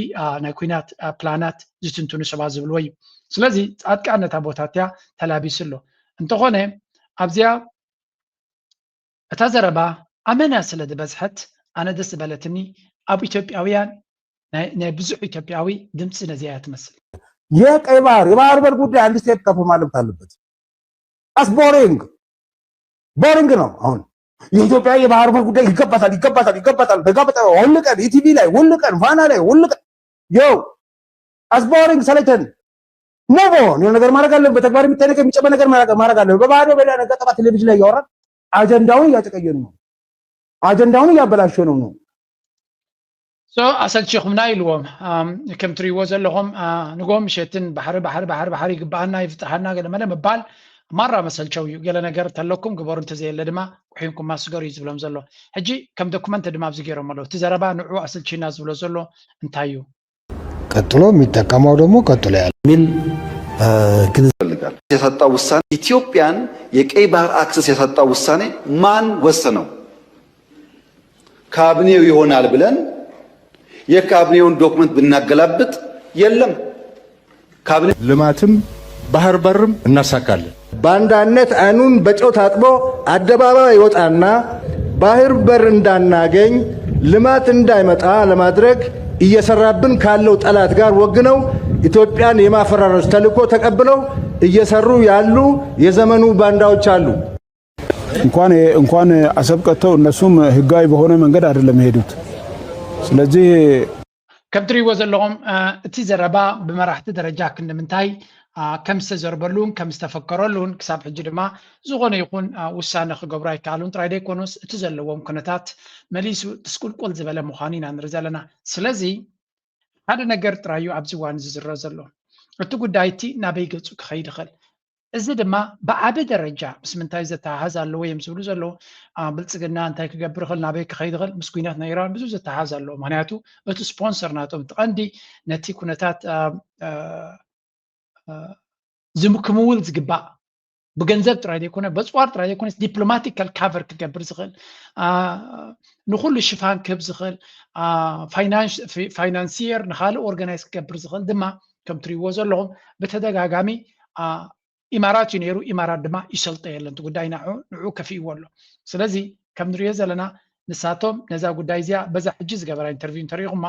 ናይ ኩናት ፕላናት ዝትንትኑ ሰባት ዝብልዎ እዩ። ስለዚ ፃድቃን ነታ ቦታ እቲያ ተላቢሱ ኣሎ። እንተኾነ ኣብዚኣ እታ ዘረባ ኣመና ስለ ዝበዝሐት ኣነ ደስ ዝበለትኒ። ኣብ ኢትዮጵያውያን ናይ ብዙሕ ኢትዮጵያዊ ድምፂ ነዚያ እያ ትመስል። የቀይ ባህር የባህር በር ጉዳይ አንድ ስቴት ከፍ ማለት አለበት። አስ ቦሪንግ ቦሪንግ ነው። አሁን የኢትዮጵያ የባህር በር ጉዳይ ይገባታል ይገባታል ይገባታል ይገባታል። ሁሉ ቀን ኢቲቪ ላይ ሁሉ ቀን ፋና ላይ ሁሉ ቀን ዮ አስ ቦሪንግ ሰለቸን። ሙቭ ኦን። የሆነ ነገር ማድረግ አለብን። በተግባር የሚታይ ነገር የሚጨበጥ ነገር ማድረግ አለብን። በባዶ በሌላ ነገር ጠፋ ቴሌቪዥን ላይ እያወራን አጀንዳውን እያጨቀየን ነው። አጀንዳውን እያበላሸ ነው ነው ኣሰልቺኹምና ኢልዎም። ከም ትሪእዎ ዘለኹም ንጎ ምሸትን ባሕሪ ባሕሪ ባሕሪ ባሕሪ ይግባኣና ይፍትሓና ገለ መለ ምባል ማራ መሰልቸው እዩ። ገለ ነገር ተለኩም ግበሩ እንተዘየለ ድማ ቁሒምኩማ ስገሩ እዩ ዝብሎም ዘሎ። ሕጂ ከም ዶኩመንት ድማ ኣብዚ ገይሮም ኣለዉ። እቲ ዘረባ ንዑ ኣሰልቺና ዝብሎ ዘሎ እንታይ እዩ? ቀጥሎ የሚጠቀመው ደግሞ ቀጥሎ ያለ የሚል ያሳጣው ውሳኔ ኢትዮጵያን የቀይ ባህር አክሰስ ያሳጣው ውሳኔ ማን ወሰነው? ካቢኔው ይሆናል ብለን የካቢኔውን ዶክመንት ብናገላብጥ የለም። ካቢኔ ልማትም ባህር በርም እናሳካለን። ባንዳነት አይኑን በጨው ታጥቦ አደባባይ ይወጣና ባህር በር እንዳናገኝ ልማት እንዳይመጣ ለማድረግ እየሰራብን ካለው ጠላት ጋር ወግነው ኢትዮጵያን የማፈራረስ ተልዕኮ ተቀብለው እየሰሩ ያሉ የዘመኑ ባንዳዎች አሉ። እንኳን እንኳን አሰብ ቀጥተው እነሱም ህጋዊ በሆነ መንገድ አይደለም የሄዱት። ስለዚህ ከም ትሪእዎ ዘለኹም እቲ ዘረባ ብመራሕቲ ደረጃ ክንዲ ምንታይ ከም ዝተዘርበሉን ከም ዝተፈከረሉን ክሳብ ሕጂ ድማ ዝኾነ ይኹን ውሳነ ክገብሩ ኣይከኣሉን ጥራይ ዘይኮኑስ እቲ ዘለዎም ኩነታት መሊሱ ትስቁልቁል ዝበለ ምዃኑ ኢና ንርኢ ዘለና። ስለዚ ሓደ ነገር ጥራይ እዩ ኣብዚ እዋን እዚ ዝረአ ዘሎ። እቲ ጉዳይ እቲ ናበይ ገጹ ክኸይድ ይኽእል? እዚ ድማ ብዓቢ ደረጃ ምስ ምንታይ ዘተሓሕዝ ኣለዎ እዮም ዝብሉ ዘለዉ። ብልጽግና እንታይ ክገብር ይኽእል፣ ናበይ ክኸይድ ይኽእል፣ ምስ ኲናት ናይ ኢራን ብዙሕ ዘተሓሕዝ ኣለዎ። ምኽንያቱ እቲ ስፖንሰር ናቶም እቲ ቀንዲ ነቲ ኩነታት ዝምክምውል ዝግባእ ብገንዘብ ጥራይ ዘይኮነ በፅዋር ጥራይ ዘይኮነ ዲፕሎማቲካል ካቨር ክገብር ዝኽእል ንኩሉ ሽፋን ክህብ ዝኽእል ፋይናንሲየር ንካልእ ኦርጋናይዝ ክገብር ዝኽእል ድማ ከም ትሪእዎ ዘለኹም ብተደጋጋሚ ኢማራት እዩ ነይሩ። ኢማራት ድማ ይሰልጦ የለን እቲ ጉዳይ ንዑ ንዑ ከፊእዎ ኣሎ። ስለዚ ከም ንሪኦ ዘለና ንሳቶም ነዛ ጉዳይ እዚኣ በዛ ሕጂ ዝገበራ ኢንተርቪው እንተሪኢኹማ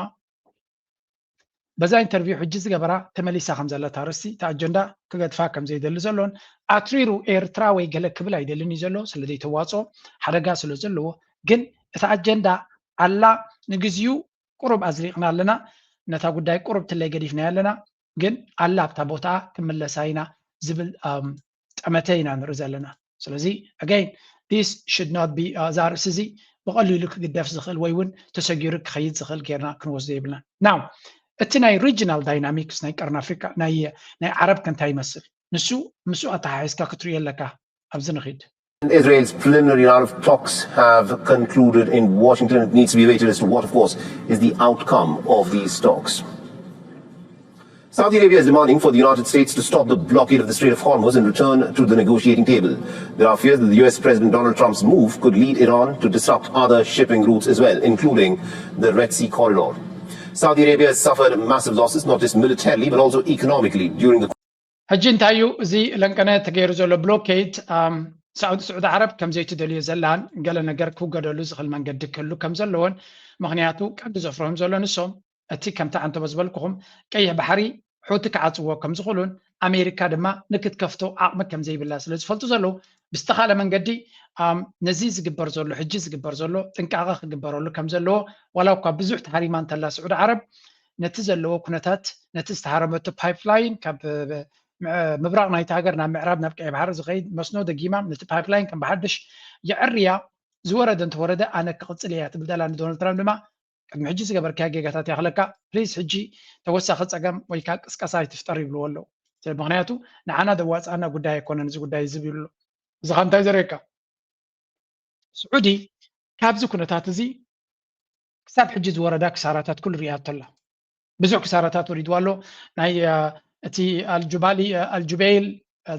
በዛ ኢንተርቪው ሕጂ ዝገበራ ተመሊሳ ከም ዘለታ ርእሲ እቲ ኣጀንዳ ክገድፋ ከም ዘይደሊ ዘሎን ኣትሪሩ ኤርትራ ወይ ገለ ክብል ኣይደልን እዩ ዘሎ ስለ ዘይተዋፅኦ ሓደጋ ስለ ዘለዎ ግን እቲ ኣጀንዳ ኣላ ንግዚኡ ቁሩብ ኣዝሊቕና ኣለና ነታ ጉዳይ ቁሩብ ትለይ ገዲፍናያ ኣለና ግን ኣላ ኣብታ ቦታኣ ክምለሳ ኢና ዝብል ጠመተ ኢና ንርኢ ዘለና ስለዚ again this should not be እዛ ርእሲ እዚ ብቐሊሉ ክግደፍ ዝኽእል ወይ እውን ተሰጊሩ ክኸይድ ዝኽእል ጌርና ክንወስዶ የብልና now እቲ ናይ regional dynamics ናይ ቀርኒ ኣፍሪካ ናይ ናይ ዓረብ ከ እንታይ ይመስል ንሱ ምስኡ ኣተሓሒዝካ ክትሪኦ ኣለካ ኣብዚ ንኺድ Israel's preliminary round of talks have concluded in Washington. It needs to be waited as to what, of course, is the outcome of these talks. Saudi Arabia is demanding for the United States to stop the blockade of the Strait of Hormuz and return to the negotiating table. There are fears that the U S President Donald Trump's move could lead Iran to disrupt other shipping routes as well, including the Red Sea corridor. Saudi Arabia has suffered massive losses, not just militarily, but also economically, during the ሕጂ እንታይ እዩ እዚ ለንቀነ ተገይሩ ዘሎ ብሎኬድ ሳዑዲ ስዑዲ ዓረብ ከም ዘይትደልዮ ዘላን ገለ ነገር ክውገደሉ ዝኽእል መንገዲ ክህሉ ከም ዘለዎን ምኽንያቱ ቀንዲ ዘፍርሆም ዘሎ ንሶም እቲ ከምቲ ዓንተቦ ዝበልኩኹም ቀይሕ ባሕሪ ሑቲ ክዓፅዎ ከም ዝኽእሉን ኣሜሪካ ድማ ንክትከፍቶ ዓቕሚ ከም ዘይብላ ስለ ዝፈልጡ ዘለዉ ብዝተኻለ መንገዲ ነዚ ዝግበር ዘሎ ሕጂ ዝግበር ዘሎ ጥንቃቐ ክግበረሉ ከም ዘለዎ ዋላ እኳ ብዙሕ ተሃሪማ እንተላ ስዑዲ ዓረብ ነቲ ዘለዎ ኩነታት ነቲ ዝተሃረመቶ ፓይፕላይን ካብ ምብራቕ ናይቲ ሃገር ናብ ምዕራብ ናብ ቀይ ባሕሪ ዝኸይድ መስኖ ደጊማ ነቲ ፓይፕላይን ከም ብሓድሽ የዕርያ ዝወረደ እንተወረደ ኣነ ክቕፅል እያ ትብል ዘላ ንዶናልድ ትራምፕ ድማ ቅድሚ ሕጂ ዝገበርካዮ ጌጋታት ይኣኽለካ፣ ፕሊዝ ሕጂ ተወሳኺ ፀገም ወይ ከዓ ቅስቀሳ ኣይትፍጠር ይብልዎ ኣለዉ። ምክንያቱ ንዓና ዘዋፅኣና ጉዳይ ኣይኮነን እዚ ጉዳይ ዝብል ኣሎ። እዚ ኸ እንታይ ዘርእየካ? ስዑዲ ካብዚ ኩነታት እዚ ክሳብ ሕጂ ዝወረዳ ክሳራታት ኩሉ ሪኣቶ ኣላ። ብዙሕ ክሳራታት ወሪድዋ ኣሎ። ናይ እቲ ኣልጁባሊ ኣልጁቤይል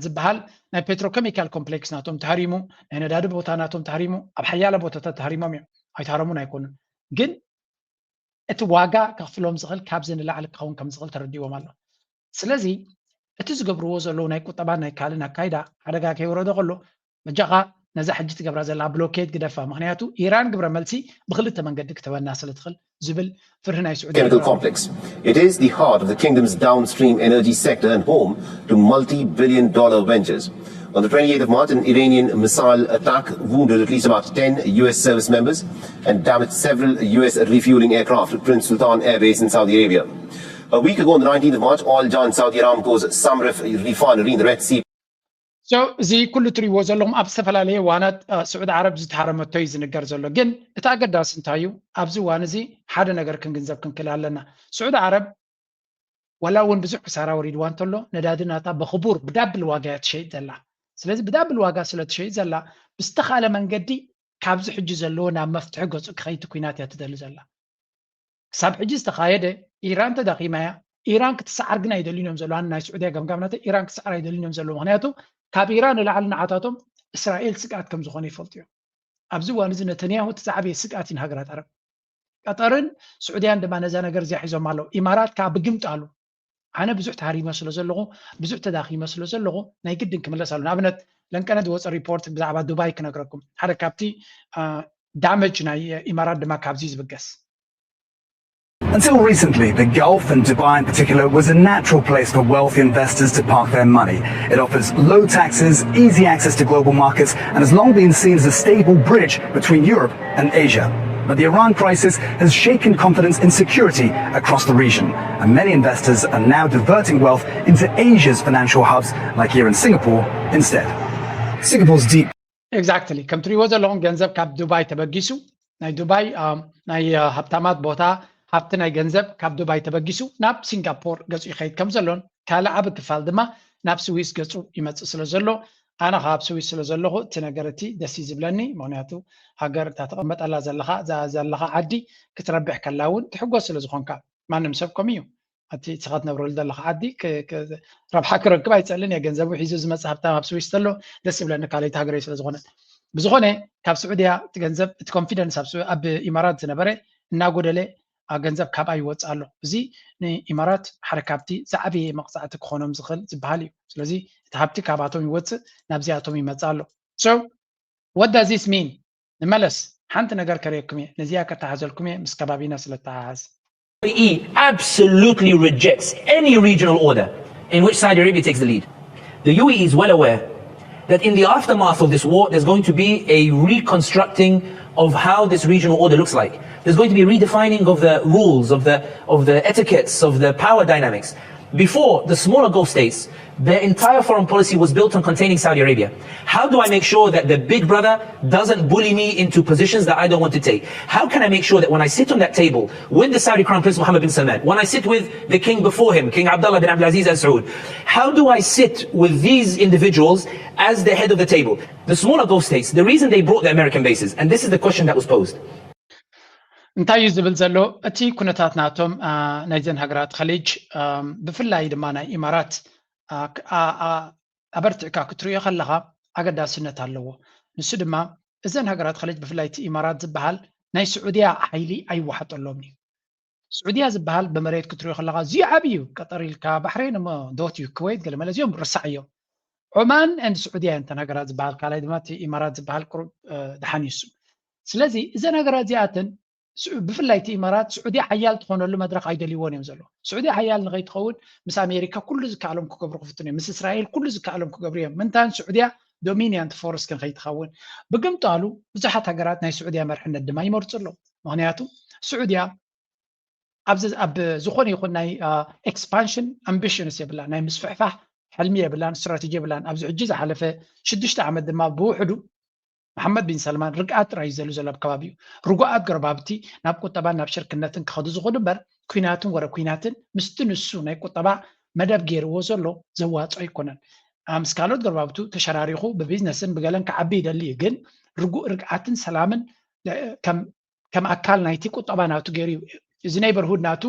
ዝበሃል ናይ ፔትሮኬሚካል ኮምፕሌክስ ናቶም ተሃሪሙ፣ ናይ ነዳዲ ቦታ ናቶም ተሃሪሙ፣ ኣብ ሓያለ ቦታታት ተሃሪሞም እዮም። ኣይተሃረሙን ኣይኮኑን፣ ግን እቲ ዋጋ ከኽፍሎም ዝኽእል ካብዚ ንላዕሊ ክኸውን ከም ዝኽእል ተረዲዎም ኣሎ። ስለዚ እቲ ዝገብርዎ ዘለዉ ናይ ቁጠባ ናይ ካልእን ኣካይዳ ሓደጋ ከይወረዶ ከሎ በጃኻ ነዛ ሕጂ ትገብራ ዘላ ብሎኬድ ግደፋ፣ ምክንያቱ ኢራን ግብረ መልሲ ብክልተ መንገዲ ክትህበና ስለ ትኽእል ዝብል ፍርሂ ናይ ስዑዲ chemical complex. It is the heart of the kingdom's downstream energy sector and home to multi-billion dollar ventures. On the twenty-eighth of March, an Iranian missile attack wounded at least about ten U S service members and damaged several U S refueling aircraft at Prince Sultan Air Base in Saudi Arabia. A week ago, on the nineteenth of March, oil giant Saudi Aramco's Samref refinery in the Red Sea So እዚ ኩሉ ትሪእዎ ዘለኹም ኣብ ዝተፈላለየ እዋናት ስዑዲ ዓረብ ዝተሃረመቶ እዩ ዝንገር ዘሎ። ግን እቲ ኣገዳሲ እንታይ እዩ? ኣብዚ እዋን እዚ ሓደ ነገር ክንግንዘብ ክንክእል ኣለና። ስዑዲ ዓረብ ዋላ እውን ብዙሕ ክሳራ ወሪድዋ እንተሎ ነዳዲ ናታ ብኽቡር ብዳብል ዋጋ እያ ትሸይጥ ዘላ። ስለዚ ብዳብል ዋጋ ስለ ትሸይጥ ዘላ ብዝተኻለ መንገዲ ካብዚ ሕጂ ዘለዎ ናብ መፍትሒ ገፁ ክኸይድ ኩናት እያ ትደሊ ዘላ። ክሳብ ሕጂ ዝተኻየደ ኢራን ተዳኺማ እያ። ኢራን ክትሰዓር ግን ኣይደልዩን እዮም ዘለዉ። ኣነ ናይ ስዑድያ ገምጋም ናተይ ኢራን ክትሰዓር ኣይደልዩን እዮም ዘለዉ። ምክንያቱ ካብ ኢራን ንላዕሊ ንዓታቶም እስራኤል ስግኣት ከም ዝኾነ ይፈልጡ እዮም። ኣብዚ እዋን እዚ ነተንያሁ እቲ ዝዓበየ ስግኣት እዩ ንሃገራት ዓረብ። ቀጠርን ስዑድያን ድማ ነዛ ነገር እዚኣ ሒዞም ኣለዉ። ኢማራት ከዓ ብግምጣሉ ኣነ ብዙሕ ተሃሪመ ስለ ዘለኹ ብዙሕ ተዳኺመ ስለ ዘለኹ ናይ ግድን ክምለስ ኣሎ። ንኣብነት ለንቀነ ዝወፀ ሪፖርት ብዛዕባ ዱባይ ክነግረኩም ሓደ ካብቲ ዳመጅ ናይ ኢማራት ድማ ካብዚ ዝብገስ Until recently, the Gulf and Dubai in particular was a natural place for wealthy investors to park their money. It offers low taxes, easy access to global markets, and has long been seen as a stable bridge between Europe and Asia. But the Iran crisis has shaken confidence in security across the region, and many investors are now diverting wealth into Asia's financial hubs like here in Singapore instead. Singapore's deep Exactly. ከም ትሪእዎ ዘለኹም ገንዘብ ካብ ዱባይ ተበጊሱ ናይ ዱባይ ናይ ሃብታማት ቦታ ሃብቲ ናይ ገንዘብ ካብ ዱባይ ተበጊሱ ናብ ሲንጋፖር ገፁ ይኸይድ ከም ዘሎን ካልእ ዓቢ ክፋል ድማ ናብ ስዊስ ገፁ ይመፅእ ስለ ዘሎ ኣነ ካብ ስዊስ ስለ ዘለኹ እቲ ነገር እቲ ደስ እዩ ዝብለኒ። ምክንያቱ ሃገር እታ ተቐመጠላ ዘለኻ እዛ ዘለኻ ዓዲ ክትረብሕ ከላ እውን ትሕጎስ ስለ ዝኾንካ ማንም ሰብ ከምኡ እዩ። እቲ ንስኻ ትነብረሉ ዘለኻ ዓዲ ረብሓ ክረክብ ኣይፀልን እየ። ገንዘቡ ሒዙ ዝመፅእ ሃብታም ኣብ ስዊስ ተሎ ደስ ይብለኒ ካልኣይቲ ሃገረይ ስለ ዝኾነት። ብዝኾነ ካብ ስዑድያ እቲ ገንዘብ እቲ ኮንፊደንስ ኣብ ኢማራት ዝነበረ እናጎደለ ገንዘብ ካብኣ ይወፅእ ኣሎ። እዚ ንኢማራት ሓደ ካብቲ ዝዓበየ መቕፃዕቲ ክኾኖም ዝኽእል ዝበሃል እዩ። ስለዚ እቲ ሃብቲ ካባቶም ይወፅእ ናብዚኣቶም ይመፅእ ኣሎ። So what does this mean? ንመለስ ሓንቲ ነገር ከርእየኩም እየ። ነዚኣ ከተሓዘልኩም እየ ምስ ከባቢና ስለ ተሓሓዝ። U A E absolutely rejects any regional order in which Saudi Arabia takes the lead. The U A E is well aware that in the aftermath of this war, there's going to be a reconstructing of how this regional order looks like. There's going to be a redefining of the rules, of the, of the etiquettes, of the power dynamics. Before, the smaller Gulf states, their entire foreign policy was built on containing Saudi Arabia. How do I make sure that the big brother doesn't bully me into positions that I don't want to take? How can I make sure that when I sit on that table with the Saudi Crown Prince Mohammed bin Salman, when I sit with the king before him, King Abdullah bin Abdulaziz Al Saud, how do I sit with these individuals as the head of the table? The smaller Gulf states, the reason they brought the American bases, and this is the question that was posed. እንታይ እዩ ዝብል ዘሎ እቲ ኩነታት ናቶም ናይዘን ሃገራት ኸሊጅ ብፍላይ ድማ ናይ ኢማራት ኣበርቲዕካ ክትሪኦ ከለኻ ኣገዳስነት ኣለዎ። ንሱ ድማ እዘን ሃገራት ኸሊጅ ብፍላይ እቲ ኢማራት ዝበሃል ናይ ስዑድያ ሓይሊ ኣይወሓጠሎምን እዩ። ስዑድያ ዝበሃል ብመሬት ክትሪኦ ከለኻ እዚዩ ዓብዪ እዩ። ቀጠር ኢልካ ባሕሬን እሞ ዶት እዩ ክወይት ገለ መለ እዚኦም ርሳዕ እዮም። ዑማን ኤንድ ስዑድያ እየን እተን ሃገራት ዝበሃል ካልኣይ ድማ እቲ ኢማራት ዝበሃል ቁሩብ ድሓን እዩ እሱ። ስለዚ እዘን ሃገራት እዚኣተን ብፍላይ እቲ ኢማራት ስዑድያ ሓያል ትኾነሉ መድረኽ ኣይደልይዎን እዮም ዘለዉ። ስዑድያ ሓያል ንኸይትኸውን ምስ ኣሜሪካ ኩሉ ዝከኣሎም ክገብሩ ክፍትኑ እዮም። ምስ እስራኤል ኩሉ ዝከኣሎም ክገብሩ እዮም። ምንታን ስዑድያ ዶሚኒያንት ፎርስ ክንኸይትኸውን ብግምጣሉ ብዙሓት ሃገራት ናይ ስዑድያ መርሕነት ድማ ይመርፁ ኣለዉ። ምክንያቱ ስዑድያ ኣብ ዝኾነ ይኹን ናይ ኤክስፓንሽን ኣምቢሽንስ የብላን፣ ናይ ምስፍሕፋሕ ሕልሚ የብላን፣ ስትራቴጂ የብላን። ኣብዚ ሕጂ ዝሓለፈ ሽዱሽተ ዓመት ድማ ብውሕዱ መሓመድ ቢን ሰልማን ርግኣት ጥራይ እዩ ዘሉ ዘሎ ኣብ ከባቢኡ። ርጉኣት ጎረባብቲ ናብ ቁጠባን ናብ ሽርክነትን ክኸዱ ዝኽእሉ እምበር፣ ኩናትን ወረ ኩናትን ምስቲ ንሱ ናይ ቁጠባ መደብ ገይርዎ ዘሎ ዘዋፅኦ ኣይኮነን። ምስ ካልኦት ጎረባብቱ ተሸራሪኹ ብቢዝነስን ብገለን ክዓቢ ይደሊ እዩ፣ ግን ርጉእ ርግኣትን ሰላምን ከም ኣካል ናይቲ ቁጠባ ናቱ ገይሩ እዩ። እዚ ኔበርሁድ ናቱ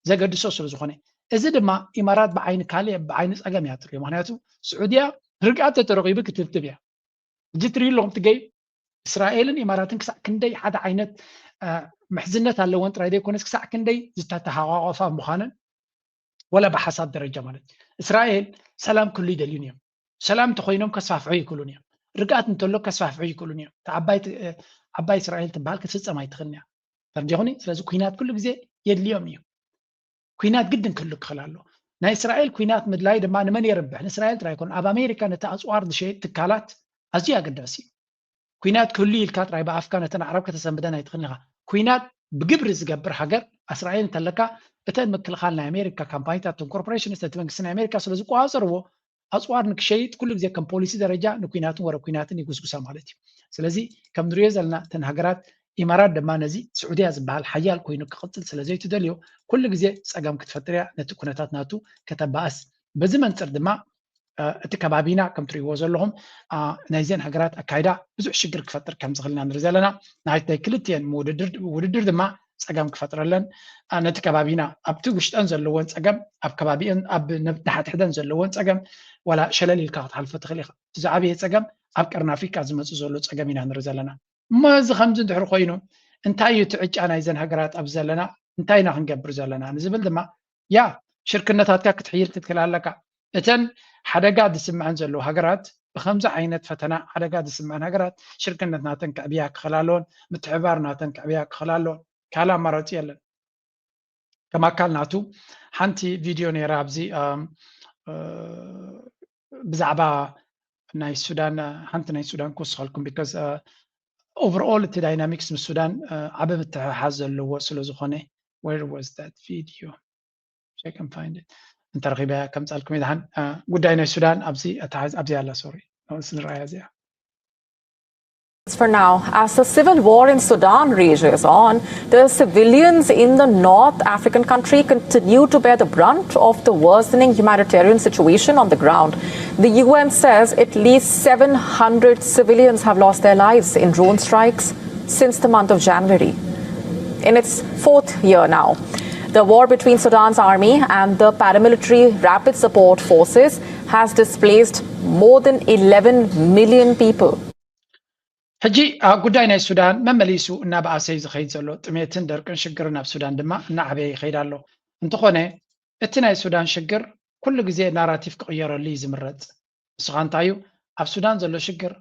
ዘገድሶ ስለ ዝኾነ፣ እዚ ድማ ኢማራት ብዓይኒ ካልእ ብዓይኒ ፀገም እያ ትሪኦ። ምክንያቱ ስዑድያ ርግኣት ተተረኺቡ ክትብትብ እያ። እዚ ትሪኡ ኣለኹም ትገይ እስራኤልን ኢማራትን ክሳዕ ክንደይ ሓደ ዓይነት ምሕዝነት ኣለወን ጥራይ ዘይኮነስ ክሳዕ ክንደይ ዝተተሃቋቆፋ ምዃነን ወላ ብሓሳብ ደረጃ ማለት እስራኤል ሰላም ክህሉ ይደልዩን እዮም። ሰላም እንተኮይኖም ከስፋፍሑ ይክእሉን እዮም። ርግኣት እንተሎ ከስፋፍሑ ይክእሉን እዮም። ዓባይ እስራኤል ትበሃል ክትፍፀም ኣይትኽእልን እያ። ፈርዲኹኒ። ስለዚ ኩናት ኩሉ ግዜ የድልዮም እዩ። ኩናት ግድን ክህሉ ክኽእል ኣሎ። ናይ እስራኤል ኩናት ምድላይ ድማ ንመን የርብሕ? ንእስራኤል ጥራይ ኣይኮን። ኣብ ኣሜሪካ ነቲ ኣፅዋር ዝሸይጥ ትካላት ኣዝዩ ኣገዳሲ እዩ። ኩናት ክህሉ ኢልካ ጥራይ ብኣፍካ ነተን ኣዕራብ ከተሰንብደን ኣይትኽእልን ኢኻ። ኩናት ብግብሪ ዝገብር ሃገር እስራኤል እንተለካ እተን ምክልኻል ናይ ኣሜሪካ ካምፓኒታት፣ እተን ኮርፖሬሽንስ ነቲ መንግስቲ ናይ ኣሜሪካ ስለ ዝቆፃፀርዎ ኣፅዋር ንክሸይጥ ኩሉ ግዜ ከም ፖሊሲ ደረጃ ንኩናትን ወረ ኩናትን ይጉስጉሳ ማለት እዩ። ስለዚ ከም ንሪኦ ዘለና እተን ሃገራት ኢማራት ድማ ነዚ ስዑድያ ዝበሃል ሓያል ኮይኑ ክቕፅል ስለ ዘይትደልዮ ኩሉ ግዜ ፀገም ክትፈጥር እያ፣ ነቲ ኩነታት ናቱ ከተባእስ። በዚ መንፅር ድማ እቲ ከባቢና ከም ትሪእዎ ዘለኹም ናይዘን ሃገራት ኣካይዳ ብዙሕ ሽግር ክፈጥር ከም ዝኽእል ኢና ንርኢ ዘለና። ናይ ክልቲኤን ውድድር ድማ ፀገም ክፈጥረለን ነቲ ከባቢና ኣብቲ ውሽጠን ዘለዎን ፀገም ኣብ ከባቢአን ኣብ ንሓድሕደን ዘለዎን ፀገም ዋላ ሸለል ኢልካ ክትሓልፎ ትኽእል ኢኻ። እቲ ዝዓበየ ፀገም ኣብ ቀርኒ ኣፍሪቃ ዝመፅእ ዘሎ ፀገም ኢና ንርኢ ዘለና። እሞ እዚ ከምዚ እንድሕር ኮይኑ እንታይ እዩ እቲ ዕጫ ናይዘን ሃገራት ኣብዚ ዘለና? እንታይ ኢና ክንገብር ዘለና ንዝብል ድማ ያ ሽርክነታትካ ክትሕይል ክትክእል ኣለካ። እተን ሓደጋ ዝስምዐን ዘለዉ ሃገራት ብከምዚ ዓይነት ፈተና ሓደጋ ዝስምዐን ሃገራት ሽርክነት ናተን ክዕብያ ክኽእል ኣለዎን ምትሕብባር ናተን ክዕብያ ክኽእል ኣለዎን። ካልእ ኣማራፂ የለን። ከም ኣካል ናቱ ሓንቲ ቪድዮ ነይራ ኣብዚ ብዛዕባ ናይ ሱዳን ሓንቲ ናይ ሱዳን ክወስኸልኩም because overall እቲ ዳይናሚክስ ምስ ሱዳን ዓቢ ምትሕሓዝ ዘለዎ ስለ ዝኾነ where was that video? Check and find it. እንተረኺበ ከምጻልኩም ይድሓን። ጉዳይ ናይ ሱዳን ኣብዚ ኣላ። ሶሪ፣ ንረኣያ እዚኣ። For now, as the civil war in Sudan rages on, the civilians in the North African country continue to bear the brunt of the worsening humanitarian situation on the ground. The U N says at least seven hundred civilians have lost their lives in drone strikes since the month of January. In its fourth year now, the war between Sudan's army and the paramilitary Rapid Support Forces has displaced more than eleven million people. ሕጂ ኣብ ጉዳይ ናይ ሱዳን መመሊሱ እናበኣሰ እዩ ዝኸይድ ዘሎ። ጥሜትን ደርቅን ሽግርን ኣብ ሱዳን ድማ እናዓበየ ይኸይድ ኣሎ። እንተኾነ እቲ ናይ ሱዳን ሽግር ኩሉ ግዜ ናራቲቭ ክቕየረሉ እዩ ዝምረፅ። ንስኻ እንታይ እዩ ኣብ ሱዳን ዘሎ ሽግር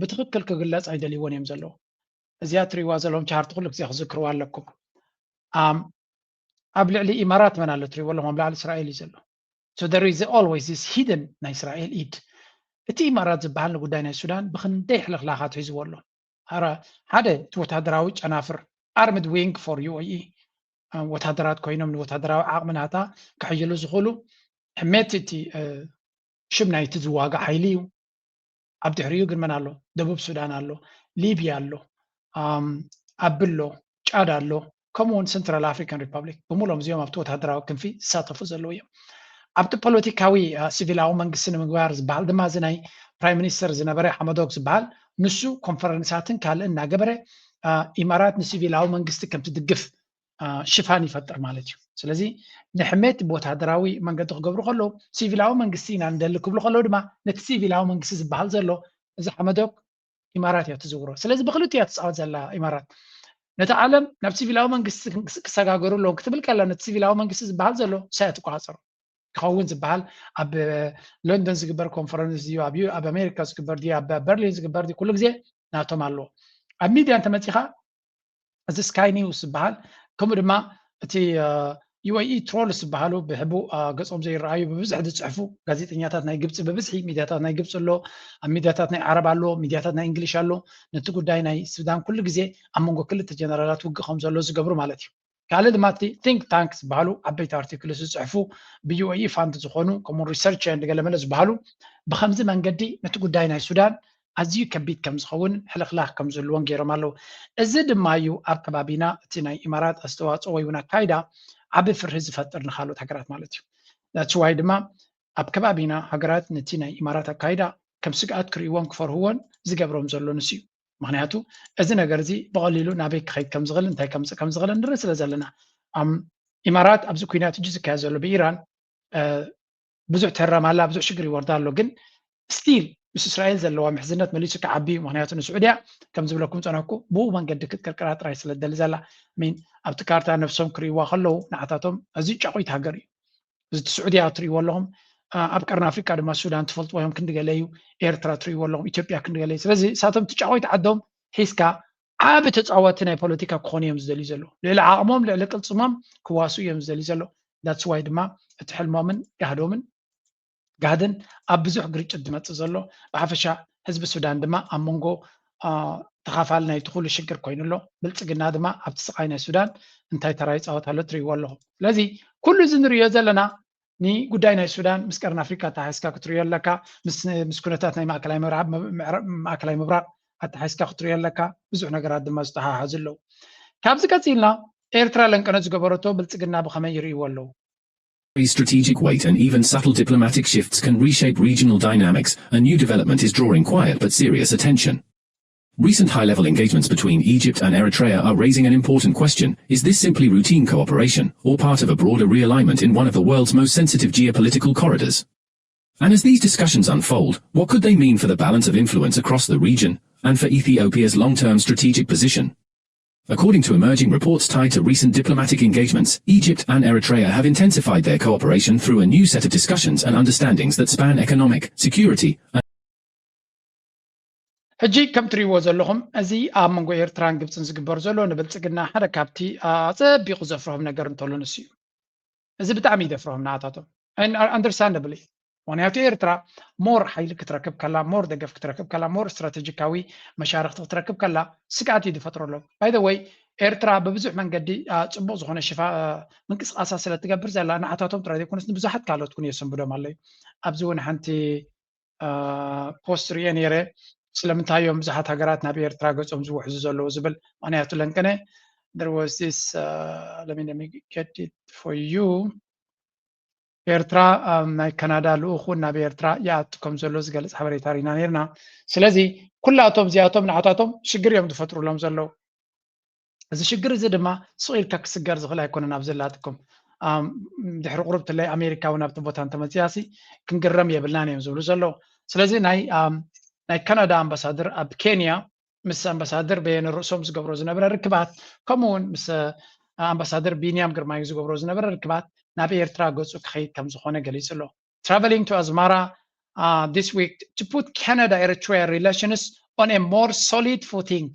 ብትኽክል ክግለፅ ኣይደልይዎን እዮም ዘለዉ። እዚኣ ትሪእዋ ዘለዎም ቻርት ኩሉ ግዜ ክዝክርዋ ኣለኩም። ኣብ ልዕሊ ኢማራት መን ኣሎ ትሪእዎ ኣለኹም? ኣብ ላዕሊ እስራኤል እዩ ዘሎ። So there is always this hidden ናይ እስራኤል ኢድ። እቲ ኢማራት ዝበሃል ንጉዳይ ናይ ሱዳን ብክንደይ ሕልኽላኻት ሒዝዎ ኣሎ። ሓደ እቲ ወታደራዊ ጨናፍር armed wing for U A E ወታደራት ኮይኖም ንወታደራዊ ዓቕሚ ናታ ክሕይሉ ዝኽእሉ ሕሜት እቲ ሽም ናይቲ ዝዋጋእ ሓይሊ እዩ። ኣብ ድሕሪኡ ግን መን ኣሎ? ደቡብ ሱዳን ኣሎ፣ ሊብያ ኣሎ፣ ኣቢ ኣሎ፣ ጫድ ኣሎ፣ ከምኡ እውን ሰንትራል ኣፍሪካን ሪፐብሊክ ብምሎም እዚኦም ኣብቲ ወታደራዊ ክንፊ ዝሳተፉ ዘለዉ እዮም። ኣብቲ ፖለቲካዊ ሲቪላዊ መንግስቲ ንምግባር ዝበሃል ድማ እዚ ናይ ፕራይም ሚኒስተር ዝነበረ ሓመዶክ ዝበሃል ንሱ ኮንፈረንሳትን ካልእ እናገበረ ኢማራት ንሲቪላዊ መንግስቲ ከም ትድግፍ ሽፋን ይፈጥር ማለት እዩ። ስለዚ ንሕሜት ብወታደራዊ መንገዲ ክገብሩ ከለዉ ሲቪላዊ መንግስቲ ኢና ንደሊ ክብሉ ከለዉ ድማ ነቲ ሲቪላዊ መንግስቲ ዝበሃል ዘሎ እዚ ሓመዶክ ኢማራት እያ ትዝውሮ። ስለዚ ብክልቲኡ እያ ትፃወት ዘላ ኢማራት። ነቲ ዓለም ናብ ሲቪላዊ መንግስቲ ክሰጋገሩ ኣለዎም ክትብል ከላ ነቲ ሲቪላዊ መንግስቲ ዝበሃል ዘሎ ንሳ እያ ትቆፃፀሮ። ክኸውን ዝበሃል ኣብ ሎንደን ዝግበር ኮንፈረንስ ድዩ ኣብ ኣሜሪካ ዝግበር ድዩ ኣብ በርሊን ዝግበር ድዩ ኩሉ ግዜ ናቶም ኣለዎ። ኣብ ሚድያ እንተመፂኻ እዚ ስካይ ኒውስ ዝበሃል ከምኡ ድማ እቲ ዩ ኤ ኢ ትሮልስ ዝበሃሉ ብሕቡእ ገፆም ዘይረኣዩ ብብዝሒ ዝፅሕፉ ጋዜጠኛታት ናይ ግብፂ ብብዝሒ ሚድያታት ናይ ግብፂ ኣሎ፣ ኣብ ሚድያታት ናይ ዓረብ ኣሎ፣ ሚድያታት ናይ እንግሊሽ ኣሎ። ነቲ ጉዳይ ናይ ሱዳን ኩሉ ግዜ ኣብ መንጎ ክልተ ጀነራላት ውግእ ከም ዘሎ ዝገብሩ ማለት እዩ። ካልእ ድማ እቲ ቲንክ ታንክ ዝበሃሉ ዓበይቲ ኣርቲክል ዝፅሕፉ ብ ዩ ኤ ኢ ፋንድ ዝኾኑ ከምኡ ሪሰርች ንገለመለ ዝበሃሉ ብከምዚ መንገዲ ነቲ ጉዳይ ናይ ሱዳን ኣዝዩ ከቢድ ከም ዝኸውን ሕልኽላኽ ከም ዘለዎን ገይሮም ኣለዉ። እዚ ድማ እዩ ኣብ ከባቢና እቲ ናይ ኢማራት ኣስተዋፅኦ ወይ እውን ኣካይዳ ዓቢ ፍርሂ ዝፈጥር ንካልኦት ሃገራት ማለት እዩ። That's why ድማ ኣብ ከባቢና ሃገራት ነቲ ናይ ኢማራት ኣካይዳ ከም ስግኣት ክርእይዎን ክፈርህዎን ዝገብሮም ዘሎ ንሱ እዩ። ምክንያቱ እዚ ነገር እዚ ብቐሊሉ ናበይ ክኸይድ ከም ዝኽእል እንታይ ከምፅእ ከም ዝኽእል ንርኢ ስለ ዘለና ኢማራት ኣብዚ ኩናት እጅ ዝካየድ ዘሎ ብኢራን ብዙሕ ተራም ኣላ፣ ብዙሕ ሽግር ይወርዳ ኣሎ። ግን ስቲል ምስ እስራኤል ዘለዋ ምሕዝነት መሊሱ ክዓቢ እዩ። ምክንያቱ ንስዑድያ ከም ዝብለኩም ፀናኩ ብኡ መንገዲ ክትቅርቅራ ጥራይ ስለ ደሊ ዘላ ሚን ኣብቲ ካርታ ነብሶም ክርእይዋ ከለዉ ንዓታቶም ኣዝዩ ጫቑይት ሃገር እዩ። እዚ እቲ ስዑድያ ትርእይዎ ኣለኹም። ኣብ ቀርኒ ኣፍሪቃ ድማ ሱዳን ትፈልጥዎ እዮም ክንዲ ገለ እዩ። ኤርትራ ትርእይዎ ኣለኹም፣ ኢትዮጵያ ክንዲ ገለ እዩ። ስለዚ እሳቶም እቲ ጫቑይት ዓዶም ሒዝካ ዓቢ ተፃዋቲ ናይ ፖለቲካ ክኾኑ እዮም ዝደልዩ ዘለዉ። ልዕሊ ዓቕሞም ልዕሊ ቅልፅሞም ክዋስኡ እዮም ዝደልዩ ዘለዉ። That's why ድማ እቲ ሕልሞምን ጋህዶምን ጋህድን ኣብ ብዙሕ ግርጭት ዝመፅእ ዘሎ። ብሓፈሻ ህዝቢ ሱዳን ድማ ኣብ መንጎ ተኻፋሊ ናይቲ ኩሉ ሽግር ኮይኑ ኣሎ። ብልፅግና ድማ ኣብቲ ስቓይ ናይ ሱዳን እንታይ ተራ ይፃወት ኣሎ ትርእይዎ ኣለኹም። ስለዚ ኩሉ እዚ ንርእዮ ዘለና ንጉዳይ ናይ ሱዳን ምስ ቀርኒ ኣፍሪካ ኣተሓሒዝካ ክትርእዮ ኣለካ፣ ምስ ኩነታት ናይ ማእከላይ ምብራቕ ኣተሓሒዝካ ክትርእዮ ኣለካ። ብዙሕ ነገራት ድማ ዝተሓሓዙ ኣለዉ። ካብዚ ቀፂልና ኤርትራ ለንቀነ ዝገበረቶ ብልፅግና ብኸመይ ይርእይዎ ኣለዉ? Strategic weight and even subtle diplomatic shifts can reshape regional dynamics. A new development is drawing quiet but serious attention. Recent high-level engagements between Egypt and Eritrea are raising an important question. Is this simply routine cooperation, or part of a broader realignment in one of the world's most sensitive geopolitical corridors? And as these discussions unfold, what could they mean for the balance of influence across the region, and for Ethiopia's long-term strategic position? According to emerging reports tied to recent diplomatic engagements, Egypt and Eritrea have intensified their cooperation through a new set of discussions and understandings that span economic, security, and ሕጂ ከም ትርእይዎ ዘለኹም እዚ ኣብ መንጎ ኤርትራን ግብፅን ዝግበር ዘሎ ንብልፅግና ሓደ ካብቲ ኣፀቢቑ ዘፍርሆም ነገር እንተሎ ንሱ እዩ። እዚ ብጣዕሚ ይደፍርሆም ንዓታቶም። Understandably። ምክንያቱ ኤርትራ more ሓይሊ ክትረክብ ከላ፣ more ደገፍ ክትረክብ ከላ፣ more ስትራቴጂካዊ መሻርክቲ ክትረክብ ከላ ስግኣት እዩ ዝፈጥረሎም። By the way ኤርትራ ብብዙሕ መንገዲ ፅቡቕ ዝኾነ ሽፋ ምንቅስቃሳት ስለ ትገብር ዘላ ንዓታቶም ጥራይ ዘይኮነስ ንብዙሓት ካልኦት እውን የሰንብዶም ኣለዩ። ኣብዚ እውን ሓንቲ ፖስት ርእየ ነይረ። ስለምንታይ እዮም ብዙሓት ሃገራት ናብ ኤርትራ ገጾም ዝውሕዙ ዘለዉ ዝብል። ምክንያቱ ለንቀነ there was this let me get it for you ኤርትራ ናይ ካናዳ ልኡኽ እውን ናብ ኤርትራ ይኣቱ ከም ዘሎ ዝገልጽ ሓበሬታ ርኢና ነርና። ስለዚ ኩላቶም እዚኣቶም ንዓታቶም ሽግር እዮም ዝፈጥሩሎም ዘለዉ። እዚ ሽግር እዚ ድማ ስቕ ኢልካ ክስገር ዝኽእል ኣይኮነን። ኣብ ዘላትኩም ድሕሪ ቁሩብ ትለይ ኣሜሪካ እውን ኣብቲ ቦታ እንተመፅያሲ ክንግረም የብልናን እዮም ዝብሉ ዘለዉ። ስለዚ ናይ ናይ ካናዳ ኣምባሳደር ኣብ ኬንያ ምስ ኣምባሳደር በየነ ርእሶም ዝገብሮ ዝነበረ ርክባት ከምኡ እውን ምስ ኣምባሳደር ቢንያም ግርማይ ዝገብሮ ዝነበረ ርክባት ናብ ኤርትራ ገፁ ክኸይድ ከም ዝኾነ ገሊጹ ኣሎ። Traveling to Asmara uh, this week to put Canada-Eritrea relations on a more solid footing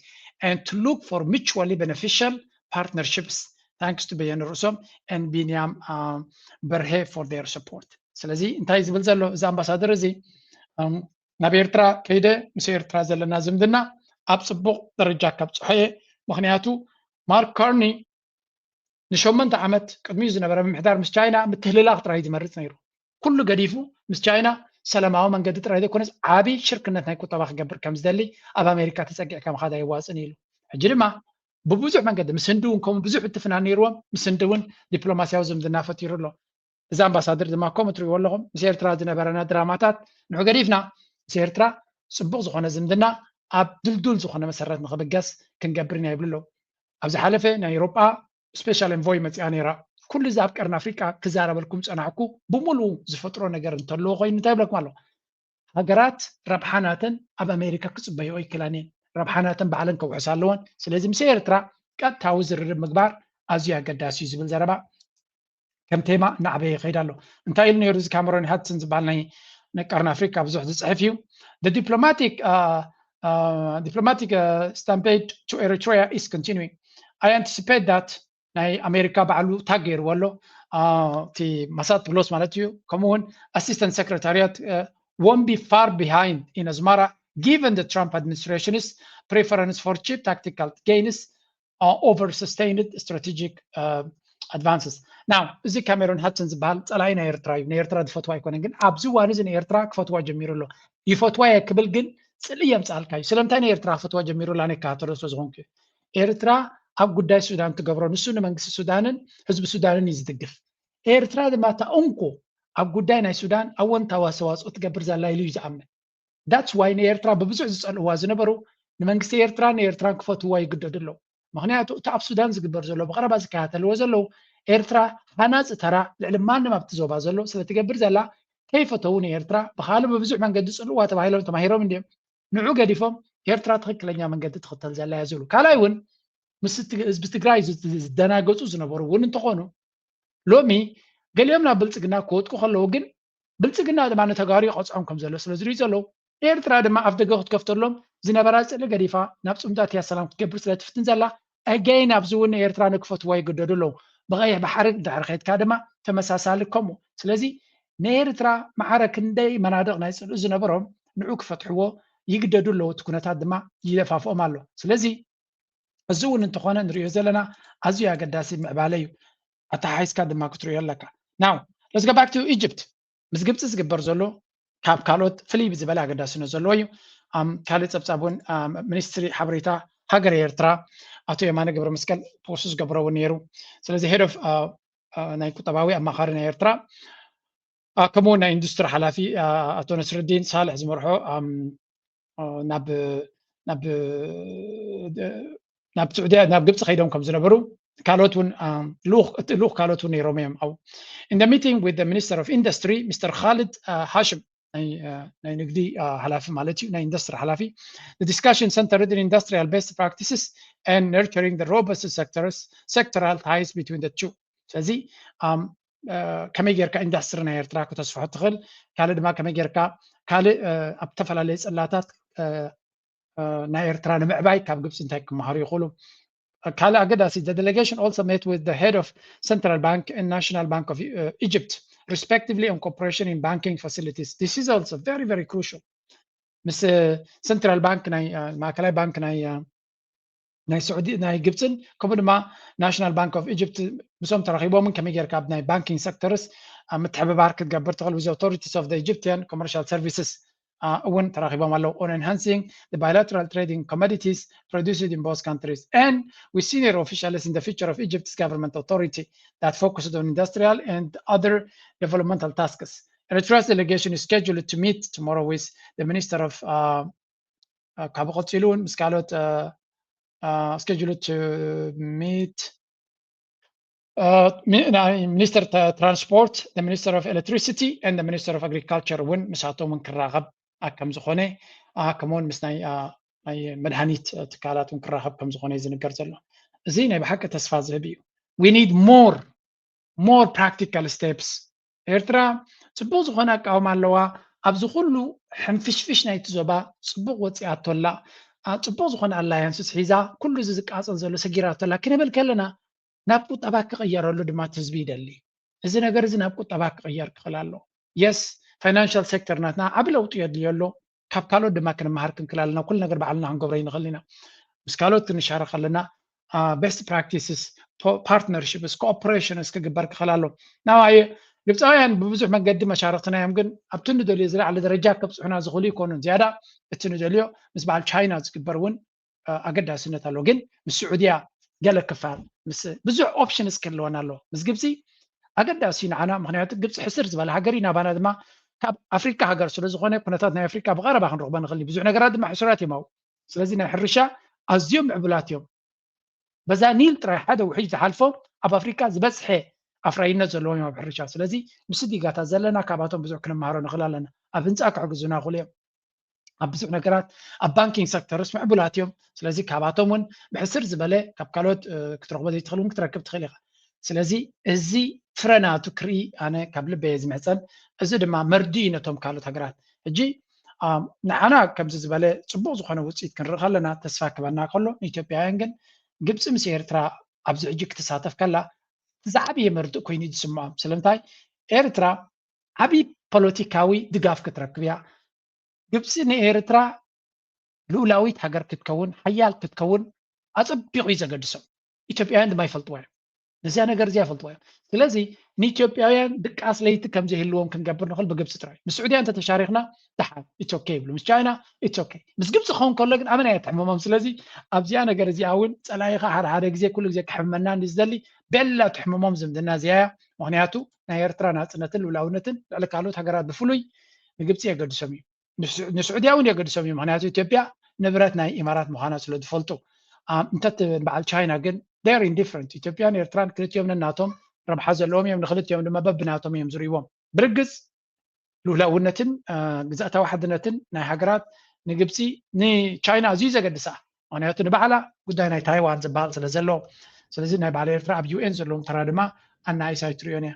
and to look for mutually beneficial partnerships thanks to በየነ ርእሶም and ቢንያም uh, በርሄ for their support። ስለዚ እንታይ ዝብል ዘሎ እዚ ኣምባሳደር እዚ ናብ ኤርትራ ከይደ ምስ ኤርትራ ዘለና ዝምድና ኣብ ፅቡቕ ደረጃ ከብፅሖ እየ። ምክንያቱ ማርክ ካርኒ ንሸሞንተ ዓመት ቅድሚኡ ዝነበረ ምምሕዳር ምስ ቻይና ምትህልላኽ ጥራይ ዝመርፅ ነይሩ። ኩሉ ገዲፉ ምስ ቻይና ሰላማዊ መንገዲ ጥራይ ዘይኮነስ ዓብዪ ሽርክነት ናይ ቁጠባ ክገብር ከም ዝደሊ ኣብ ኣሜሪካ ተፀጊዕካ ምኻድ ኣየዋፅን ኢሉ። ሕጂ ድማ ብብዙሕ መንገዲ ምስ ህንዲ እውን ከምኡ ብዙሕ እትፍናን ነይርዎም ምስ ህንዲ እውን ዲፕሎማስያዊ ዝምድና ፈጢሩ ኣሎ። እዚ ኣምባሳደር ድማ ከምኡ ትሪእዎ ኣለኹም ምስ ኤርትራ ዝነበረና ድራማታት ንዑ ገዲፍና ምስ ኤርትራ ፅቡቕ ዝኾነ ዝምድና ኣብ ድልዱል ዝኾነ መሰረት ንኽብገስ ክንገብር ኢና ይብሉ ኣለዉ። ኣብ ዝሓለፈ ናይ ኤውሮጳ ስፔሻል ኤንቮይ መፂኣ ነይራ። ኩሉ እዚ ኣብ ቀርኒ ኣፍሪቃ ክዛረበልኩም ፀናሕኩ ብምሉኡ ዝፈጥሮ ነገር እንተለዎ ኮይኑ እንታይ ይብለኩም ኣለኹ? ሃገራት ረብሓ ናተን ኣብ ኣሜሪካ ክፅበይኦ ኣይክእላን እየን። ረብሓ ናተን ባዕለን ከውሕሳ ኣለወን። ስለዚ ምስ ኤርትራ ቀጥታዊ ዝርርብ ምግባር ኣዝዩ ኣገዳሲ እዩ ዝብል ዘረባ ከም ቴማ እናዕበየ ይኸይድ ኣሎ። እንታይ ኢሉ ነይሩ እዚ ካሜሮን ሃድሰን ዝበሃል ናይ ናይ ቀርኒ ኣፍሪካ ብዙሕ ዝፅሕፍ እዩ። The diplomatic uh, uh, diplomatic uh, stampede to Eritrea is continuing. I anticipate that ናይ ኣሜሪካ ባዕሉ ታግ ገይርዎ ኣሎ እቲ ማሳጥ ብሎስ ማለት እዩ። ከምኡ እውን assistant secretariat won't be far behind in Asmara given the Trump administration's preference for cheap tactical gains uh, over sustained strategic uh, advances. Now እዚ ካሜሮን ሃድሰን ዝበሃል ፀላኢ ናይ ኤርትራ እዩ። ናይ ኤርትራ ዝፈትዋ ኣይኮነን፣ ግን ኣብዚ እዋን እዚ ንኤርትራ ክፈትዋ ጀሚሩ ኣሎ። ይፈትዋ እየ ክብል ግን ጽልኢ የምጻልካ እዩ። ስለምንታይ ንኤርትራ ክፈትዋ ጀሚሩ? ላነ ይከታተሎ ስለ ዝኾንኩ። ኤርትራ ኣብ ጉዳይ ሱዳን ትገብሮ፣ ንሱ ንመንግስቲ ሱዳንን ህዝቢ ሱዳንን እዩ ዝድግፍ። ኤርትራ ድማ እታ እንኮ ኣብ ጉዳይ ናይ ሱዳን ኣወንታዊ ኣስተዋፅኦ ትገብር ዘላ ኢሉ እዩ ዝኣምን። That's why ንኤርትራ ብብዙሕ ዝፀልእዋ ዝነበሩ ንመንግስቲ ኤርትራ ንኤርትራን ክፈትዋ ይግደዱ ኣለዉ። ምክንያቱ እቲ ኣብ ሱዳን ዝግበር ዘሎ ብቐረባ ዝከታተልዎ ዘለዉ ኤርትራ ሃናፂ ተራ ልዕሊ ማንም ኣብቲ ዞባ ዘሎ ስለትገብር ዘላ ከይፈተዉ ንኤርትራ ብካልእ ብብዙሕ መንገዲ ዝፅልእዋ ተባሂሎም ተማሂሮም እንዲዮም። ንዑ ገዲፎም ኤርትራ ትክክለኛ መንገዲ ትኽተል ዘላ እያ ዝብሉ። ካልኣይ እውን ምስ እቲ ህዝቢ ትግራይ ዝ- ዝደናገፁ ዝነበሩ እውን እንተኾኑ ሎሚ ገሊኦም ናብ ብልፅግና ክወድቁ ከለዉ ግን ብልፅግና ድማ ንተጋሩ ይቐፅዖም ከም ዘሎ ስለ ዝርኢ ዘለዉ ኤርትራ ድማ ኣፍ ደገ ክትከፍተሎም ዝነበራ ፅሊ ገዲፋ ናብ ፅምዳት እያ ሰላም ክትገብር ስለ ትፍትን ዘላ ኣገይን ኣብዚ እውን ኤርትራ ንክፈትዋ ይግደዱ ኣለዉ። ብቐይሕ ባሕሪ ድሕሪ ከይድካ ድማ ተመሳሳሊ ከምኡ። ስለዚ ንኤርትራ ማዕረ ክንደይ መናድቕ ናይ ፅልኢ ዝነበሮም ንዑ ክፈትሕዎ ይግደዱ ኣለዉ። እቲ ኩነታት ድማ ይደፋፍኦም ኣሎ። ስለዚ እዚ እውን እንተኾነ ንሪኦ ዘለና ኣዝዩ ኣገዳሲ ምዕባለ እዩ። ኣተሓሒዝካ ድማ ክትሪኦ ኣለካ። Now let's go back to Egypt። ምስ ግብፂ ዝግበር ዘሎ ካብ ካልኦት ፍልይ ዝበለ ኣገዳስነት ዘለዎ እዩ። ኣም፣ ካልእ ፀብፃብ እውን ኣም፣ ሚኒስትሪ ሓበሬታ ሃገረ ኤርትራ ኣቶ የማነ ገብረ መስቀል ፖስት ዝገብሮ እውን ነይሩ። ስለዚ ሄድ ኦፍ ናይ ቁጠባዊ ኣማኻሪ ናይ ኤርትራ ከምኡ ናይ ኢንዱስትሪ ሓላፊ ኣቶ ነስርዲን ሳልሕ ዝመርሖ ናብ ናብ ናብ ስዑድያ ናብ ግብፂ ከይዶም ከም ዝነበሩ ካልኦት እውን ልኡኽ እቲ ልኡኽ ካልኦት እውን ነይሮም እዮም ኣብኡ። In the meeting with the Minister of Industry, Mister Khalid Hashim, ናይ ንግዲ ሓላፊ ማለት እዩ፣ ናይ ኢንዱስትሪ ሓላፊ፣ the discussion centered in industrial best practices and nurturing the robust sectors, sectoral ties between the two. ስለዚ ከመይ ጌርካ ኢንዳስትሪ ናይ ኤርትራ ክተስፍሖ ትኽእል፣ ካልእ ድማ ከመይ ጌርካ ካልእ ኣብ ዝተፈላለየ ጽላታት ናይ ኤርትራ ንምዕባይ ካብ ግብፂ እንታይ ክመሃሩ ይኽእሉ። ካልእ ኣገዳሲ፣ the delegation also met with the head of Central Bank and National Bank of Egypt, respectively, on cooperation in banking facilities. This is also very, very crucial. ምስ ሰንትራል ባንክ ናይ ማእከላይ ባንክ ናይ ናይ ስዑዲ ናይ ግብፅን ከምኡ ድማ ናሽናል ባንክ ኦፍ ኢጅፕት ምስኦም ተራኺቦምን ከመይ ጌርካ ኣብ ናይ ባንኪንግ ሰክተርስ ምትሕብባር ክትገብር ትኽእል with authorities of the Egyptian commercial services እውን ተራኺቦም ኣለዉ on enhancing the bilateral trading commodities produced in both countries and with senior officials in the future of Egypt's government authority that focused on industrial and other developmental tasks. Eritrea's delegation is scheduled to meet tomorrow with the Minister of uh, uh, ካብ ቀፂሉ እውን ምስ ካልኦት scheduled to meet ናይ ሚኒስተር ትራንስፖርት፣ the Minister of Electricity and the Minister of Agriculture እውን ምሳቶም እውን ክራኸብ ከም ዝኾነ ከምኡውን ምስ ናይ ናይ መድሃኒት ትካላት እውን ክራኸብ ከም ዝኾነ እዩ ዝንገር ዘሎ። እዚ ናይ ብሓቂ ተስፋ ዝህብ እዩ። We need more more practical steps። ኤርትራ ፅቡቕ ዝኾነ ኣቃውማ ኣለዋ። ኣብዚ ኩሉ ሕንፍሽፍሽ ናይቲ ዞባ ፅቡቕ ወፂኣቶላ። ፅቡቕ ዝኾነ ኣላያንስስ ሒዛ ኩሉ እዚ ዝቃፀል ዘሎ ሰጊራቶላ ክንብል ከለና ናብ ቁጠባ ክቕየረሉ ድማ እቲ ህዝቢ ይደሊ። እዚ ነገር እዚ ናብ ቁጠባ ክቕየር ክኽእል ኣሎ። የስ ፋይናንሻል ሴክተር ናትና ዓቢ ለውጢ የድልዮ ኣሎ። ካብ ካልኦት ድማ ክንመሃር ክንክእል ኣለና። ኩሉ ነገር ባዕልና ክንገብሮ ይንኽእል ኢና። ምስ ካልኦት ክንሻረኽ ኣለና። ቤስት ፕራክቲስስ፣ ፓርትነርሽፕስ፣ ኮኦፐሬሽንስ ክግበር ክኽእል ኣሎ። ናባየ ግብፃውያን ብብዙሕ መገዲ መሻርኽትና እዮም፣ ግን ኣብቲ ንደልዮ ዝለዓለ ደረጃ ከብፅሑና ዝኽእሉ ይኮኑን። ዝያዳ እቲ ንደልዮ ምስ በዓል ቻይና ዝግበር እውን ኣገዳስነት ኣሎ። ግን ምስ ስዑድያ ገለ ክፋል ምስ ብዙሕ ኦፕሽንስ ክህልወና ኣሎ። ምስ ግብፂ ኣገዳሲ ንዓና፣ ምክንያቱ ግብፂ ሕስር ዝበለ ሃገር እዩ፣ ናባና ድማ ካብ ኣፍሪካ ሃገር ስለ ዝኾነ ኩነታት ናይ ኣፍሪካ ብቐረባ ክንረኽቦ ንኽእል። ብዙሕ ነገራት ድማ ሕሱራት እዮም ኣብኡ። ስለዚ ናይ ሕርሻ ኣዝዮም ምዕቡላት እዮም። በዛ ኒል ጥራይ ሓደ ውሕጅ ዝሓልፎ ኣብ ኣፍሪካ ዝበዝሐ ኣፍራይነት ዘለዎም እዮም ኣብ ሕርሻ። ስለዚ ምስ ዲጋታት ዘለና ካባቶም ብዙሕ ክንመሃሮ ንኽእል ኣለና። ኣብ ህንፃ ክሕግዙና ይኽእሉ እዮም። ኣብ ብዙሕ ነገራት ኣብ ባንኪንግ ሰክተርስ ምዕቡላት እዮም። ስለዚ ካባቶም እውን ብሕስር ዝበለ ካብ ካልኦት ክትረኽቦ ዘይትኽእል እውን ክትረክብ ትኽእል ኢኻ። ስለዚ እዚ ፍረ ናቱ ክርኢ ኣነ ካብ ልበየ ዝምሕፀን፣ እዚ ድማ መርዲ እዩ ነቶም ካልኦት ሃገራት። ሕጂ ንዓና ከምዚ ዝበለ ፅቡቕ ዝኾነ ውፅኢት ክንርኢ ከለና ተስፋ ክበና ከሎ፣ ንኢትዮጵያውያን ግን ግብፂ ምስ ኤርትራ ኣብዚ ሕጂ ክትሳተፍ ከላ ዝዓበየ መርድእ ኮይኑ እዩ ዝስምዖም። ስለምንታይ? ኤርትራ ዓብዪ ፖለቲካዊ ድጋፍ ክትረክብ እያ። ግብፂ ንኤርትራ ልኡላዊት ሃገር ክትከውን፣ ሓያል ክትከውን ኣፀቢቑ እዩ ዘገድሶም። ኢትዮጵያውያን ድማ ይፈልጥዎ እዮም። ነዚያ ነገር እዚኣ ይፈልጥዋ እዮም። ስለዚ ንኢትዮጵያውያን ድቃስ ለይቲ ከም ዘይህልዎም ክንገብር ንኽእል ብግብፂ ጥራይ። ምስ ስዑድያ እንተተሻሪኽና ደሓን፣ it's okay ይብሉ። ምስ ቻይና፣ it's okay። ምስ ግብፂ ክኸውን ከሎ ግን ኣመና እያ ትሕምሞም። ስለዚ ኣብዚኣ ነገር እዚኣ እውን ፀላኢኻ ሓደ ሓደ ግዜ ኩሉ ግዜ ክሕምመና እንዲ ዝደሊ፣ ቤላ ትሕምሞም ዝምድና እዚኣ እያ። ምኽንያቱ ናይ ኤርትራ ናፅነትን ልኡላውነትን ልዕሊ ካልኦት ሃገራት ብፍሉይ ንግብፂ የገድሶም እዩ። ንስዑድያ እውን የገድሶም እዩ። ምክንያቱ ኢትዮጵያ ንብረት ናይ ኢማራት ምዃና ስለ ዝፈልጡ። እንተ በዓል ቻይና ግን they're indifferent። ኢትዮጵያን ኤርትራን ክልቲኦም ነናቶም ረብሓ ዘለዎም እዮም። ንክልቲኦም ድማ በብናቶም እዮም ዝርእይዎም። ብርግፅ ልኡላውነትን ግዛእታዊ ሓድነትን ናይ ሃገራት ንግብፂ፣ ንቻይና ኣዝዩ ዘገድሳ። ምክንያቱ ንባዕላ ጉዳይ ናይ ታይዋን ዝበሃል ስለ ዘሎ። ስለዚ ናይ በዓል ኤርትራ ኣብ ዩ ኤን ዘለዎም ተራ ድማ ኣናእይሳ ኣይትርእዮን እያ።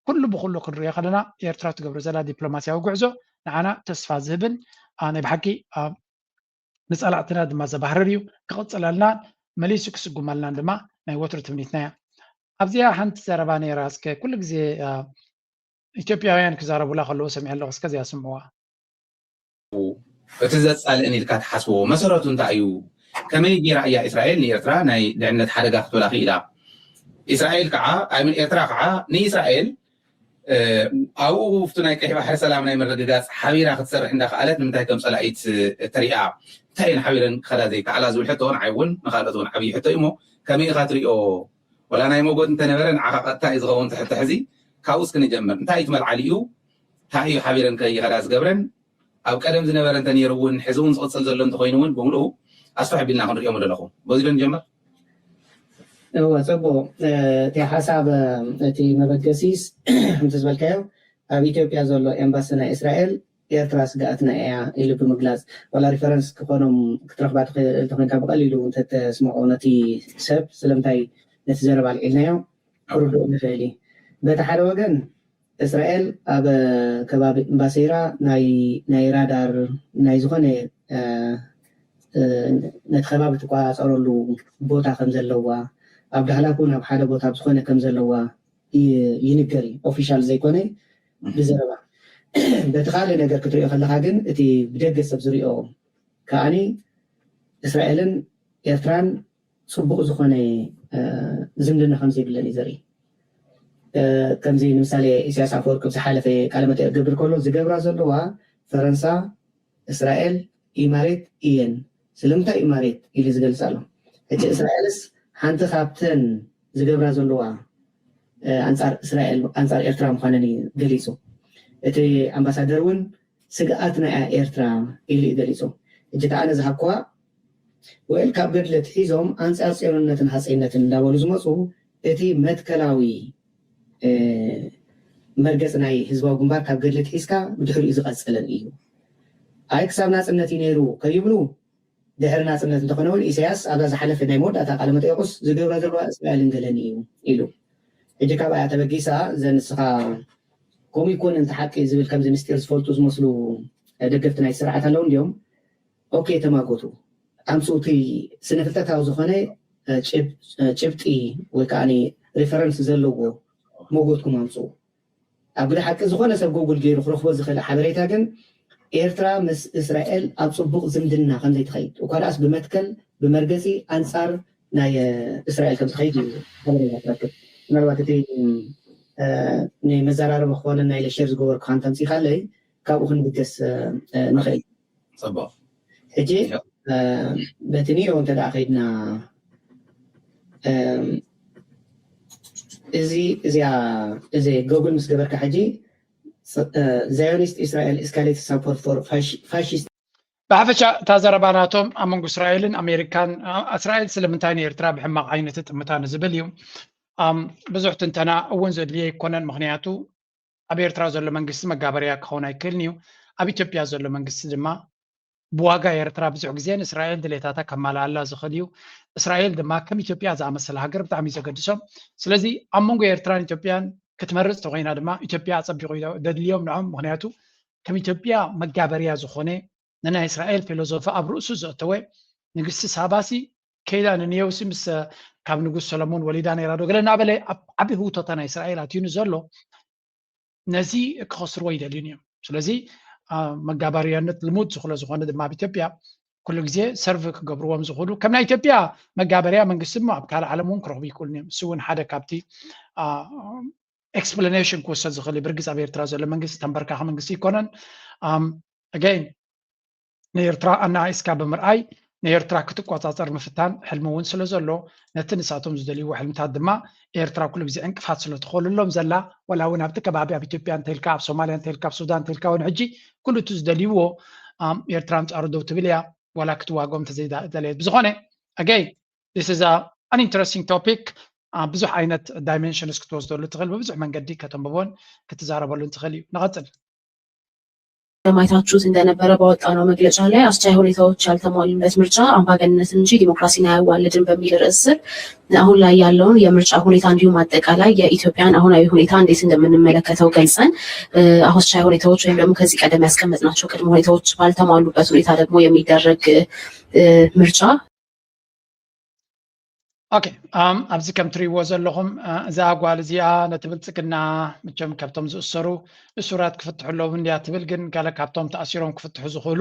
ኩሉ ብኩሉ ክንሪኦ ከለና ኤርትራ ትገብሮ ዘላ ዲፕሎማስያዊ ጉዕዞ ንዓና ተስፋ ዝህብን ናይ ብሓቂ ንፀላእትና ድማ ዘባህርር እዩ። ክቕፅለልናን መሊሱ ክስጉመልናን ድማ ናይ ወትሩ ትምኒትና እያ። ኣብዚኣ ሓንቲ ዘረባ ነይራ። እስከ ኩሉ ግዜ ኢትዮጵያውያን ክዛረቡላ ከለዉ ሰሚዐ ኣለኹ። እስከ እዚኣ ስምዕዋ። እቲ ዘፃልእን ኢልካ ትሓስብዎ መሰረቱ እንታይ እዩ? ከመይ ገይራ እያ እስራኤል ንኤርትራ ናይ ድሕነት ሓደጋ ክትብላ ክኢላ? እስራኤል ከዓ ኣይምን ኤርትራ ከዓ ንእስራኤል ኣብኡ ውፍቱ ናይ ቀይሕ ባሕሪ ሰላም ናይ ምርግጋፅ ሓቢራ ክትሰርሕ እንዳክኣለት ንምንታይ ከም ፀላኢት እተሪኣ? እንታይ እየን ሓቢረን ክኸዳ ዘይከኣላ ዝብል ሕቶ ንዓይ እውን ንካልኦት እውን ዓብዪ ሕቶ እዩ። እሞ ከመይ ኢኻ ትሪኦ? ወላ ናይ ሞጎት እንተነበረ ንዓኻ ቀጥታ እዩ ዝኸውን ትሕቲ ሕዚ። ካብኡ እስኪ ንጀምር። እንታይ እዩ እቲ መልዓሊኡ? እንታይ እዩ ሓቢረን ከይኸዳ ዝገብረን? ኣብ ቀደም ዝነበረ እንተነይሩ እውን ሕዚ እውን ዝቕፅል ዘሎ እንተኮይኑ እውን ብምልኡ ኣስፍሕ ቢልና ክንሪኦ ምደለኹ። በዚ ዶ ንጀምር? እወ፣ ፅቡቕ። እቲ ሓሳብ እቲ መበገሲስ ከምቲ ዝበልካዮ ኣብ ኢትዮጵያ ዘሎ ኤምባሲ ናይ እስራኤል ኤርትራ ስግኣትና እያ ኢሉ ብምግላፅ ዋላ ሪፈረንስ ክኾኖም ክትረኽባ ትኽእል ተኮይንካ ብቐሊሉ እንተተስምዖ ነቲ ሰብ ስለምንታይ ነቲ ዘረባ ኣልዒልናዮ ክርድኡ ንኽእል እዩ። በቲ ሓደ ወገን እስራኤል ኣብ ከባቢ እምባሴራ ናይ ናይ ራዳር ናይ ዝኾነ ነቲ ከባቢ ትቆፃፀረሉ ቦታ ከም ዘለዋ ኣብ ዳህላክ እውን ኣብ ሓደ ቦታ ዝኾነ ከም ዘለዋ ይንገር እዩ። ኦፊሻል ዘይኮነ ብዘረባ። በቲ ካልእ ነገር ክትሪኦ ከለካ ግን እቲ ብደገ ሰብ ዝሪኦ ከዓኒ እስራኤልን ኤርትራን ፅቡቕ ዝኾነ ዝምድና ከም ዘይብለን እዩ ዘርኢ። ከምዚ ንምሳሌ ኢሳያስ ኣፈወርቂ ኣብ ዝሓለፈ ቃለ መጠይቕ ክገብር ከሎ ዝገብራ ዘለዋ ፈረንሳ፣ እስራኤል፣ ኢማሬት እየን። ስለምንታይ ኢማሬት ኢሉ ዝገልፅ ኣሎ? ሕጂ እስራኤልስ ሓንቲ ካብተን ዝገብራ ዘለዋ ኣንፃር እስራኤል ኣንፃር ኤርትራ ምዃነን እዩ ገሊፁ። እቲ ኣምባሳደር እውን ስግኣትና እያ ኤርትራ ኢሉ እዩ ገሊፁ። ሕጂ ከዓ ነዚ ሃብክዋ ወይል ካብ ገድሊ ኣትሒዞም ኣንፃር ፅዮንነትን ሃፀይነትን እንዳበሉ ዝመፁ እቲ መትከላዊ መርገፂ ናይ ህዝባዊ ግንባር ካብ ገድሊ ኣትሒዝካ ብድሕሪኡ ዝቐፀለን እዩ። ኣይ ክሳብ ናፅነት እዩ ነይሩ ከይብሉ ድሕሪ ናፅነት እንተኾነ እውን ኢሳያስ ኣብዛ ዝሓለፈ ናይ መወዳእታ ቃለ መጠይቁስ ዝገብራ ዘለዋ እስራኤልን ገለን እዩ ኢሉ። ሕጂ ካብኣ ተበጊሳ እዘን ንስኻ ከምኡ ይኮን እንተ ሓቂ ዝብል ከምዚ ምስጢር ዝፈልጡ ዝመስሉ ደገፍቲ ናይ ስርዓት ኣለዉ እንዲዮም። ኦኬ ተማጎቱ ኣምፅኡ እቲ ስነ ፍልጠታዊ ዝኾነ ጭብጢ ወይ ከዓ ሪፈረንስ ዘለዎ መጎትኩም ኣምፅኡ። ኣብ ግደ ሓቂ ዝኾነ ሰብ ጎጉል ገይሩ ክረኽቦ ዝኽእል ሓበሬታ ግን ኤርትራ ምስ እስራኤል ኣብ ፅቡቕ ዝምድና ከምዘይትኸይድ እኳ ደኣስ ብመትከል ብመርገፂ ኣንፃር ናይ እስራኤል ከምዝኸይድ እዩ ሓበሬታ ትረክብ። ምናልባት እቲ ናይ መዘራረቢ ክኾነ ናይ ለሸር ዝገበርኩ ካንተ ኣምፂኻለይ ካብኡ ክንብገስ ንኽእል። ፅቡቕ ሕጂ በቲ ኒዮ እንተ ደኣ ከይድና እዚ እዚኣ እዚ ጎግል ምስ ገበርካ ሕጂ Zionist Israel escalates support for fascist ብሓፈሻ እታ ዘረባ ናቶም ኣብ መንጎ እስራኤልን ኣሜሪካን እስራኤል ስለምንታይ ንኤርትራ ብሕማቕ ዓይኒ ትጥምታ ንዝብል እዩ። ብዙሕ ትንተና እውን ዘድልዮ ኣይኮነን። ምክንያቱ ኣብ ኤርትራ ዘሎ መንግስቲ መጋበርያ ክኸውን ኣይክእልን እዩ። ኣብ ኢትዮጵያ ዘሎ መንግስቲ ድማ ብዋጋ ኤርትራ ብዙሕ ግዜ ንእስራኤል ድሌታታ ከማልኣላ ዝኽእል እዩ። እስራኤል ድማ ከም ኢትዮጵያ ዝኣመሰለ ሃገር ብጣዕሚ እዩ ዘገድሶም። ስለዚ ኣብ መንጎ ኤርትራን ኢትዮጵያን ክትመርፅ ተኮይና ድማ ኢትዮጵያ ኣፀቢቑ እዩ ዘድልዮም ንዖም። ምክንያቱ ከም ኢትዮጵያ መጋበርያ ዝኾነ ንናይ እስራኤል ፊሎዞፊ ኣብ ርእሱ ዘእተወ ንግስቲ ሳባሲ ከይዳ ንንየውሲ ምስ ካብ ንጉስ ሰሎሞን ወሊዳ ነይራ ዶ ገለ እናበለ ኣብ ዓቢ ህውቶታ ናይ እስራኤል ኣትዩኒ ዘሎ ነዚ ክኸስርዎ ይደልዩን እዮም። ስለዚ መጋባርያነት ልሙድ ዝክሎ ዝኾነ ድማ ኣብ ኢትዮጵያ ኩሉ ግዜ ሰርቭ ክገብርዎም ዝኽእሉ ከም ናይ ኢትዮጵያ መጋበርያ መንግስቲ እሞ ኣብ ካልእ ዓለም እውን ክረኽቡ ይክእሉን እዮም። እሱ እውን ሓደ ካብቲ ኤክስፕላኔሽን ክወሰድ ዝኽእል እዩ። ብርግፅ ኣብ ኤርትራ ዘሎ መንግስቲ ተንበርካኺ መንግስቲ ኣይኮነን። ኣገይን ንኤርትራ ኣነኣኢስካ ብምርኣይ ንኤርትራ ክትቆፃፀር ምፍታን ሕልሚ እውን ስለ ዘሎ ነቲ ንሳቶም ዝደልይዎ ሕልምታት ድማ ኤርትራ ኩሉ ግዜ ዕንቅፋት ስለ ትኾልሎም ዘላ ዋላ እውን ኣብቲ ከባቢ ኣብ ኢትዮጵያ እንተልካ ኣብ ሶማልያ እንተልካ ኣብ ሱዳን እንተልካ እውን ሕጂ ኩሉ እቲ ዝደልይዎ ኤርትራ ኣንፃሩ ደው ትብል እያ። ዋላ ክትዋግኦም እንተዘይደለየት ብዝኾነ ኣገይን this is an interesting topic። ብዙሕ ዓይነት ዳይሜንሽንስ ክትወስደሉ ትኽእል ብብዙሕ መንገዲ ከተንብቦን ክትዛረበሉን ትኽእል እዩ። ንቐፅል። ማየታችሁት እንደነበረ ባወጣነው መግለጫ ላይ አስቻይ ሁኔታዎች ያልተሟሉለት ምርጫ አምባገነንነትን እንጂ ዲሞክራሲን አያዋልድም በሚል ርዕስ ስር አሁን ላይ ያለውን የምርጫ ሁኔታ እንዲሁም አጠቃላይ የኢትዮጵያን አሁናዊ ሁኔታ እንዴት እንደምንመለከተው ገልጸን አስቻይ ሁኔታዎች ወይም ደግሞ ከዚህ ቀደም ያስቀመጥናቸው ቅድመ ሁኔታዎች ባልተሟሉበት ሁኔታ ደግሞ የሚደረግ ምርጫ ኦኬ ኣብዚ ከም ትሪእዎ ዘለኹም እዛ ጓል እዚኣ ነቲ ብልፅግና ምቸም ካብቶም ዝእሰሩ እሱራት ክፍትሑ ኣለዎም እንድያ ትብል ግን ገለ ካብቶም ተኣሲሮም ክፍትሑ ዝኽእሉ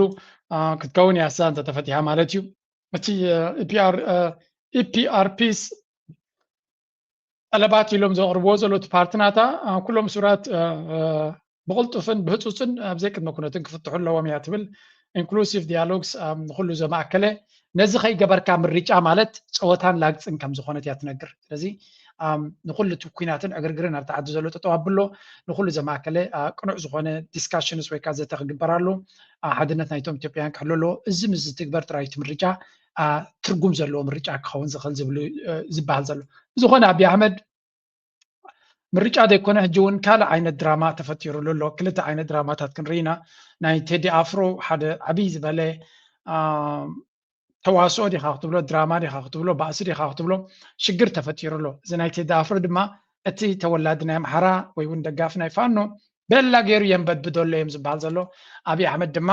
ክትከውን እያ እሳ እንተተፈቲሓ ማለት እዩ። እቲ ኢፒኣርፒስ ጠለባት ኢሎም ዘቕርብዎ ዘለዉ እቲ ፓርቲ ናታ ኩሎም እሱራት ብቕልጡፍን ብህፁፅን ኣብ ዘይቅድመ ኩነትን ክፍትሑ ኣለዎም እያ ትብል። ኢንክሉሲቭ ዲያሎግስ ንኩሉ ዘማእከለ ነዚ ከይገበርካ ምርጫ ማለት ፀወታን ላግፅን ከም ዝኾነት እያ ትነግር። ስለዚ ንኩሉ እቲ ኩናትን ዕግርግርን ኣብቲ ዓዲ ዘሎ ጠጠው ኣብሎ ንኩሉ ዘማእከለ ቅኑዕ ዝኾነ ዲስካሽንስ ወይ ከዓ ዘተ ክግበራሉ ሓድነት ናይቶም ኢትዮጵያውያን ክሕሎ ኣለዎ። እዚ ምስ ዝትግበር ጥራይ እቲ ምርጫ ትርጉም ዘለዎ ምርጫ ክኸውን ዝኽእል ዝብሉ ዝበሃል ዘሎ። ብዝኾነ ኣብይ ኣሕመድ ምርጫ ዘይኮነ ሕጂ እውን ካልእ ዓይነት ድራማ ተፈጢሩሉ ኣሎ። ክልተ ዓይነት ድራማታት ክንርኢ ኢና። ናይ ቴዲ ኣፍሮ ሓደ ዓብይ ዝበለ ተዋስኦ ዲኻ ክትብሎ ድራማ ዲኻ ክትብሎ ባእሲ ዲኻ ክትብሎ ሽግር ተፈጢሩ ኣሎ። እዚ ናይ ቴዲ ኣፍሮ ድማ እቲ ተወላዲ ናይ ኣምሓራ ወይ እውን ደጋፊ ናይ ፋኖ በላ ገይሩ የንበድብዶ ኣሎ እዮም ዝበሃል ዘሎ። ኣብይ ኣሕመድ ድማ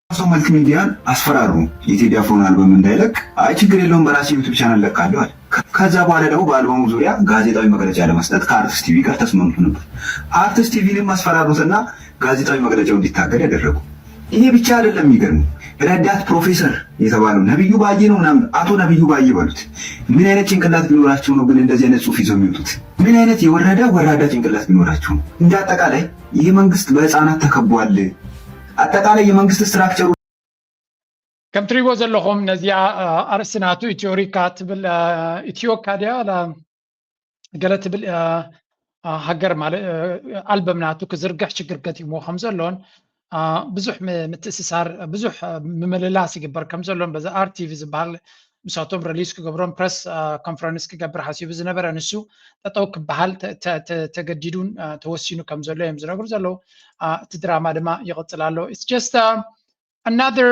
ራሱ መልቲ ሚዲያን አስፈራሩ። የቴዲ አፍሮን አልበም እንዳይለቅ አይ ችግር የለውም በራሴ ዩቱብ ቻናል ለቃለሁ አለ። ከዛ በኋላ ደግሞ በአልበሙ ዙሪያ ጋዜጣዊ መግለጫ ለመስጠት ከአርትስ ቲቪ ጋር ተስማምቶ ነበር። አርትስ ቲቪንም አስፈራሩትና ጋዜጣዊ መግለጫው እንዲታገድ ያደረጉ። ይሄ ብቻ አይደለም የሚገርመው፣ ረዳት ፕሮፌሰር የተባለው ነብዩ ባዬ ነው ምናምን፣ አቶ ነብዩ ባዬ በሉት። ምን አይነት ጭንቅላት ቢኖራቸው ነው ግን እንደዚህ አይነት ጽሁፍ ይዘው የሚወጡት? ምን አይነት የወረደ ወራዳ ጭንቅላት ቢኖራቸው ነው? እንደ አጠቃላይ ይህ መንግስት በህፃናት ተከቧል። አጠቃላይ የመንግስት ስትራክቸሩ ከም ትሪእዎ ዘለኹም ነዚኣ ኣርእስቲ ናቱ ኢትዮሪካ ትብል ኢትዮካ ድያ ገለ ትብል ሃገር ማለት ኣልበም ናቱ ክዝርግሕ ሽግር ገጢምዎ ከም ዘሎን ብዙሕ ምትእስሳር ብዙሕ ምምልላስ ይግበር ከም ዘሎን በዚ ኣርቲቪ ዝበሃል ምሳቶም ረሊስ ክገብሮን ፕረስ ኮንፈረንስ ክገብር ሓሲቡ ዝነበረ ንሱ ጠጠው ክበሃል ተገዲዱን ተወሲኑ ከም ዘሎ እዮም ዝነግሩ ዘለዉ። እቲ ድራማ ድማ ይቕፅል ኣሎ። It's just another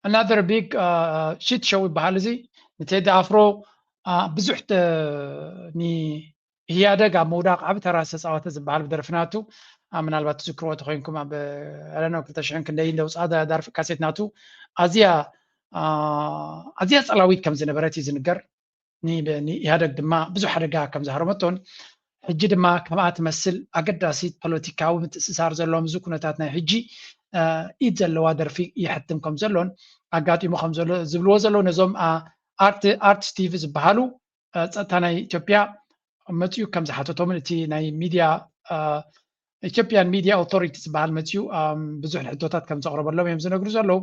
another big shit show ይበሃል። እዚ ንቴዲ ኣፍሮ ብዙሕ ኢህያደግ ኣብ ምውዳቕ ዓቢ ተራ ዝተፃወተ ዝበሃል ብደርፊ ናቱ ምናልባት ትዝክርዎ ተኮይንኩም ኣብ ለነው ክልተ ሽሕን ክንደይን ዘውፅኣ ዳርፊ ካሴት ናቱ ኣዝያ ኣዝያ ፀላዊት ከም ዝነበረት እዩ ዝንገር። ንኢህደግ ድማ ብዙሕ ሓደጋ ከም ዝሃረመቶን ሕጂ ድማ ከምኣ ትመስል ኣገዳሲት ፖለቲካዊ ምትእስሳር ዘለዎም እዚ ኩነታት ናይ ሕጂ ኢድ ዘለዋ ደርፊ ይሕትም ከም ዘሎን ኣጋጢሙ ከም ዘሎ ዝብልዎ ዘለዉ ነዞም ኣርት ኣርት ስቲቭ ዝበሃሉ ጸጥታ ናይ ኢትዮጵያ መፅኡ ከም ዝሓተቶምን እቲ ናይ ሚድያ ኢትዮጵያን ሚድያ ኦቶሪቲ ዝበሃል መፅኡ ብዙሕ ሕቶታት ከም ዘቕረበሎም እዮም ዝነግሩ ዘለዉ።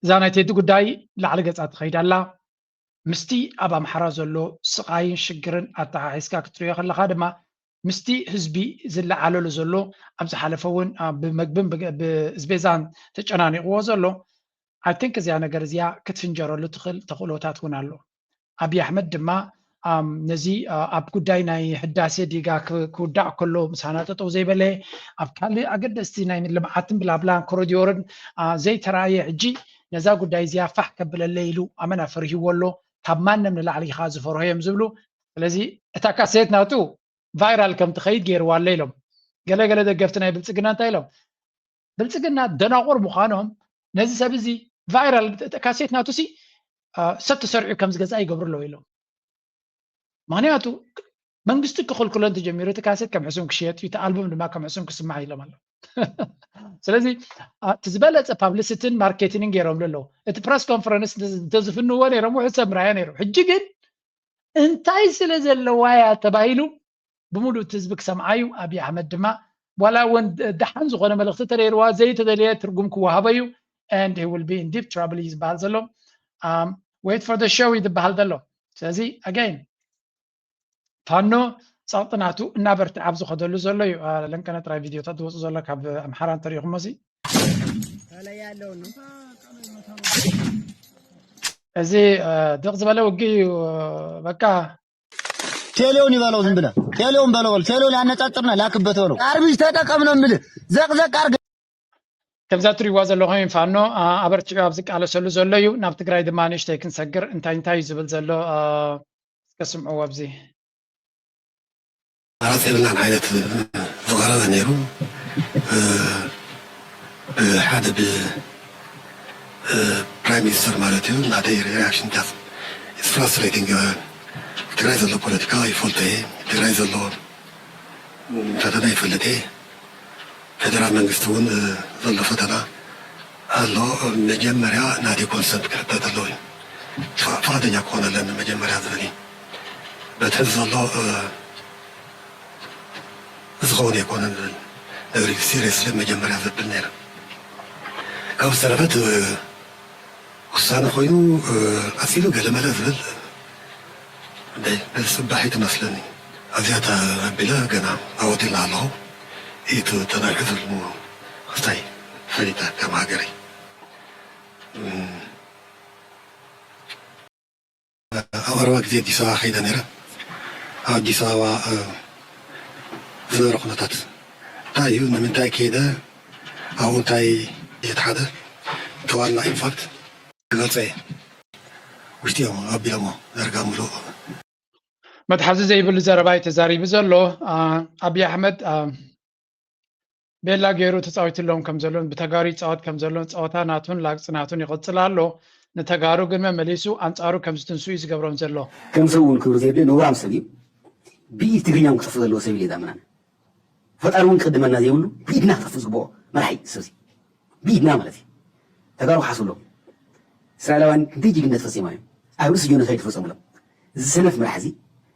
እዛ ናይ ቴዲ ጉዳይ ላዕሊ ገፃ ትኸይድ ኣላ። ምስቲ ኣብ ኣምሓራ ዘሎ ስቓይን ሽግርን ኣተሓሒዝካ ክትሪኦ ከለኻ ድማ ምስቲ ህዝቢ ዝለዓለሉ ዘሎ ኣብ ዝሓለፈ እውን ብመግብን ብእዝቤዛን ተጨናኒቕዎ ዘሎ I think እዚኣ ነገር እዚኣ ክትፍንጀረሉ ትኽእል ተኽእሎታት እውን ኣሎ። ኣብይ ኣሕመድ ድማ ነዚ ኣብ ጉዳይ ናይ ህዳሴ ዲጋ ክውዳእ ከሎ ምሳና ጠጠው ዘይበለ ኣብ ካልእ ኣገደስቲ ናይ ልምዓትን ብላብላን ኮሪዶርን ዘይተራእየ ሕጂ ነዛ ጉዳይ እዚኣ ፋሕ ከብለለ ኢሉ ኣመና ፈሪህዎ ኣሎ። ካብ ማንም ንላዕሊ ኢኻ ዝፈርሆ እዮም ዝብሉ። ስለዚ እታ ካሴት ናቱ ቫይራል ከም ትኸይድ ገይርዋ ኣሎ ኢሎም ገለ ገለ ደገፍቲ ናይ ብልፅግና እንታይ ኢሎም ብልፅግና ደናቑር ምዃኖም ነዚ ሰብ እዚ ቫይራል ካሴት ናቱ ሲ ሰብ ተሰሪዑ ከም ዝገዛ ይገብሩ ኣለዉ ኢሎም። ምክንያቱ መንግስቲ ክኽልክሎ እንተጀሚሩ እቲ ካሴት ከም ሕሱም ክሽየጥ እዩ፣ እቲ ኣልቡም ድማ ከም ሕሱም ክስማዕ ኢሎም ኣለዉ። ስለዚ እቲ ዝበለፀ ፓብሊሲቲን ማርኬቲንግ ገይሮምሉ ኣለዉ። እቲ ፕረስ ኮንፈረንስ እንተዝፍንዎ ነይሮም ውሕድ ሰብ ምራዮ ነይሩ። ሕጂ ግን እንታይ ስለ ዘለዋ እያ ተባሂሉ ብምሉእ እቲ ህዝቢ ክሰምዓ እዩ። ኣብይ ኣሕመድ ድማ ዋላ እውን ደሓን ዝኾነ መልእኽቲ ተደይርዋ ዘይተደልየ ትርጉም ክወሃቦ እዩ። And he will be in deep trouble እዩ ዝበሃል ዘሎ። Wait for the show እዩ ዝበሃል ዘሎ። ስለዚ ኣጋይን ፋኖ ጸቕጢ ናቱ እናበርትዐ ኣብ ዝኸደሉ ዘሎ እዩ። ለንቀነ ጥራይ ቪድዮታት ዝወፁ ዘሎ ካብ ኣምሓራ እንተሪኢኹሞ እዚ እዚ ድቕ ዝበለ ውግእ እዩ። በቃ ቴሌውን ይበለው ዝም ብለ ቴሌውን በለው በለው ቴሌውን ያነጻጽርና ላክበት በለው አርቢጅ ተጠቀም ነው የምልህ። ዘቅዘቅ አርግ ከምዛ ትሪዋ ዘለኹም ፋኖ ኣበርቲዑ ኣብ ዝቃለሰሉ ዘሎ እዩ። ናብ ትግራይ ድማ ንእሽተይ ክንሰግር እንታይ እንታይ እዩ ዝብል ዘሎ እስከ ስምዕዎ ኣብዚ ኣራፂ የብልናን ዓይነት ዝቐረበ ነይሩ። ብሓደ ብፕራይም ሚኒስተር ማለት እዩ ናተይ ሪያክሽን ዳት ኢትስ ፍራስትሬቲንግ። ትግራይ ዘሎ ፖለቲካ ይፈልጦ እየ። ትግራይ ዘሎ ፈተና ይፈልጥ እየ። ፌደራል መንግስቲ እውን ዘሎ ፈተና ኣሎ። መጀመርያ ናተይ ኮንሰንት ክሕተት ኣለዎ እዩ። ፍቓደኛ ክኾን ኣለኒ መጀመርያ ዝብል እዩ። በቲ ሕዚ ዘሎ ዝኸውን ኣይኮነን ዝብል ነግሪ ሲሪየስሊ መጀመርያ ዘብል ነይረ። ካብ ዝተረፈት ውሳነ ኮይኑ ኣፂሉ ገለመለ ዝብል ብፅባሕ ኣይትመስለኒ። ኣብዚኣ ኣቢለ ገና ኣወዲልና ኣለኹ። ኢቱ ተናሪሑ ዝብልዎ ክስታይ ፈሊጠ ከም ሃገረይ ኣብ ቀረባ ግዜ ኣዲስ ኣበባ ከይደ ነይረ። ኣብ ኣዲስ ኣበባ ዝነበረ ኩነታት እንታይ እዩ፣ ንምንታይ ከይደ፣ ኣብኡ እንታይ የተሓደ፣ እቲ ዋና ኢንፋክት ክገልፀ እየ። ውሽጢ እዮም ኣቢሎሞ ዳርጋ ምሉእ። መትሓዚ ዘይብሉ ዘረባ እዩ ተዛሪቡ ዘሎ ኣብይ ኣሕመድ። ቤላ ገይሩ ተፃዊትሎም ከም ዘሎን ብተጋሩ ይፃወት ከም ዘሎን ፀወታ ናቱን ላግፂ ናቱን ይቕፅል ኣሎ። ንተጋሩ ግን መመሊሱ ኣንፃሩ ከም ዝትንሱ እዩ ዝገብሮም ዘሎ። ከም ሰብ እውን ክብሪ ዘየድልዮ ነውራም ሰብ እዩ። ብኢድ ትግርኛ እውን ክጠፍእ ዘለዎ ሰብ ኢለ ዝኣምን ኣነ። ፈጣሪ እውን ክቕድመና ዘይብሉ ብኢድና ክጠፍእ ዝግብኦ መራሒ እዩ ሰብ እዚ። ብኢድና ማለት እዩ። ተጋሩ ክሓስብሎም። እስራኤላውያን ክንደይ ጅግነት ፈፂሞም እዮም። ኣብ ርእሲ ጆኖሳይድ ፈፀሙሎም። እዚ ሰነፍ መራሒ እዚ፣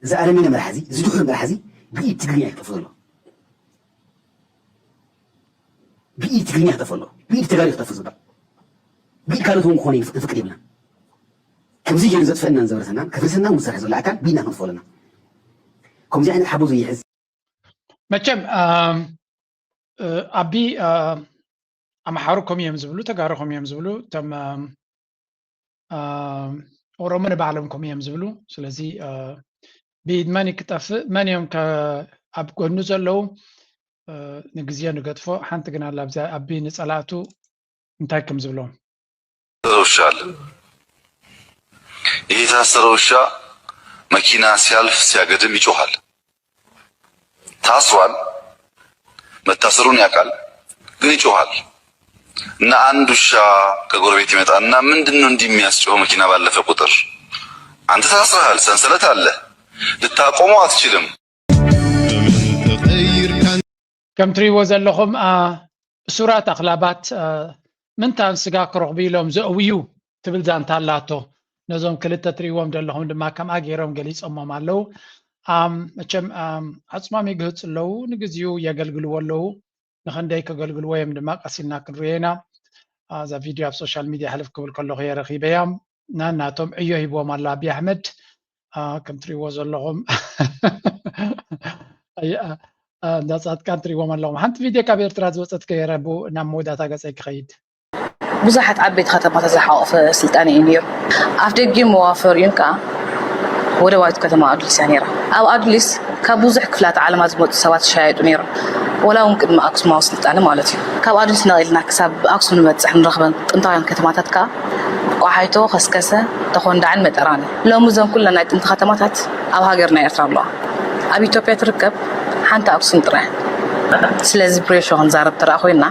እዚ ኣረሜነ መራሒ እዚ፣ እዚ ድሑር መራሒ እዚ ብኢድ ትግርኛ እዩ ክጠፍእ ዘሎ። ብኢድ ትግርኛ ክጠፍእ ኣሎ። ብኢድ ተጋሩ ክጠፍእ ዝግባእ። ብኢድ ካልኦት እውን ክኾነ ይፍቅ- ይፍቅድ የብልናን። ከምዚ ገይሩ ዘጥፈአናን ዘብረሰናን ከፍርሰና እውን ዝሰርሕ ዘሎ ኣካል ብኢድና ክንጥፍኦ ኣለና። ከምዚ ዓይነት ሓቦ ዘይሕዝ መቸም ኣቢ ኣምሓሩ ከም እዮም ዝብሉ፣ ተጋሩ ከም እዮም ዝብሉ፣ እቶም ኦሮሞ ንባዕሎም ከም እዮም ዝብሉ። ስለዚ ብኢድ መን ክጠፍእ፣ መን እዮም ኣብ ጎኑ ዘለዉ ንግዜ ንገድፎ። ሓንቲ ግን ኣላ ኣብዚኣ ኣቢ ንጸላእቱ እንታይ ከም ዝብሎም። ውሻ አለ። ይህ የታሰረ ውሻ መኪና ሲያልፍ ሲያገድም ይጮሃል። ታስሯል። መታሰሩን ያውቃል፣ ግን ይጮሃል። እና አንድ ውሻ ከጎረቤት ይመጣና ምንድን ነው እንዲህ የሚያስጮኸው መኪና ባለፈ ቁጥር? አንተ ታስረሃል፣ ሰንሰለት አለ፣ ልታቆመው አትችልም። ከም ትሪእዎ ዘለኹም እሱራት ኣኽላባት ምንታን ስጋ ክረኽቡ ኢሎም ዘእውዩ ትብል ዛንታ ኣላቶ። ነዞም ክልተ ትሪእዎም ዘለኹም ድማ ከምኣ ገይሮም ገሊፆሞም ኣለዉ። መቸም ዓፅሞም ይግህፁ ኣለዉ፣ ንግዚኡ የገልግልዎ ኣለዉ። ንኽንደይ ከገልግልዎ እዮም ድማ ቀስ ኢልና ክንሪኦ ኢና። እዛ ቪድዮ ኣብ ሶሻል ሚድያ ሕልፍ ክብል ከለኹ እየ ረኺበያ። ናናቶም ዕዮ ሂብዎም ኣሎ ኣብይ ኣሕመድ። ከም ትሪእዎ ዘለኹም እንዳ ፃድቃን ትሪእዎም ኣለኹም። ሓንቲ ቪድዮ ካብ ኤርትራ ዝወፀት ከየረቡ ናብ መወዳእታ ገፀይ ክኸይድ። ብዙሓት ዓበይቲ ከተማታት ዝሓቆፈ ስልጣነ እዩ ነይሩ። ኣፍ ደጊኡን መዋፈሪኡን ከዓ ወደባዊት ከተማ ኣዱሊስ እያ ነይራ። ኣብ ኣዱሊስ ካብ ብዙሕ ክፍላተ ዓለማት ዝመፁ ሰባት ይሻየጡ ነይሮም። ወላ እውን ቅድሚ ኣክሱማዊ ስልጣነ ማለት እዩ። ካብ ኣዱሊስ ነቒልና ክሳብ ኣክሱም ንበፅሕ ንረኽበን ጥንታውያን ከተማታት ከዓ ቆሓይቶ፣ ከስከሰ፣ ተኾንዳዕን መጠራን እዩ። ሎሚ እዘን ኩለን ናይ ጥንቲ ከተማታት ኣብ ሃገርና ኤርትራ ኣለዋ። ኣብ ኢትዮጵያ ትርከብ ሓንቲ ኣክሱም ጥራይ። ስለዚ ብሬሾ ክንዛረብ ተረኣ ኮይና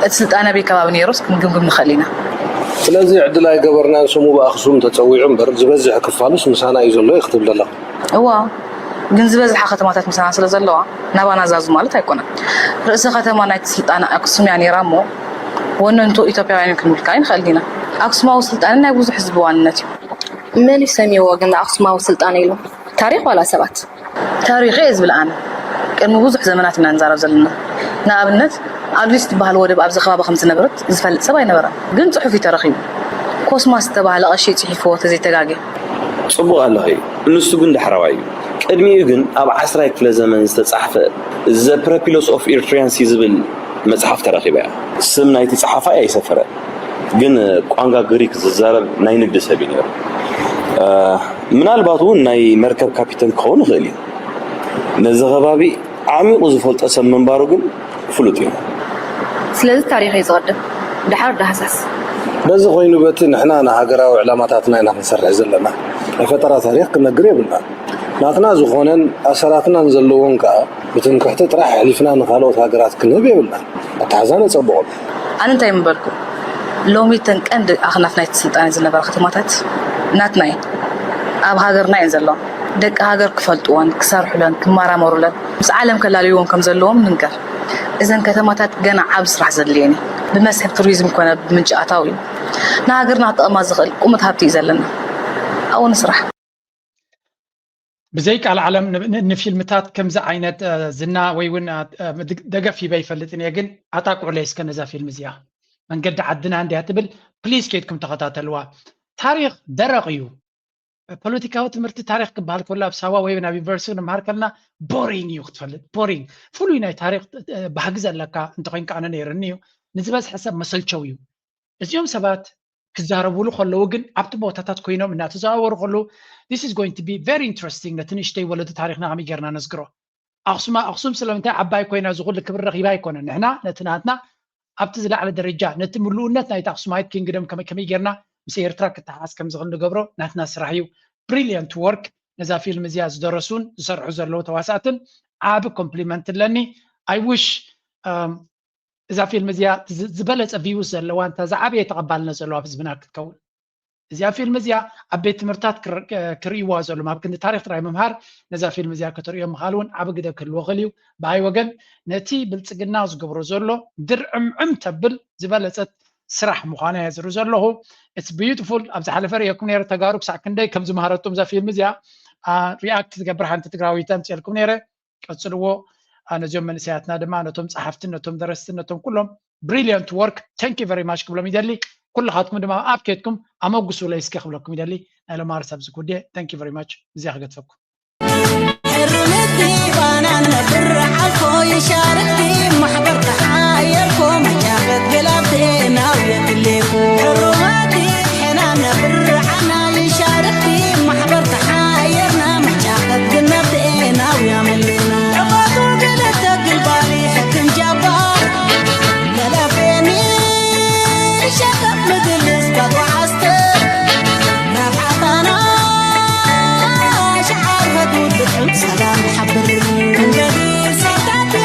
እቲ ስልጣነ ኣበይ ከባቢ ነይሩስ ክንግምግም ንኽእል ኢና። ስለዚ ዕድል ኣይገበርናን ስሙ ብኣኽሱም ተፀዊዑ እምበር ዝበዝሕ ክፋሉስ ምሳና እዩ ዘሎ ኢኺ ትብሊ ኣለኺ። እዋ ግን ዝበዝሓ ከተማታት ምሳና ስለ ዘለዋ ናባና ዛዙ ማለት ኣይኮነን። ርእሰ ከተማ ናይቲ ስልጣነ ኣክሱም እያ ነይራ እሞ ወነንቱ ኢትዮጵያውያን ክንብልካ ኣይንኽእል ኢና። ኣክሱማዊ ስልጣነ ናይ ብዙሕ ህዝቢ ዋንነት እዩ። መን እዩ ሰሚዎ ግን ኣክሱማዊ ስልጣነ ኢሉ? ታሪኽ ዋላ ሰባት? ታሪኽ እየ ዝብል ኣነ። ቅድሚ ብዙሕ ዘመናት ኢና ንዛረብ ዘለና። ንኣብነት ኣልቪስ ትበሃል ወደብ ኣብዚ ከባቢ ከም ዝነበረት ዝፈልጥ ሰብ ኣይነበረን፣ ግን ፅሑፍ እዩ ተረኺቡ። ኮስማስ ዝተባህለ ቀሺ እዩ ፅሒፍዎ ተዘይተጋግየ። ጽቡቕ ኣለኺ። ንሱ ግን ዳሕረዋይ እዩ። ቅድሚኡ ግን ኣብ ዓስራይ ክፍለ ዘመን ዝተጻሕፈ The Papyrus of Erythrina ዝብል መጽሓፍ ተረኺባ እያ። ስም ናይቲ ጸሓፋይ ኣይሰፈረን፣ ግን ቋንቋ ግሪክ ዝዛረብ ናይ ንግዲ ሰብ እዩ ነይሩ። እ፣ ምናልባት እውን ናይ መርከብ ካፒተን ክኸውን ይኽእል እዩ። ነዚ ከባቢ ዓሚቑ ዝፈልጦ ሰብ ምንባሩ ግን ፍሉጥ እዩ። ስለዚ ታሪኽ እዩ ዝቐድም፣ ድሓር ዳህሳስ። በዚ ኮይኑ በቲ ንሕና ንሃገራዊ ዕላማታትና ኢና ክንሰርሕ ዘለና። ናይ ፈጠራ ታሪኽ ክነግር የብልናን። ናትና ዝኾነን ኣሰራትናን ዘለዎን ከኣ ብትምክሕቲ ጥራሕ ኣሕሊፍና ንኻልኦት ሃገራት ክንህብ የብልናን። ኣተሓዛ ነጸብቐሉ። ኣነ እንታይ ምበልኩ? ሎሚ እተን ቀንዲ ኣኽናፍ ናይቲ ስልጣነ ዝነበራ ከተማታት ናትና እየን። ኣብ ሃገርና እየን ዘለዋ። ደቂ ሃገር ክፈልጥወን፣ ክሰርሑለን፣ ክመራመሩለን፣ ምስ ዓለም ከላልይዎም ከም ዘለዎም ንንገር። እዘን ከተማታት ገና ዓቢ ስራሕ ዘድልየን እዩ። ብመስሕብ ቱሪዝም ኮነ ብምንጪ ኣታዊ ንሃገርና ክጠቕማ ዝኽእል ቁሙት ሃብቲ እዩ ዘለና። ኣብኡ ንስራሕ። ብዘይ ቃል ዓለም ን- ን- ንፊልምታት ከምዚ ዓይነት እ፣ ዝና ወይ እውን እ፣ እ፣ ምድ- ደገፍ ሂበ ይፈልጥን እየ፣ ግን ኣጣቅዑለይ እስከ ነዛ ፊልም እዚኣ መንገዲ ዓድና እንዲያ ትብል። ፕሊዝ ኬድኩም ተኸታተልዋ። ታሪኽ ደረቕ እዩ። ፖለቲካዊ ትምህርቲ ታሪኽ ክበሃል ከሎ ኣብ ሳዋ ወይ ናብ ዩኒቨርሲቲ ንምሃር ከለና ቦሪንግ እዩ ክትፈልጥ፣ ቦሪንግ። ፍሉይ ናይ ታሪኽ እ፣ ባህጊ ዘለካ እንተኾይንካ ኣነ ነይርኒ እዩ። ንዝበዝሐ ሰብ መሰልቸው እዩ። እዚኦም ሰባት ክዛረቡሉ ከለዉ ግን ኣብቲ ቦታታት ኮይኖም እናተዘዋወሩ ከለዉ this is going to be very interesting። ነቲ ንእሽተይ ወለዲ ታሪኽና ከመይ ጌርና ነዝግሮ? ኣኽሱማ ኣኽሱም ስለምንታይ ዓባይ ኮይና እዚ ኩሉ ክብሪ ረኺባ ኣይኮነን። ንሕና ነቲ ናትና ኣብቲ ዝለዓለ ደረጃ ነቲ ምሉእነት ናይቲ ኣኽሱማይት ኪንግደም ከመይ ከመይ ጌርና ምስ ኤርትራ ክተሓሓዝ ከም ዝኽእል ንገብሮ ናትና ስራሕ እዩ። ብሪልየንት ወርክ። ነዛ ፊልም እዚኣ ዝደረሱን ዝሰርሑ ዘለዉ ተዋሳእትን ዓቢ ኮምፕሊመንት ኣለኒ። I wish እዛ ፊልም እዚኣ ዝ- ዝበለፀ ቪውስ ዘለዋ እንተ ዝዓበየ ተቐባልነት ዘለዋ ኣብ ህዝብና ክትከውን። እዚኣ ፊልም እዚኣ ኣብ ቤት ትምህርታት ክር- ክርእይዋ ዘለዎም ኣብ ክንዲ ታሪክ ጥራይ ምምሃር ነዛ ፊልም እዚኣ ከተርእዮም ምኻል እውን ዓብ ግደ ክህልዎ ክእል እዩ። ብኣይ ወገን ነቲ ብልፅግና ዝገብሮ ዘሎ ድርዕምዕም ተብል ዝበለፀት ስራሕ ምዃና እየ ዝርኢ ዘለኹ። It's beautiful። ኣብ ዝሓለፈ ርእየኩም ነይረ ተጋሩ ክሳዕ ክንደይ ከም ዝምሃረቶም እዛ ፊልም እዚኣ ሪኣክት ትገብር ሓንቲ ትግራዊት ኣምፅኤልኩም ነይረ። ቀፅልዎ። ነዚኦም መንእሰያትና ድማ ነቶም ፀሓፍትን ነቶም ደረስትን ነቶም ኩሎም ብሪልየንት ወርክ። Thank you very much ክብሎም ይደሊ። ኩልኻትኩም ድማ ኣብ ኬድኩም ኣመጉሱለይ እስከ ክብለኩም ይደሊ። ናይ ሎማርስ ኣብዚ ጉዴ። Thank you very much። እዚኣ ክገድፈኩም። ሕርምቲ ባና ነብር ዓልፎ ይሻርክ